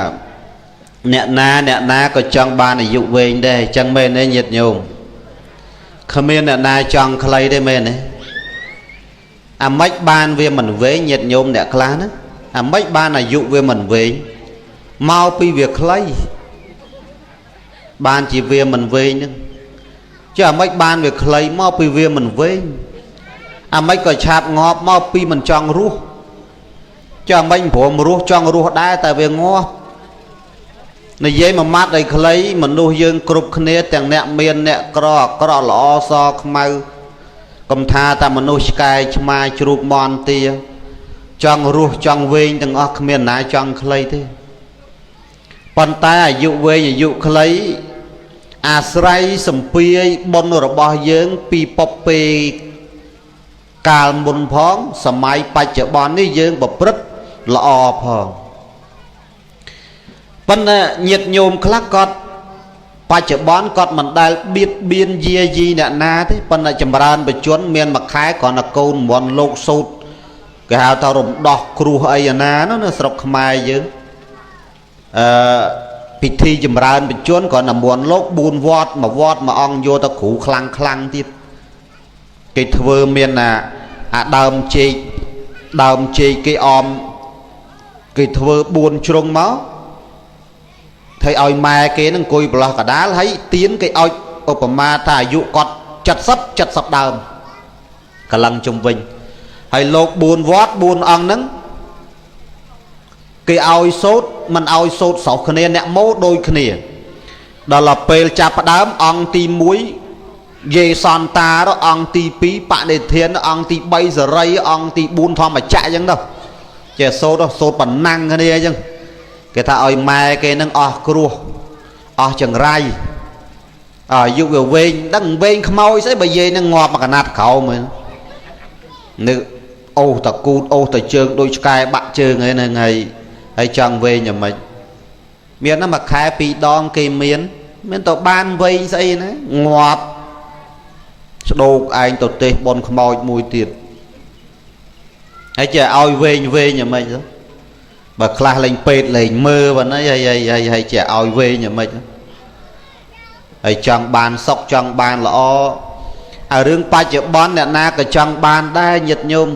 អ្នកណាអ្នកណាក៏ចង់បានអាយុវែងដែរអញ្ចឹងមែនទេញាតិញោមគ្មានអ្នកណាចង់ខ្លីទេមែនទេអាម៉េចបានវាមិនវែងញាតិញោមអ្នកខ្លះណាអាម៉េចបានអាយុវាមិនវែងមកពីវាខ្លីបានជាវាមិនវែងហ្នឹងចុះអាម៉េចបានវាខ្លីមកពីវាមិនវែងអាម៉េចក៏ឆាប់ងាប់មកពីមិនចង់រស់ចុះអាម៉េចព្រមរស់ចង់រស់ដែរតែវាងាប់និយាយមួយម៉ាត់ឲ្យខ្លីមនុស្សយើងគ្រប់គ្នាទាំងអ្នកមានអ្នកក្រអាក្រក់ល្អសខ្មៅកុំថាតែមនុស្សឆ្កែឆ្មាជ្រូកមន់ទាចង់រស់ចង់វែងទាំងអស់គ្មានណាចង់ខ្លីទេប៉ុន្តែអាយុវែងអាយុខ្លីអាស្រ័យសម្ពាយបុណ្យរបស់យើងពីពពេកាលមុនផងសម័យបច្ចុប្បន្ននេះយើងប្រព្រឹត្តល្អផងប៉ុន្តែញាតិញោមខ្លះគាត់បច្ចុប្បន្នគាត់មិនដែលបៀតបៀនយាយីអ្នកណាទេប៉ុន្តែចម្រើនបច្ចុប្បន្នមានមួយខែគ្រាន់តែកូនមន់លោកសូត្រគេហៅថារំដោះគ្រោះអីអាណានោះនៅស្រុកខ្មែរយើងពិធីចម្រើនបច្ចុប្បន្នគ្រាន់តែមន់លោក4វត្តមួយវត្តមួយអង្គយកទៅគ្រូខ្លាំងខ្លាំងទៀតគេធ្វើមានអាដើមចេកដើមចេកគេអមគេធ្វើ4ជ្រុងមកធ្វើឲ្យម៉ែគេនឹងអង្គុយប្រឡោះកដាលហើយទៀនគេឲ្យឧបមាថាអាយុគាត់70 70ដើមកលឹងជុំវិញហើយលោក4វត្ត4អង្គហ្នឹងគេឲ្យសូត្រមិនឲ្យសូត្រស្រុះគ្នាអ្នកម៉ូដូចគ្នាដល់ពេលចាប់ផ្ដើមអង្គទី1 យេសន្តារអង្គទី2បដិធានអង្គទី3សរីអង្គទី4ធម្មចក្រអញ្ចឹងទៅចេះសូត្រសូត្រប៉ុណ្ណឹងគ្នាអញ្ចឹងគេថាឲ្យម៉ែគេនឹងអស់គ្រោះអស់ចង្រៃអាយុវាវែងដឹងវែងខ្មោចស្អីបើយាយនឹងងាប់មកកណាត់ក្រោមនឹកអូសតគូតអូសតជើងដូចឆ្កែបាក់ជើងហ្នឹងហើយហើយចង់វែងយ៉ាងម៉េចមានណាមួយខែពីរដងគេមានមានទៅបានវែងស្អីណាងាប់ស្ដោកឯងទៅទេសបនខ្មោចមួយទៀតហើយចេះឲ្យវែងវែងយ៉ាងម៉េចទៅបើខ្លះលេងពេទ្យលេងមើលប៉ុណ្ណេះហើយហើយហើយចេះឲ្យវែងយ៉ាងម៉េចហើយចង់បានសុខចង់បានល្អអារឿងបច្ចុប្បន្នអ្នកណាក៏ចង់បានដែរញាតិញោម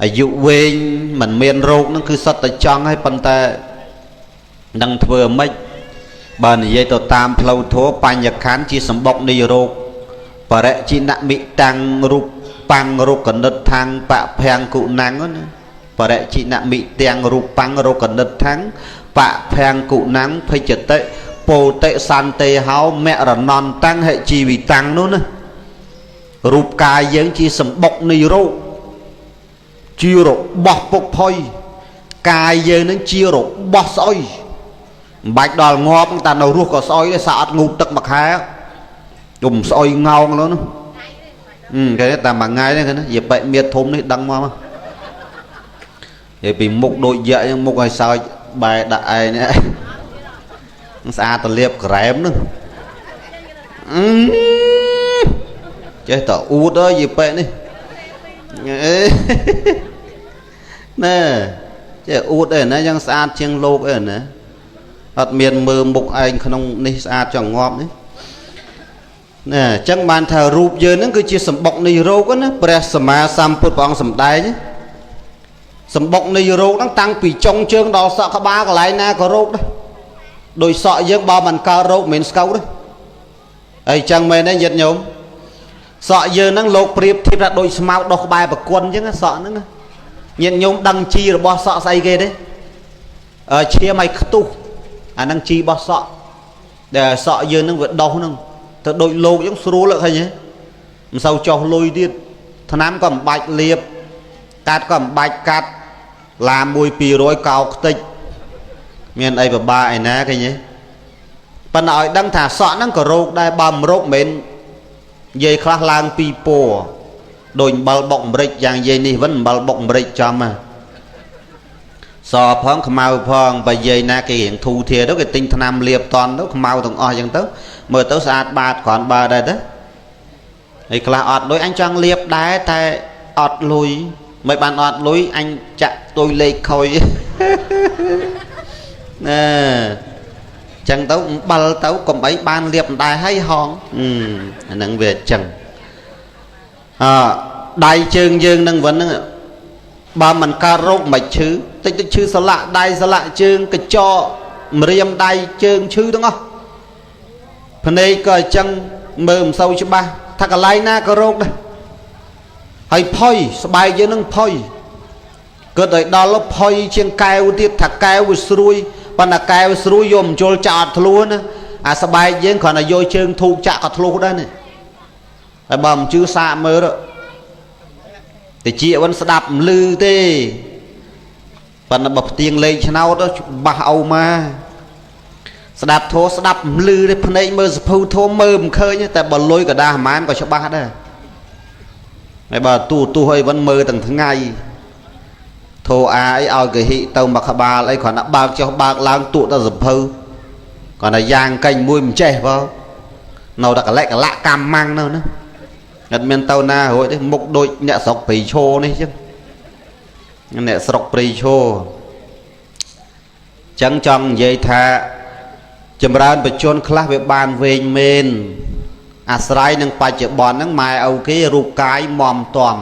អាយុវែងមិនមានរោគនឹងគឺសុទ្ធតែចង់ហើយប៉ុន្តែនឹងធ្វើម៉េចបើនិយាយទៅតាមផ្លូវធម៌បញ្ញខណ្ឌជាសម្បុកនៃរោគបរិជីនមិតាំងរូបបាំងរូបកណិតខាងបភាំងគុណੰណាបរិជីនមិទាំងរូបបាំងរូបកណិតខាងបភាំងគុណੰភិចតិពោតិសន្តិហោមរណន្តតាំងហិជីវិតាំងនោះណារូបកាយយើងជាសម្បុកនៃរោគជារបស់ពុកផុយកាយយើងនឹងជារបស់ស្អុយមិនបាច់ដល់ងាប់តែនៅរស់ក៏ស្អុយដែរសាអត់ងូតទឹកមួយខែជុំស្អុយងោងនោះគេតែមួយថ្ងៃនេះគេណាយាបែកមៀតធំនេះដឹងមកនិយាយពីមុខដូចយៈហ្នឹងមុខឲ្យសើចបែរដាក់ឯងនេះស្អាតតលៀបក្រែមហ្នឹងចេះតែអួតអើយយាបែកនេះណែចេះអួតអីណាយ៉ាងស្អាតជាងលោកអីណាអត់មានមើលមុខឯងក្នុងនេះស្អាតចង់ងាប់នេះណែអញ្ចឹងបានថារូបយើងហ្នឹងគឺជាសម្បុកនៃរោគណាព្រះសម្មាសម្ពុទ្ធព្រះអង្គសម្ដែងសម្បុកនៃរោគហ្នឹងតាំងពីចុងជើងដល់សក់ក្បាលកន្លែងណាក៏រោគដែរដោយសក់យើងបើមិនកើតរោគមិនស្កោតទេហើយអញ្ចឹងមែនទេញាតិញោមសក់យើងហ្នឹងលោកប្រៀបធៀបថាដូចស្មៅដុះក្បែរប្រគុណអញ្ចឹងសក់ហ្នឹងញាតិញោមដឹងជីរបស់សក់ស្អីគេទេឈាមឲ្យខ្ទុះអាហ្នឹងជីរបស់សក់ដែលសក់យើងហ្នឹងវាដុះហ្នឹងទៅដូចលោកអញ្ចឹងស្រួលឃើញទេមិនសូវចោះលុយទៀតថ្នាំក៏មិនបាច់លាបកាត់ក៏មិនបាច់កាត់ឡា1 200កោខ្ទេចមានអីពិបាកឯណាឃើញទេប៉ុន្តែឲ្យដឹងថាសក់ហ្នឹងក៏រោគដែរបើមិនរោគមិនមែននិយាយខ្លះឡើងពីរពណ៌ដូចអំបិលបុកម្រិចយ៉ាងនិយាយនេះវិញអំបិលបុកម្រិចចំហ่ะសផងខ្មៅផងបើយាយណាគេរៀងធូរធាទៅគេទិញថ្នាំលាបតន់ទៅខ្មៅទាំងអស់អញ្ចឹងទៅមើលទៅស្អាតបាតគ្រាន់បើដែរទៅហើយខ្លះអត់លុយអញចង់លាបដែរតែអត់លុយមិនបានអត់លុយអញចាក់ទុយលេខខុយណែចឹងទៅអំបិលទៅកុំអីបានលាបមិនដែរហើយហងអាហ្នឹងវាអញ្ចឹងអដៃជើងយើងនឹងវិញហ្នឹងបើមិនកើតរោគមិនឈឺតិចតិចឈឺសលាក់ដៃសលាក់ជើងកញ្ចក់ម្រាមដៃជើងឈឺទាំងអស់ភ្នែកក៏អញ្ចឹងមើលមិនសូវច្បាស់ថាកន្លែងណាក៏រោគដែរហើយផុយស្បែកយើងនឹងផុយគិតឲ្យដល់ផុយជាងកែវទៀតថាកែវវាស្រួយប៉ុន្តែកែវស្រួយយកមិនជុលចាក់អត់ធ្លួណាអាស្បែកយើងគ្រាន់តែយកជើងធូបចាក់ក៏ធ្លុះដែរនេះហើយបើមិនជឿសាកមើលតិចវិញស្ដាប់មិនឮទេប៉ុន្តែបើផ្ទៀងលេងឆ្នោតច្បាស់អូម៉ាស្ដាប់ធោស្ដាប់មិនឮទេភ្នែកមើលសភៅធោមើលមិនឃើញតែបើលុយកដាស់ប្រហែលក៏ច្បាស់ដែរហើយបើទូទូអីវិញមើលទាំងថ្ងៃធោអាអីឲ្យកេហិទៅមកក្បាលអីគ្រាន់តែបើកចុះបើកឡើងទក់ទៅសភៅគ្រាន់តែយ៉ាងកេញមួយមិនចេះបងនៅតែកលៈកលៈកម្មម៉ាំងនៅណាអត់មានទៅណារួចទេមុខដូចអ្នកស្រុកព្រៃឈរនេះចឹងអ្នកស្រុកព្រៃឈរចឹងចង់និយាយថាចម្រើនបជនខ្លះវាបានវែងមែនអាស្រ័យនឹងបច្ចុប្បន្នហ្នឹងម៉ែឪគេរូបកាយមមតំ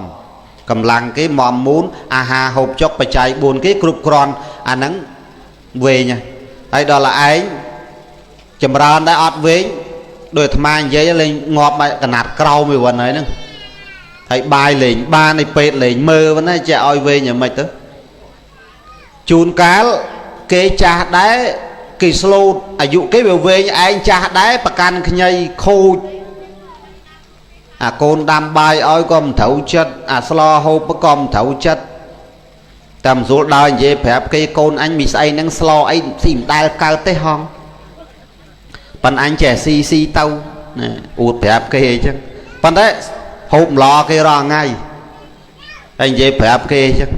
កម្លាំងគេមមមូនអាហារហូបចុកបច្ច័យ4គេគ្រប់គ្រាន់អាហ្នឹងវែងហើយដល់ឯងចម្រើនដែរអត់វែងដោយអាត្មានិយាយលេងងាប់កណាត់ក្រោមឯវិញហើយហ្នឹងហើយបាយលេងបានឯពេទ្យលេងមើលវិញណាចេះឲ្យវែងយ៉ាងម៉េចទៅជួនកាលគេចាស់ដែរគេស្លូតអាយុគេវាវែងឯងចាស់ដែរប្រកាន់ខ្ញីខូច អាកូនដាំបាយឲ្យក៏មិនត្រូវចិត្តអាស្លហូបក៏មិនត្រូវចិត្តតាមស្រួលដើរនិយាយប្រាប់គេកូនអញមីស្អីហ្នឹងស្លអីស៊ីមិនដែលកើតទេហងប៉ិនអញចេះស៊ីស៊ីទៅណាអួតប្រាប់គេអញ្ចឹងប៉ុន្តែហូបម្លគេរាល់ថ្ងៃហើយនិយាយប្រាប់គេអញ្ចឹង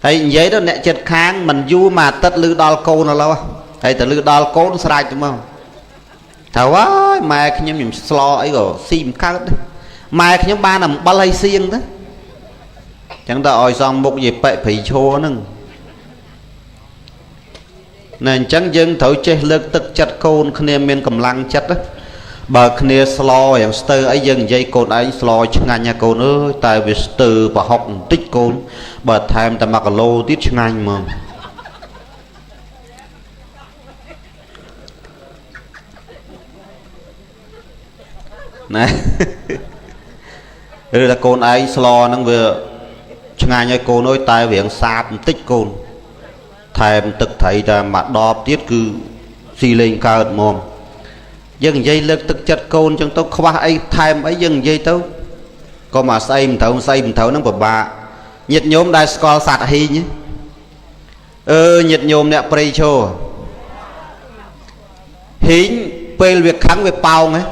ហើយនិយាយទៅអ្នកចិត្តខាងមិនយូរមួយអាទិត្យឮដល់កូនឥឡូវហើយទៅឮដល់កូនស្រែកទៅមកថាវ៉ាយម៉ែខ្ញុំខ្ញុំស្លអីក៏ស៊ីមិនកើតម៉ែខ្ញុំបានអំបិលឲ្យសៀងទៅចឹងតើឲ្យសំមុខយេប៉ិព្រៃឈរហ្នឹងណែអញ្ចឹងយើងត្រូវចេះលើកទឹកចិត្តកូនគ្នាមានកម្លាំងចិត្តបើគ្នាស្លយ៉ាងស្ទើអីយើងនិយាយកូនឯងស្លឆ្ងាញ់ណាកូនអើយតែវាស្ទើប្រហុកបន្តិចកូនបើថែមតែ1គីឡូទៀតឆ្ងាញ់ហ្មងណែឬតែកូនឯងស្លហ្នឹងវាឆ្ងាញ់ហើយកូនអើយតែរៀងសាបបន្តិចកូនថែមទឹកត្រីតែមួយដបទៀតគឺស៊ីលេងកើតហ្មងយើងនិយាយលើកទឹកចិត្តកូនចឹងទៅខ្វះអីថែមអីយើងនិយាយទៅក៏មកស្អីមិនត្រូវស្អីមិនត្រូវហ្នឹងពិបាកញាតិញោមដែលស្គាល់សត្វហ៊ីងអឺញាតិញោមអ្នកព្រៃឈរហ៊ីងពេលវាខឹងវាប៉ោងហ៎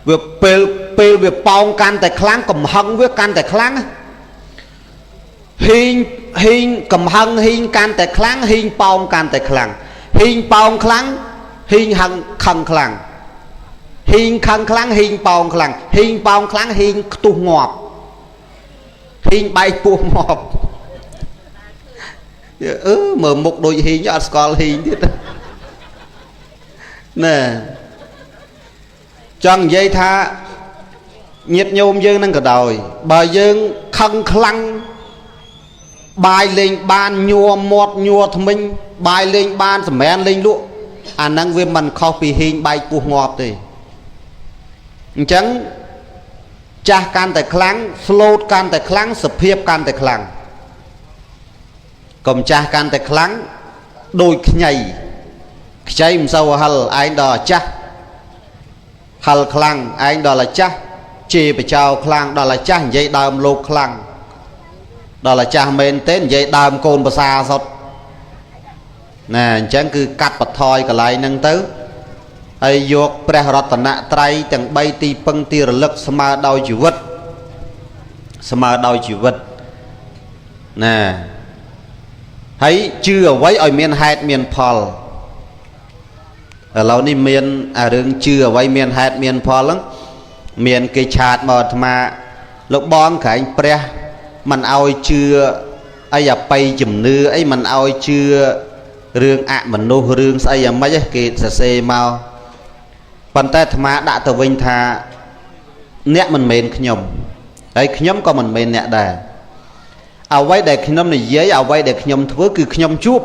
វាពេលវាប៉ោងកាន់តែខ្លាំងកំហឹងវាកាន់តែខ្លាំងហ៊ីងហ៊ីងកំហឹងហ៊ីងកាន់តែខ្លាំងហ៊ីងប៉ោងកាន់តែខ្លាំងហ៊ីងប៉ោងខ្លាំងហ៊ីងហឹងខឹងខ្លាំងហ៊ីងខឹងខ្លាំងហ៊ីងប៉ោងខ្លាំងហ៊ីងប៉ោងខ្លាំងហ៊ីងខ្ទុះងាប់ហ៊ីងបែកពោះងាប់អឺមើលមុខដូចហ៊ីងអត់ស្គាល់ហ៊ីងទៀតណែចង់និយាយថាញាតិញោមយើងនឹងក៏ដោយបើយើងខឹងខ្លាំងបាយលេងបានញ័រមាត់ញ័រថ្មិញបាយលេងបានសម្រានលេងលក់អាហ្នឹងវាមិនខុសពីហ៊ីងបែកពោះងាប់ទេអញ្ចឹងចាស់កាន់តែខ្លាំងស្លូតកាន់តែខ្លាំងសភាពកាន់តែខ្លាំងកុំចាស់កាន់តែខ្លាំងដូចខ្ញីខ្ចីមិនសូវហិលឯងដល់ចាស់ហិលខ្លាំងឯងដល់ចាស់ជេរបចោខ្លាំងដល់ចាស់និយាយដើមលោកខ្លាំងដល់ចាស់មែនទេនិយាយដើមកូនប្រសាសុតណែអញ្ចឹងគឺកាត់បន្ថយកន្លែងហ្នឹងទៅហើយយកព្រះរតនត្រ័យទាំង3ទីពឹងទីរលឹកស្មើដោយជីវិតស្មើដោយជីវិតណែហើយជឿអ្វីឲ្យមានហេតុមានផលឥឡូវនេះមានអារឿងជឿអ្វីមានហេតុមានផលហ្នឹងមានគេឆាតមកអាត្មាលោកបងក្រែងព្រះមិនឲ្យជឿអីអបិយជំនឿអីមិនឲ្យជឿរឿងអមនុស្សរឿងស្អីអាម៉េចគេសរសេរមកប៉ុន្តែអាត្មាដាក់ទៅវិញថាអ្នកមិនមែនខ្ញុំហើយខ្ញុំក៏មិនមែនអ្នកដែរអ្វីដែលខ្ញុំនិយាយអ្វីដែលខ្ញុំធ្វើគឺខ្ញុំជួប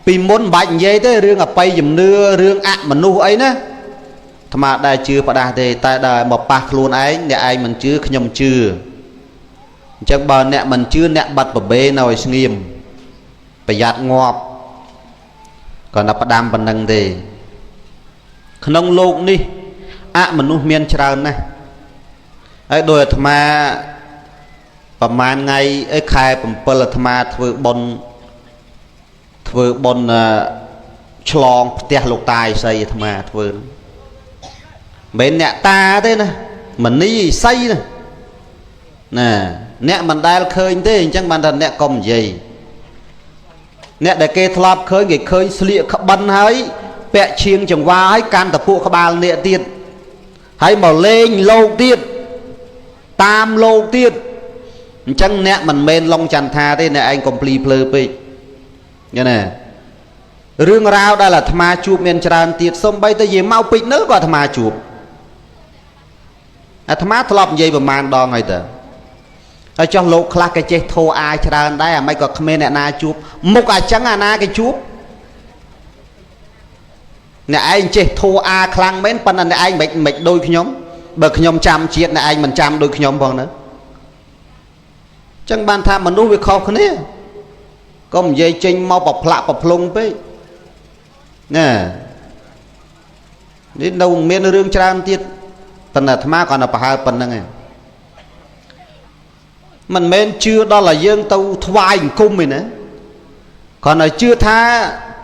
ពីមុនមិនបាច់និយាយទេរឿងអបិយជំនឿរឿងអមនុស្សអីណាអាត្មាដែរជឿផ្ដាស់ទេតែដល់មកប៉ះខ្លួនឯងអ្នកឯងមិនជឿខ្ញុំជឿអញ្ចឹងបើអ្នកមិនជឿអ្នកបាត់បបេនៅឲ្យស្ងៀមប្រយ័ត្នងាប់គាត់តែផ្ដាំប៉ុណ្្នឹងទេក្នុងលោកនេះអមនុស្សមានច្រើនណាស់ហើយដោយអាត្មាប្រហែលថ្ងៃអីខែ7អាត្មាធ្វើបុណ្យឆ្លងផ្ទះលោកតាឥសីអាត្មាធ្វើមិនមែនអ្នកតាទេណាមនីឥសីណាណាអ្នកមិនដែលឃើញទេអញ្ចឹងបានថាអ្នកកុំនិយាយអ្នកដែលគេធ្លាប់ឃើញគេឃើញស្លៀកក្បិនហើយពាក់ឈៀងចង្វាហើយកាន់តពួកក្បាលនាគទៀតហើយមកលេងលោកទៀតតាមលោកទៀតអញ្ចឹងអ្នកមិនមែនឡុងចន្ទថាទេអ្នកឯងកុំភ្លីភ្លើពេកយល់ទេរឿងរ៉ាវដែលអាត្មាជួបមានច្រើនទៀតសំបីទៅយាយមកពេកនៅក៏អាត្មាជួបអាត្មាធ្លាប់និយាយប្រមាណដងហើយតើហើយចុះលោកខ្លះគេចេះធោអាច្រើនដែរអាម៉េចក៏គ្មានអ្នកណាជួបមុខអាចឹងអាណាគេជួបអ្នកឯងចេះធោអាខ្លាំងមែនប៉ុន្តែអ្នកឯងមិនដូចខ្ញុំបើខ្ញុំចាំជាតិអ្នកឯងមិនចាំដូចខ្ញុំផងណាចឹងបានថាមនុស្សវាខុសគ្នាកុំនិយាយចេញមកប្រផ្លាក់ប្រភ្លុងពេកណានេះនៅមានរឿងច្រើនទៀត ប៉ុន្តែអាត្មាគាត់នៅប្រហើប៉ុណ្្នឹងឯងមិនមែនជឿដល់ឲ្យយើងទៅថ្វាយអង្គមឯណាគាត់នៅជឿថា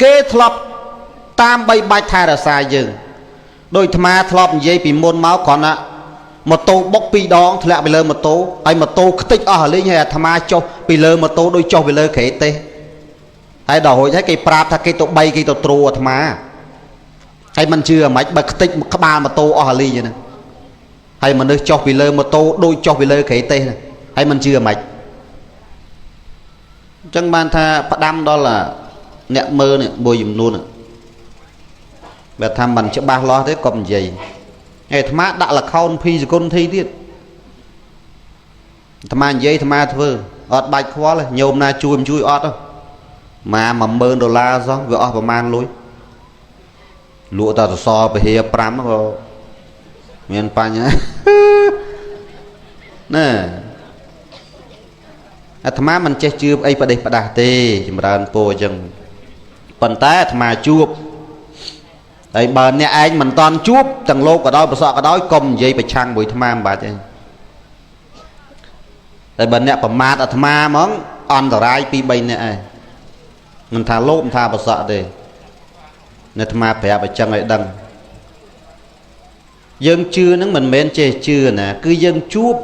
គេធ្លាប់តាមបីបាច់ថែរក្សាយើងដោយអាត្មាធ្លាប់និយាយពីមុនមកគ្រាន់តែម៉ូតូបុក2ដងធ្លាក់ពីលើម៉ូតូហើយម៉ូតូខ្ទេចអស់រលីងហើយអាត្មាចុះពីលើម៉ូតូដូចចុះពីលើក្រេទេសហើយដល់រួចហើយគេប្រាប់ថាគេទៅបីគេទៅទ្រូអាត្មាហើយមិនជឿអាម៉េចបើខ្ទេចក្បាលម៉ូតូអស់រលីងហ្នឹងហើយមនុស្សចុះពីលើម៉ូតូដូចចុះពីលើក្រេទេសហ្នឹងហើយមិនជឿអាម៉េចអញ្ចឹងបានថាផ្ដាំដល់អ្នកមើលនេះមួយចំនួនបើថាមិនច្បាស់លាស់ទេកុំនិយាយអាត្មាដាក់លខោនភីសគុណធីទៀតអាត្មានិយាយអាត្មាធ្វើអត់បាច់ខ្វល់ញោមណាជួយមិនជួយអត់មក10000ដុល្លារសោះវាអស់ប្រមាណលុយលក់តែសសរពហិ5ក៏មានបញ្ហាណែអាត្មាមិនចេះជឿអីប្រទេសផ្ដាស់ទេចម្រើនពោអញ្ចឹងប៉ុន្តែអាត្មាជួបហើយបើអ្នកឯងមិនតន់ជួបទាំងលោកក៏ដោយប្រសក់ក៏ដោយកុំនិយាយប្រឆាំងមួយអាត្មាមិនបាច់ទេតែបើអ្នកប្រមាថអាត្មាហ្មងអន្តរាយ2 3នាក់ឯងមិនថាលោកមិនថាប្រសក់ទេអាត្មាប្រាប់ឲ្យចឹងឲ្យដឹងយើងជឿនឹងមិនមែនចេះជឿណាគឺយើងជួប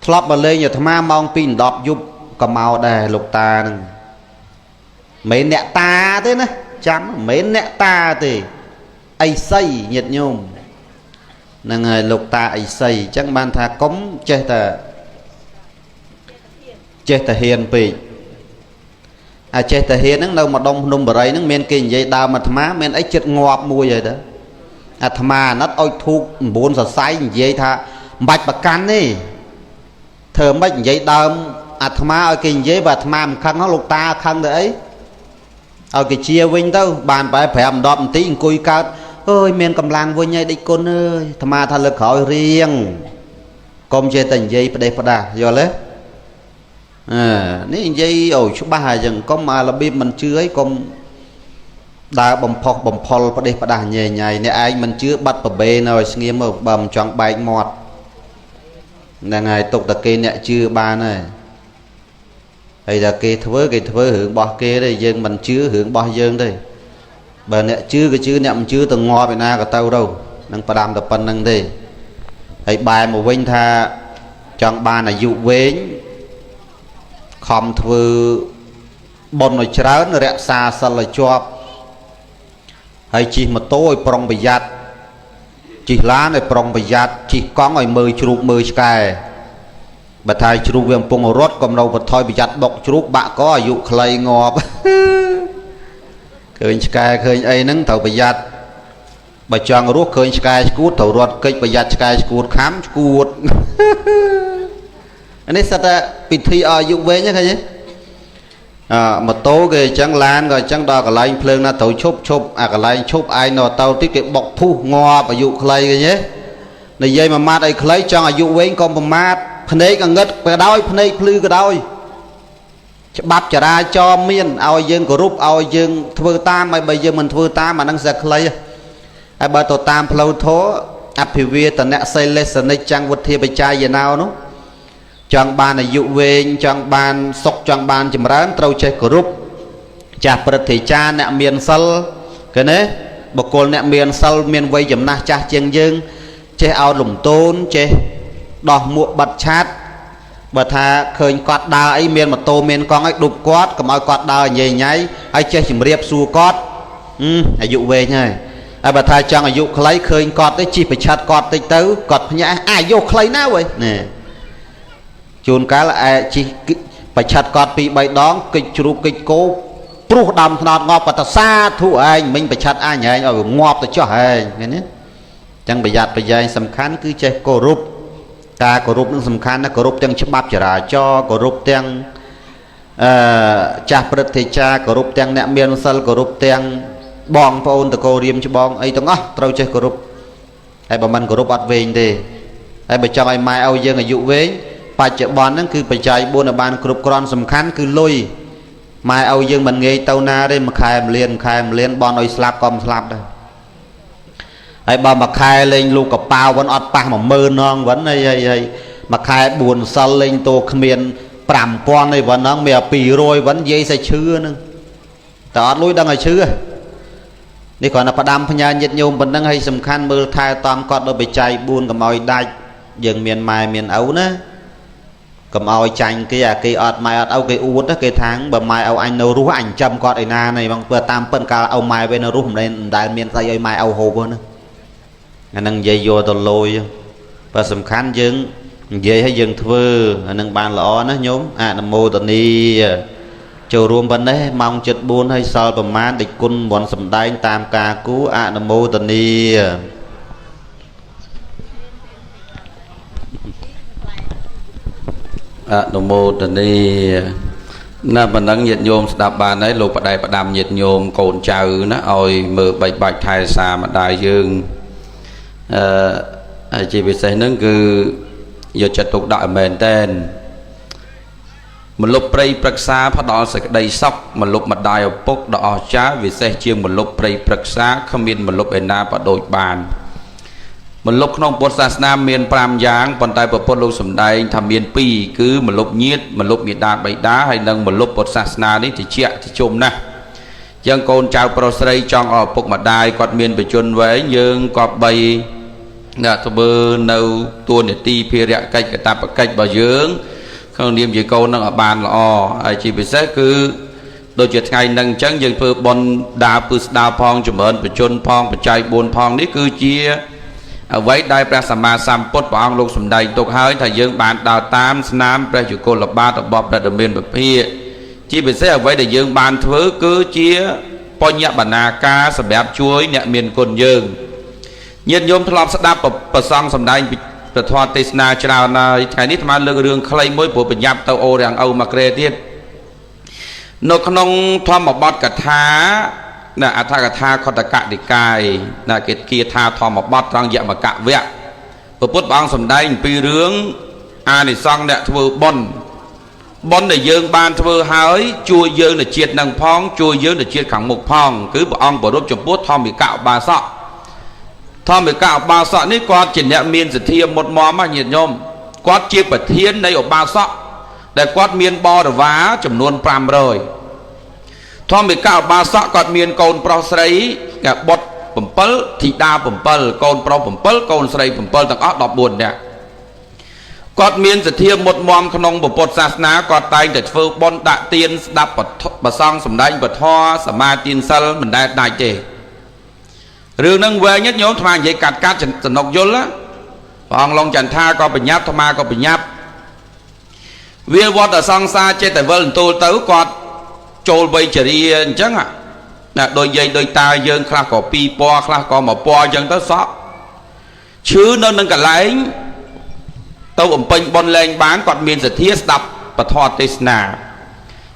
ធ្លាប់មកលេងអាត្មាម៉ោង2:10យប់ក៏មកដែរលោកតានឹងមិនមែនអ្នកតាទេណាចាំមិនមែនអ្នកតាទេអីសីញាតិញោមហ្នឹងហើយលោកតាអីសីអញ្ចឹងបានថាកុំចេះតែហ៊ានពេកអាចេះតែហ៊ានហ្នឹងនៅម្ដុំភ្នំបរិយហ្នឹងមានគេនិយាយដើមអាត្មាមានអីចិត្តងាប់មួយហើយទៅអាត្មាអាណិតឲ្យធូប9សរសៃនិយាយថាមិនបាច់ប្រកាន់ទេធ្វើម៉េចនិយាយដើមអាត្មាឲ្យគេនិយាយបើអាត្មាមិនខឹងលោកតាខឹងទៅអីឲ្យគេជាវិញទៅបានប្រហែល5 10នាទីអង្គុយកើតអើយមានកម្លាំងវិញហើយដេចគុណអើយអាត្មាថាលើកក្រោយរៀងកុំចេះតែនិយាយផ្ដេសផ្ដាស់យល់ទេអឺនេះនិយាយអូច្បាស់ហើយអញ្ចឹងកុំអារបៀបមិនជឿអីកុំដើរបំផុសបំផុលផ្ដេសផ្ដាស់ញ៉ៃញ៉ៃអ្នកឯងមិនជឿបាត់ប្របេនៅឲ្យស្ងៀមមកបើមិនចង់បែកមាត់ហ្នឹងហើយទុកតែគេអ្នកជឿបានហើយហើយតែគេធ្វើគេធ្វើរឿងរបស់គេទេយើងមិនជឿរឿងរបស់យើងទេបើអ្នកជឿក៏ជឿអ្នកមិនជឿទៅងាប់ឯណាក៏ទៅទៅនឹងផ្ដាំតែប៉ុណ្្នឹងទេហើយបែរមកវិញថាចង់បានអាយុវែងខំធ្វើបុណ្យឲ្យច្រើនរក្សាសិលឲ្យជាប់ហើយជិះម៉ូតូឲ្យប្រុងប្រយ័ត្នជិះឡានឲ្យប្រុងប្រយ័ត្នជិះកង់ឲ្យមើលជ្រូកមើលឆ្កែបើថាជ្រូកវាកំពុងរត់កុំនៅបន្ថយប្រយ័ត្នបុកជ្រូកបាក់កអាយុខ្លីងាប់ឃើញឆ្កែឃើញអីហ្នឹងត្រូវប្រយ័ត្នបើចង់រស់ឃើញឆ្កែឆ្កួតត្រូវរត់កិច្ចប្រយ័ត្នឆ្កែឆ្កួតខំឆ្កួតអានេះសិតតែពិធីឲ្យអាយុវែងហ្នឹងឃើញទេអម៉ូតូគេអញ្ចឹងឡានក៏អញ្ចឹងដល់កន្លែងភ្លើងណាត្រូវឈប់ឈប់អាកន្លែងឈប់ឯងនៅទៅតិចគេបុកភុះងាប់អាយុខ្លីឃើញទេនិយាយមួយម៉ាត់ឲ្យខ្លីចង់អាយុវែងកុំប្រមាថភ្នែកងឹតក៏ដោយភ្នែកភ្លឺក៏ដោយច្បាប់ចរាចរណ៍មានឲ្យយើងគោរពឲ្យយើងធ្វើតាមឲ្យបើយើងមិនធ្វើតាមអានឹងសែខ្លីហើយបើទៅតាមផ្លូវធម៌អភិវេទនៈសីលេសនិច្ចំវុធាបច្ច័យណោនោះចង់បានអាយុវែងចង់បានសុខចង់បានចម្រើនត្រូវចេះគោរពចាស់ព្រឹទ្ធាចារ្យអ្នកមានសិលឃើញទេបុគ្គលអ្នកមានសិលមានវ័យចំណាស់ចាស់ជាងយើងចេះអោតលំទោនចេះដោះមួកបិទឆាតបើថាឃើញគាត់ដើរអីមានម៉ូតូមានកង់អីដប់គាត់កុំឲ្យគាត់ដើរញ៉ៃញ៉ៃហើយចេះជម្រាបសួរគាត់អាយុវែងហើយហើយបើថាចង់អាយុខ្លីឃើញគាត់ទេជិះប្រឆាត់គាត់តិចទៅគាត់ភ្ញាក់អាយុខ្លីណាស់វ៉េនេះជួនកាលឯជិះប្រឆាត់គាត់2 3ដងកិច្ចជ្រូកកិច្ចគោព្រោះដើមថ្នោតងាប់គាត់ថាសាធុឯងមិញប្រឆាត់អញឯងឲ្យវាងាប់ទៅចុះឯងឃើញទេចឹងប្រយ័ត្នប្រយែងសំខាន់គឺចេះគោរពការគោរពនឹងសំខាន់ណាស់គោរពទាំងច្បាប់ចរាចរណ៍គោរពទាំងចាស់ព្រឹទ្ធាចារ្យគោរពទាំងអ្នកមានសិលគោរពទាំងបងប្អូនតកោរៀមច្បងអីទាំងអស់ត្រូវចេះគោរពហើយបើមិនគោរពអត់វែងទេហើយបើចង់ឲ្យម៉ែឲ្យយើងអាយុវែងបច្ចុប្បន្នហ្នឹងគឺបច្ច័យ4ឲ្យបានគ្រប់គ្រាន់សំខាន់គឺលុយម៉ែឲ្យយើងមិនងាយទៅណាទេមួយខែមួយលានមួយខែមួយលានបន់ឲ្យស្លាប់ក៏មិនស្លាប់ដែរ ហើយបើមួយខែលេងលូកកប៉ាវវិញអត់ប៉ះ10000នងវិញហើយហើយហើយមួយខែ4សិលលេងតោគ្មាន5000អីវិញហ្នឹងមាន200វិញនិយាយសាច់ឈឺហ្នឹងតែអត់លួយដឹងឲ្យឈឺនេះគ្រាន់តែផ្ដាំផ្ញើញាតិញោមប៉ុណ្ណឹងហើយសំខាន់មើលថែតំគាត់ដល់បច្ច័យ4កុំឲ្យដាច់យើងមានម៉ែមានឪណាកុំឲ្យចាញ់គេអាគេអត់ម៉ែអត់ឪគេអួតគេថាងបើម៉ែឪអញនៅរស់អញចាំគាត់ឯណានេះបងព្រោះតាមពិតកាលឪម៉ែវានៅរស់មិនដែលមានស្អីឲ្យម៉ែឪហូបណាអានឹងនិយាយយកទៅលយបើសំខាន់យើងនិយាយឲ្យយើងធ្វើអានឹងបានល្អណាញោមអនុមោទនីចូលរួមប៉ុណ្ណេះម៉ោង7:04ហើយសល់ប្រមាណតិចគុណមន្តសំដែងតាមការគូអនុមោទនីអនុមោទនីណាប៉ុណ្ណឹងញាតិញោមស្ដាប់បានហើយលោកបដែផ្ដាំញាតិញោមកូនចៅណាឲ្យមើលបីបាច់ថែសារម្ដាយយើងអឺជាពិសេសហ្នឹងគឺយកចិត្តទុកដាក់ឲ្យមែនតែនមលុបព្រៃព្រឹក្សាផ្ដល់សេចក្តីសុខមលុបម្ដាយឪពុកដ៏អស្ចារ្យវិសេសជាងមលុបព្រៃព្រឹក្សាគ្មានមលុបឯណាបដូចបានមលុបក្នុងពុទ្ធសាសនាមាន5យ៉ាងប៉ុន្តែព្រះពុទ្ធលោកសម្ដែងថាមាន2គឺមលុបញាតិមលុបមេដាបិតាហើយនិងមលុបពុទ្ធសាសនានេះតិចតិជុំណាស់ជាងកូនចៅប្រុសស្រីចង់ឲ្យឪពុកម្ដាយគាត់មានបជនវែងយើងក៏បីអ្នកធ្វើនៅទួនាទីភារកិច្ចកតបកិច្ចរបស់យើងក្នុងនាមជាកូននឹងឲ្យបានល្អហើយជាពិសេសគឺដូចជាថ្ងៃនឹងអញ្ចឹងយើងធ្វើបុណ្យដាពឹស្ដាផងចម្រើនបជនផងបច្ច័យ4ផងនេះគឺជាអ្វីដែលព្រះសម្មាសម្ពុទ្ធព្រះអង្គលោកសម្ដែងទុកហើយថាយើងបានដើរតាមស្នាមព្រះយុគលបាទរបស់ព្រះដ៏មានពភាជាពិសេសអ្វីដែលយើងបានធ្វើគឺជាបញ្ញបណ្ណាការសម្រាប់ជួយអ្នកមានគុណយើងញាតិញោមធ្លាប់ស្ដាប់ប្រសង់សម្ដែងពធទេសនាច្រើនហើយថ្ងៃនេះអាត្មាលើករឿងខ្លីមួយព្រោះប្រញាប់ទៅអូរាំងឪមកក្រេទៀតនៅក្នុងធម្មបទកថាណាអដ្ឋកថាខតកនិកាយណាគេគាថាធម្មបទត្រង់យមកវៈព្រះពុទ្ធព្រះអង្គសម្ដែងអំពីរឿងអានិសង្សអ្នកធ្វើបុណ្យបុណ្យដែលយើងបានធ្វើហើយជួយយើងនៅជាតិនឹងផងជួយយើងនៅជាតិខាងមុខផងគឺព្រះអង្គប្ររពចំពោះធម្មិកឧបាសកធម្មិកឧបាសកនេះគាត់ជាអ្នកមានសទ្ធាមុតមមញាតិញោមគាត់ជាប្រធាននៃឧបាសកដែលគាត់មានបរិវារចំនួន500ធម្មិកឧបាសកគាត់មានកូនប្រុសស្រីគេបុត្រ7ធីតា7កូនប្រុស7កូនស្រី7ទាំងអស់14នាក់គាត់មានសទ្ធាមុតមមក្នុងពុទ្ធសាសនាគាត់តែងតែធ្វើបុណ្យដាក់ទានស្ដាប់ប្រសង់សម្ដែងពធសមាទានសិលមិនដែលដាច់ទេរឿងហ្នឹងវែងញោមអាត្មានិយាយកាត់កាត់សំណុកយល់ណាព្រះអង្គឡុងចន្ទថាក៏បញ្ញាប់អាត្មាក៏បញ្ញាប់វាវត្តសង្សារចេតវិលអន្ទូលទៅគាត់ចូលវ័យជរាអញ្ចឹងណាដូចយាយដូចតាយើងខ្លះក៏ពីរពណ៌ខ្លះក៏មួយពណ៌អញ្ចឹងទៅសក់ឈឺនៅនឹងកន្លែងទៅបំពេញបុណ្យលែងបានគាត់មានសទ្ធាស្ដាប់ពធទេសនា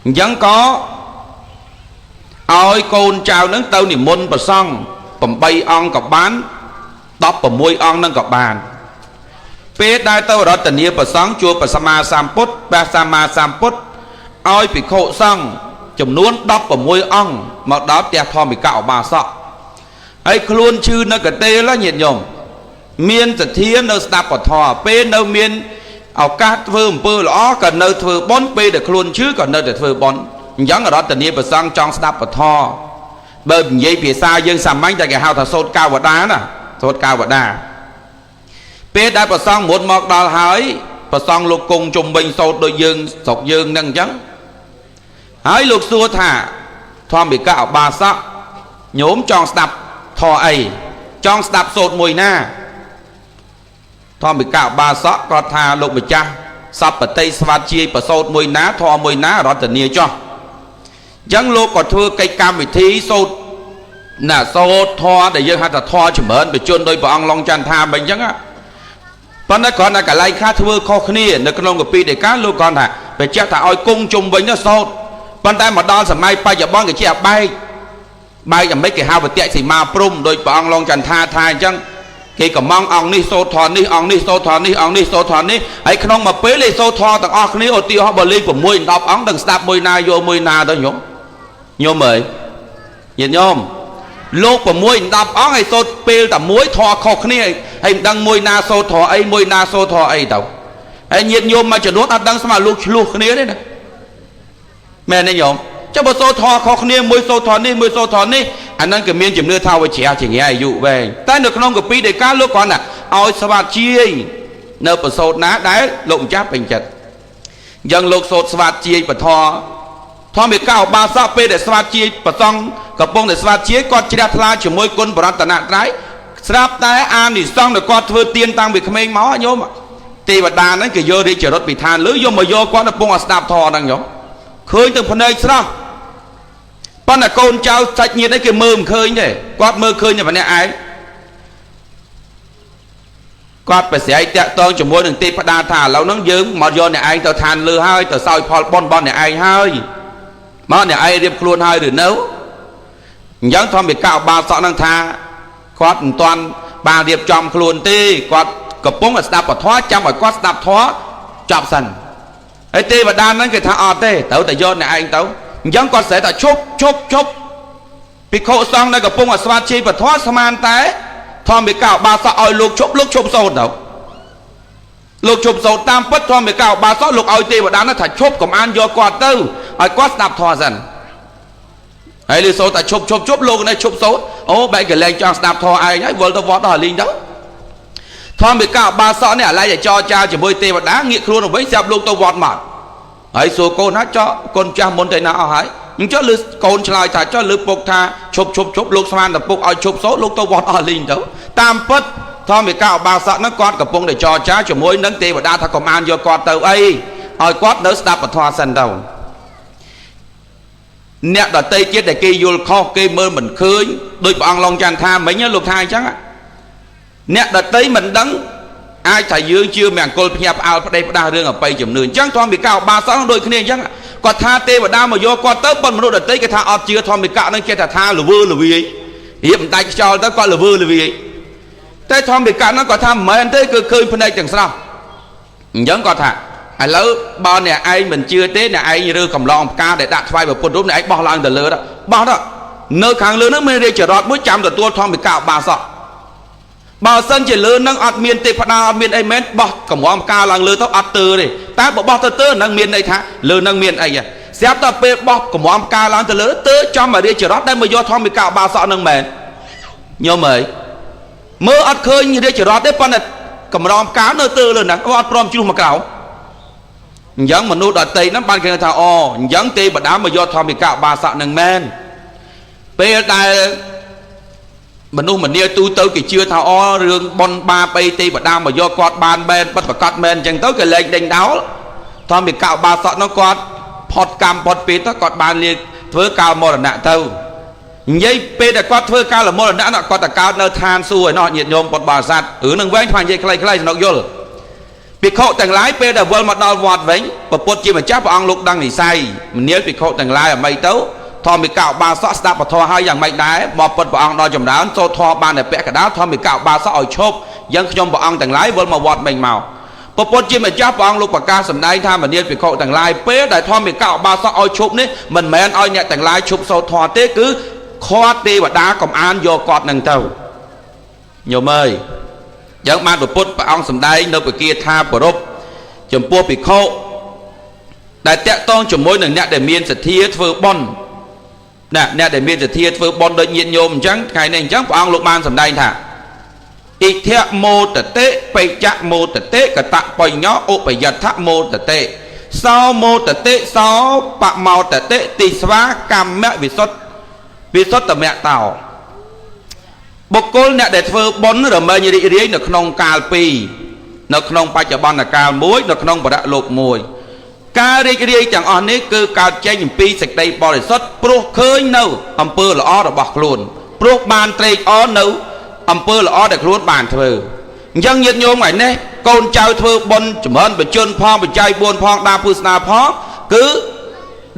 អញ្ចឹងក៏ឲ្យកូនចៅនឹងទៅនិមន្តព្រះសង្ឃ8អង្គក៏បាន16អង្គនឹងក៏បានពេលដែលទៅរតនាព្រះសង្ឃជួបព្រះសម្មាសម្ពុទ្ធព្រះសម្មាសម្ពុទ្ធឲ្យភិក្ខុសង្ឃចំនួន16អង្គមកដល់ផ្ទះធម្មិកឧបាសកហើយខ្លួនឈឺនៅកទេលញាតិញោមមានសទ្ធានៅស្ដាប់ពធពេលនៅមានឱកាសធ្វើអំពើល្អក៏នៅធ្វើបុណ្យពេលដែលខ្លួនឈឺក៏នៅតែធ្វើបុណ្យអញ្ចឹងរតនាព្រះសង្ឃចង់ស្ដាប់ពធបើនិយាយភាសាយើងសាមញ្ញតែគេហៅថាសូត្រកាវតាណាសូត្រកាវតាពេលដែលព្រះសង្ឃមុនមកដល់ហើយព្រះសង្ឃលោកគង់ជុំវិញសូត្រដូចយើងស្រុកយើងនឹងអញ្ចឹងហើយលោកសួរថាធម្មិកឧបាសកញោមចង់ស្ដាប់ធម៌អីចង់ស្ដាប់សូត្រមួយណាធម្មិកឧបាសកគាត់ថាលោកម្ចាស់សពតិស្វាជាយប្រសូតមួយណាធម៌មួយណារតនាចោះអញ្ចឹងលោកក៏ធ្វើកិច្ចកម្មវិធីសូត្រណាសូត្រធម៌ដែលយើងហៅថាធម៌ចម្រើនបជនដោយព្រះអង្គឡុងចន្ទថាមិនអញ្ចឹងប៉ុន្តែគ្រាន់តែកន្លែងខ្លះធ្វើខុសគ្នានៅក្នុងកពីដីកាលោកគ្រាន់ថាបញ្ជាក់ថាឲ្យគង់ជុំវិញនោះសូត្រប៉ុន្តែមកដល់សម័យបច្ចុប្បន្នគេជាបែកបែកយ៉ាងម៉េចគេហៅវតិសីមាព្រំដោយព្រះអង្គឡុងចន្ទថាថាអញ្ចឹងគេកំងអង្គនេះសូត្រធម៌នេះអង្គនេះសូត្រធម៌នេះអង្គនេះសូត្រធម៌នេះហើយក្នុងមួយពេលលេសូត្រធម៌ទាំងអស់គ្នាឧទាហរណ៍បើលេង6 10អង្គទាំងស្ដាប់មួយណាយកមួយណាទៅញោមញោមអើយញាតិញោម លោក6 10អង្គឲ្យសូត្រពេលតែមួយធរខុសគ្នាហើយមិនដឹងមួយណាសូត្រធរអីមួយណាសូត្រធរអីទៅហើយញាតិញោមមួយចំនួនអត់ដឹងស្មើលោកឆ្លោះគ្នាទេណាមែនទេញោមចុះបើសូត្រធរខុសគ្នាមួយសូត្រធរនេះមួយសូត្រធរនេះអាហ្នឹងក៏មានជំនឿថាវាជ្រះជាងាយអាយុវែងតែនៅក្នុងកពីដីកាលោកគ្រាន់តែឲ្យស្វាតជាយនៅប្រសូតណាដែលលោកម្ចាស់ពេញចិត្តអញ្ចឹងលោកសូត្រស្វាតជាយពធធម្មិកោបាសកពេលដែលស្វាតជាយប្រសង់កំពុងតែស្វាតជាយគាត់ជ្រះថ្លាជាមួយគុណបរតនត្រ័យស្រាប់តែអានិសង្សដែលគាត់ធ្វើទានតាំងពីក្មេងមកញោមទេវតាហ្នឹងគេយករាជរដ្ឋពីឋានលើយកមកយកគាត់កំពុងតែស្ដាប់ធម៌ហ្នឹងញោមឃើញទៅភ្នែកស្រស់ប៉ុន្តែកូនចៅសាច់ញាតិអីគេមើលមិនឃើញទេគាត់មើលឃើញតែម្នាក់ឯងគាត់ប្រស្រ័យតាក់ទងជាមួយនឹងទេពតាថាឥឡូវហ្នឹងយើងមកយកអ្នកឯងទៅឋានលើហើយទៅសោយផលបុណ្យរបស់អ្នកឯងហើយមកអ្នកឯងរៀបខ្លួនហើយឬនៅអញ្ចឹងធម្មិកោបាសកហ្នឹងថាគាត់មិនទាន់បានរៀបចំខ្លួនទេគាត់កំពុងតែស្ដាប់ពធចាំឲ្យគាត់ស្ដាប់ធម៌ចប់សិនហើយទេវតាហ្នឹងគេថាអត់ទេត្រូវតែយកអ្នកឯងទៅអញ្ចឹងគាត់ស្រែកថាឈប់ឈប់ឈប់ភិក្ខុសង្ឃដែលកំពុងតែស្វាជ័យពធស្មានតែធម្មិកោបាសកឲ្យលោកឈប់លោកឈប់សូត្រទៅលោកឈប់សូត្រតាមពិតធម្មិកោបាសកលោកឲ្យទេវតានោះថាឈប់កុំអានយកគាត់ទៅឲ្យគាត់ស្ដាប់ធម៌សិនហើយលឺសូត្រថាឈប់ឈប់ឈប់លោកនេះឈប់សូត្រអូបែកកលែងចង់ស្ដាប់ធម៌ឯងហើយវិលទៅវត្តដល់លីងទៅធម្មិកោបាសកនេះអាឡ័យឲ្យចរចាជាមួយទេវតាងាកខ្លួនទៅវិញស្រាប់លោកទៅវត្តមកហើយសួរកូនថាចောက်កូនចាស់មុនទៅណាអស់ហើយអញ្ចឹងលឺកូនឆ្លើយថាចុះលឺពុកថាឈប់ឈប់ឈប់លោកស្មានតែពុកឲ្យឈប់សូត្រលោកទៅវត្តអស់លីងទៅតាមពិតធម្មិកោបាសកហ្នឹងគាត់កំពុងតែចរចាជាមួយនឹងទេវតាថាកុំអានយកគាត់ទៅអីឲ្យគាត់នៅស្ដាប់ពធសិនទៅអ្នកដតីទៀតដែលគេយល់ខុសគេមើលមិនឃើញដោយព្រះអង្គឡុងចន្ទថាមិញលោកថាអញ្ចឹងអ្នកដតីមិនដឹងអាចថាយើងជឿមង្គលភ្ញាក់ផ្អើលប្តេផ្ដាស់រឿងអបិយជំនឿអញ្ចឹងធម្មិកោបាសកដូចគ្នាអញ្ចឹងគាត់ថាទេវតាមកយកគាត់ទៅប៉ុន្តែមនុស្សដតីគេថាអត់ជឿធម្មិកៈនឹងចេះតែថាល្វើល្វាយរៀបមិនដាច់ខ្យល់ទៅគាត់ល្វើល្វាយតែធម្មិកៈហ្នឹងគាត់ថាមិនមែនទេគឺឃើញភ្នែកទាំងស្រស់អញ្ចឹងគាត់ថាឥឡូវបើអ្នកឯងមិនជឿទេអ្នកឯងរើកំឡងផ្កាដែលដាក់ថ្វាយព្រះពុទ្ធរូបអ្នកឯងបោះឡើងទៅលើបោះទៅនៅខាងលើហ្នឹងមានរាជរដ្ឋមួយចាំទទួលធម្មិកោបាសកបើសិនជាលើនឹងអត់មានទេពតាអត់មានអីមែនបោះកំងផ្កាឡើងលើទៅអត់ទើទេតែបើបោះទៅទើនឹងមានន័យថាលើនឹងមានអីស្រាប់តែពេលបោះកំងផ្កាឡើងទៅលើទើចំឲ្យរាជរដ្ឋដែលមកយកធម្មិកោបាសកនឹងមែនញោមអើយមើលអត់ឃើញរាជរដ្ឋទេប៉ុន្តែកំងផ្កានៅទើលើហ្នឹងអត់ព្រមជ្រុះមកក្រៅអញ្ចឹងមនុស្សដតីហ្នឹងបានគេថាអូអញ្ចឹងទេវតាមកយកធម្មិកោបាសកនឹងមែនពេលដែលមនុស្សម្នាទូទៅគេជឿថាអូរឿងប៉ុនបាបអីទេវតាមកយកគាត់បានមែនពិតប្រកបមែនអញ្ចឹងទៅគេលែងដេញដោលធម្មិកោបាសកនោះគាត់ផុតកម្មផុតពេលទៅគាត់បានលាធ្វើកាលមរណៈទៅនិយាយពេលដែលគាត់ធ្វើកាលមរណៈនោះគាត់តកើតនៅឋានសួគ៌ឯណោះញាតិញោមពុទ្ធបរិស័ទរឿងនឹងវែងថ្មនិយាយខ្លីៗសំណុកយល់ភិក្ខុទាំងឡាយពេលដែលវិលមកដល់វត្តវិញព្រះពុទ្ធជាម្ចាស់ព្រះអង្គលោកដឹងនិស័យមនាលភិក្ខុទាំងឡាយអ្មីទៅធម្មិកោបាសកស្ដាប់ពធហើយយ៉ាងម៉េចដែរមកពុទ្ធព្រះអង្គដល់ចម្រើនសូត្រធម៌បានតែពាក់កណ្ដាលធម្មិកោបាសកឲ្យឈប់យ៉ាងខ្ញុំព្រះអង្គទាំងឡាយវិលមកវត្តវិញមកព្រះពុទ្ធជាម្ចាស់ព្រះអង្គលោកប្រកាសសម្ដែងថាមនាលភិក្ខុទាំងឡាយពេលដែលធម្មិកោបាសកឲ្យឈប់នេះមិនមែនឲ្យអ្នកទាំងឡាយឈប់សូត្រធម៌ទេគឺខាត់ទេវតាកំអានយកគាត់នឹងទៅញោមអើយយ៉ាងបានព្រះពុទ្ធព្រះអង្គសម្ដែងនៅពគាថាប្រពចំពោះភិក្ខុដែលតាក់ទងជាមួយនឹងអ្នកដែលមានសទ្ធាធ្វើបុណ្យណាអ្នកដែលមានសទ្ធាធ្វើបុណ្យដូចញាតិញោមអញ្ចឹងថ្ងៃនេះអញ្ចឹងព្រះអង្គលោកបានសម្ដែងថាអិធមោតតិបិចមោតតិកតបញ្ញោឧបយដ្ឋមោតតិសោមោតតិសោបមោតតិទិស្វាកម្មវិសុទ្ធវិសុទ្ធមៈតោបុគ្គលអ្នកដែលធ្វើបុណ្យរមែងរីករាយនៅក្នុងកាលពីរនៅក្នុងបច្ចុប្បន្នកាលមួយនៅក្នុងបរលោកមួយការរីករាយទាំងអស់នេះគឺកើតចេញអំពីសេចក្តីបរិសុទ្ធព្រោះឃើញនៅអំពើល្អរបស់ខ្លួនព្រោះបានត្រេកអរនៅអំពើល្អដែលខ្លួនបានធ្វើអញ្ចឹងញាតិញោមថ្ងៃនេះកូនចៅធ្វើបុណ្យចម្រើនបជនផងបច្ច័យ4ផងដាពុស្នាផងគឺ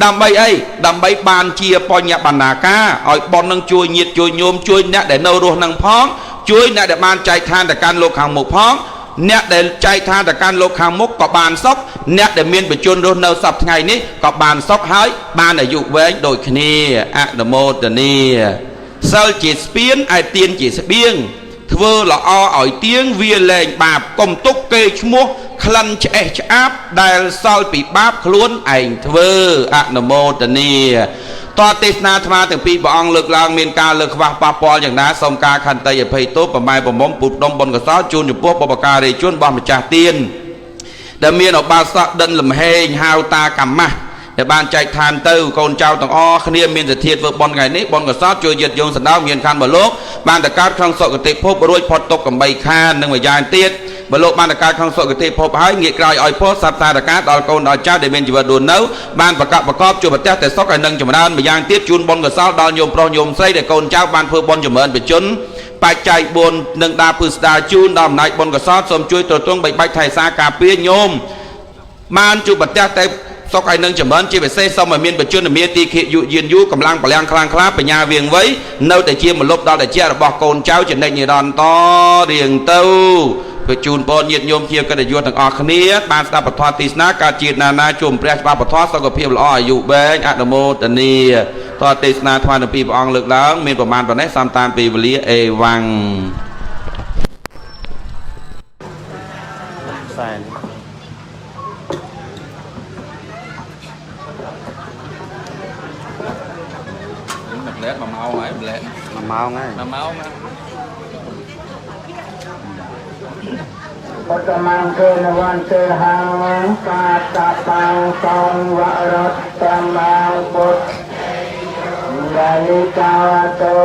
ដើម្បីអីដើម្បីបានជាបញ្ញបណ្ណាការឲ្យបុណ្យនឹងជួយញាតិជួយញោមជួយអ្នកដែលនៅរស់នឹងផងជួយអ្នកដែលបានចែកឋានទៅកាន់លោកខាងមុខផងអ្នកដែលចែកឋានទៅកាន់លោកខាងមុខក៏បានសុខអ្នកដែលមានបជនរស់នៅសប្តាហ៍ថ្ងៃនេះក៏បានសុខហើយបានអាយុវែងដូចគ្នាអនុមោទនា សិលជាស្ពានឯទានជាស្បៀងធ្វើល្អឲ្យទៀងវាលែងបាបកុំទុកគេឈ្មោះក្លិនឆ្អេះឆ្អាបដែលសល់ពីបាបខ្លួនឯងធ្វើអនុមោទនាតទេសនាអាត្មាទាំងពីរព្រះអង្គលើកឡើងមានការលើកខ្វះប៉ះពាល់យ៉ាងណាសូមការខន្តីអភ័យទោសប្រម៉ែប្រមុំពូផ្ដុំបុណ្យកុសលជូនចំពោះបុព្វការីជនរបស់ម្ចាស់ទានដែលមានឧបាសកដិនលំហេងហៅតាកម្មាស់ដែលបានចែកឋានទៅកូនចៅទាំងអស់គ្នាមានសទ្ធាធ្វើបុណ្យថ្ងៃនេះបុណ្យកុសលជួយញាតិញោមសណ្ដោងមានខានបលោកបានទៅកើតក្នុងសុគតិភពរួចផុតទុក្ខកំបីខាននិងម្យ៉ាងទៀតបើលោកបានទៅកើតក្នុងសុគតិភពហើយងាកក្រោយឲ្យផុសសត្វសារកាដល់កូនដល់ចៅដែលមានជីវិតរស់នៅបានប្រកបប្រកបជួបប្រទះតែសុខហើយនឹងចម្រើនម្យ៉ាងទៀតជូនបុណ្យកុសលដល់ញោមប្រុសញោមស្រីដែលកូនចៅបានធ្វើបុណ្យចម្រើនបជនបច្ច័យ4នឹងដាពឹស្ដាជូនដល់អំណាចបុណ្យកុសលសូមជួយទ្រទ្រង់បីបាច់ថែសារការពារញោមបានជួបប្រទះតែសុខហើយនឹងចម្រើនជាពិសេសសូមឲ្យមានបជនមាទីខិយុយានយូរកម្លាំងបលាំងខ្លាំងក្លាបញ្ញាវៀងវៃនៅតែជាមលុបដល់តិចរបស់កូនចៅចំណេញនិរន្តររៀងទៅព្រោះជូនពរញាតិញោមជាកិត្តិយសទាំងអស់គ្នាបានស្ដាប់ពធទេសនាការជាតិណានាជួមព្រះច្បាប់ពធសុខភាពល្អអាយុវែងអនុមោទនាតទេសនាថ្វាយនៅពីព្រះអង្គលើកឡើងមានប្រមាណប៉ុណ្ណេះសំតាមពេលវេលាអេវ៉ាំង សែន មួយផ្លែ1ម៉ោងហើយផ្លែ 1ម៉ោងហើយ 1ម៉ោងណា បតមង្កេនវន្ទេហੰកាតបាំងសងវរតតមាពុទ្ធយានិកាវតោ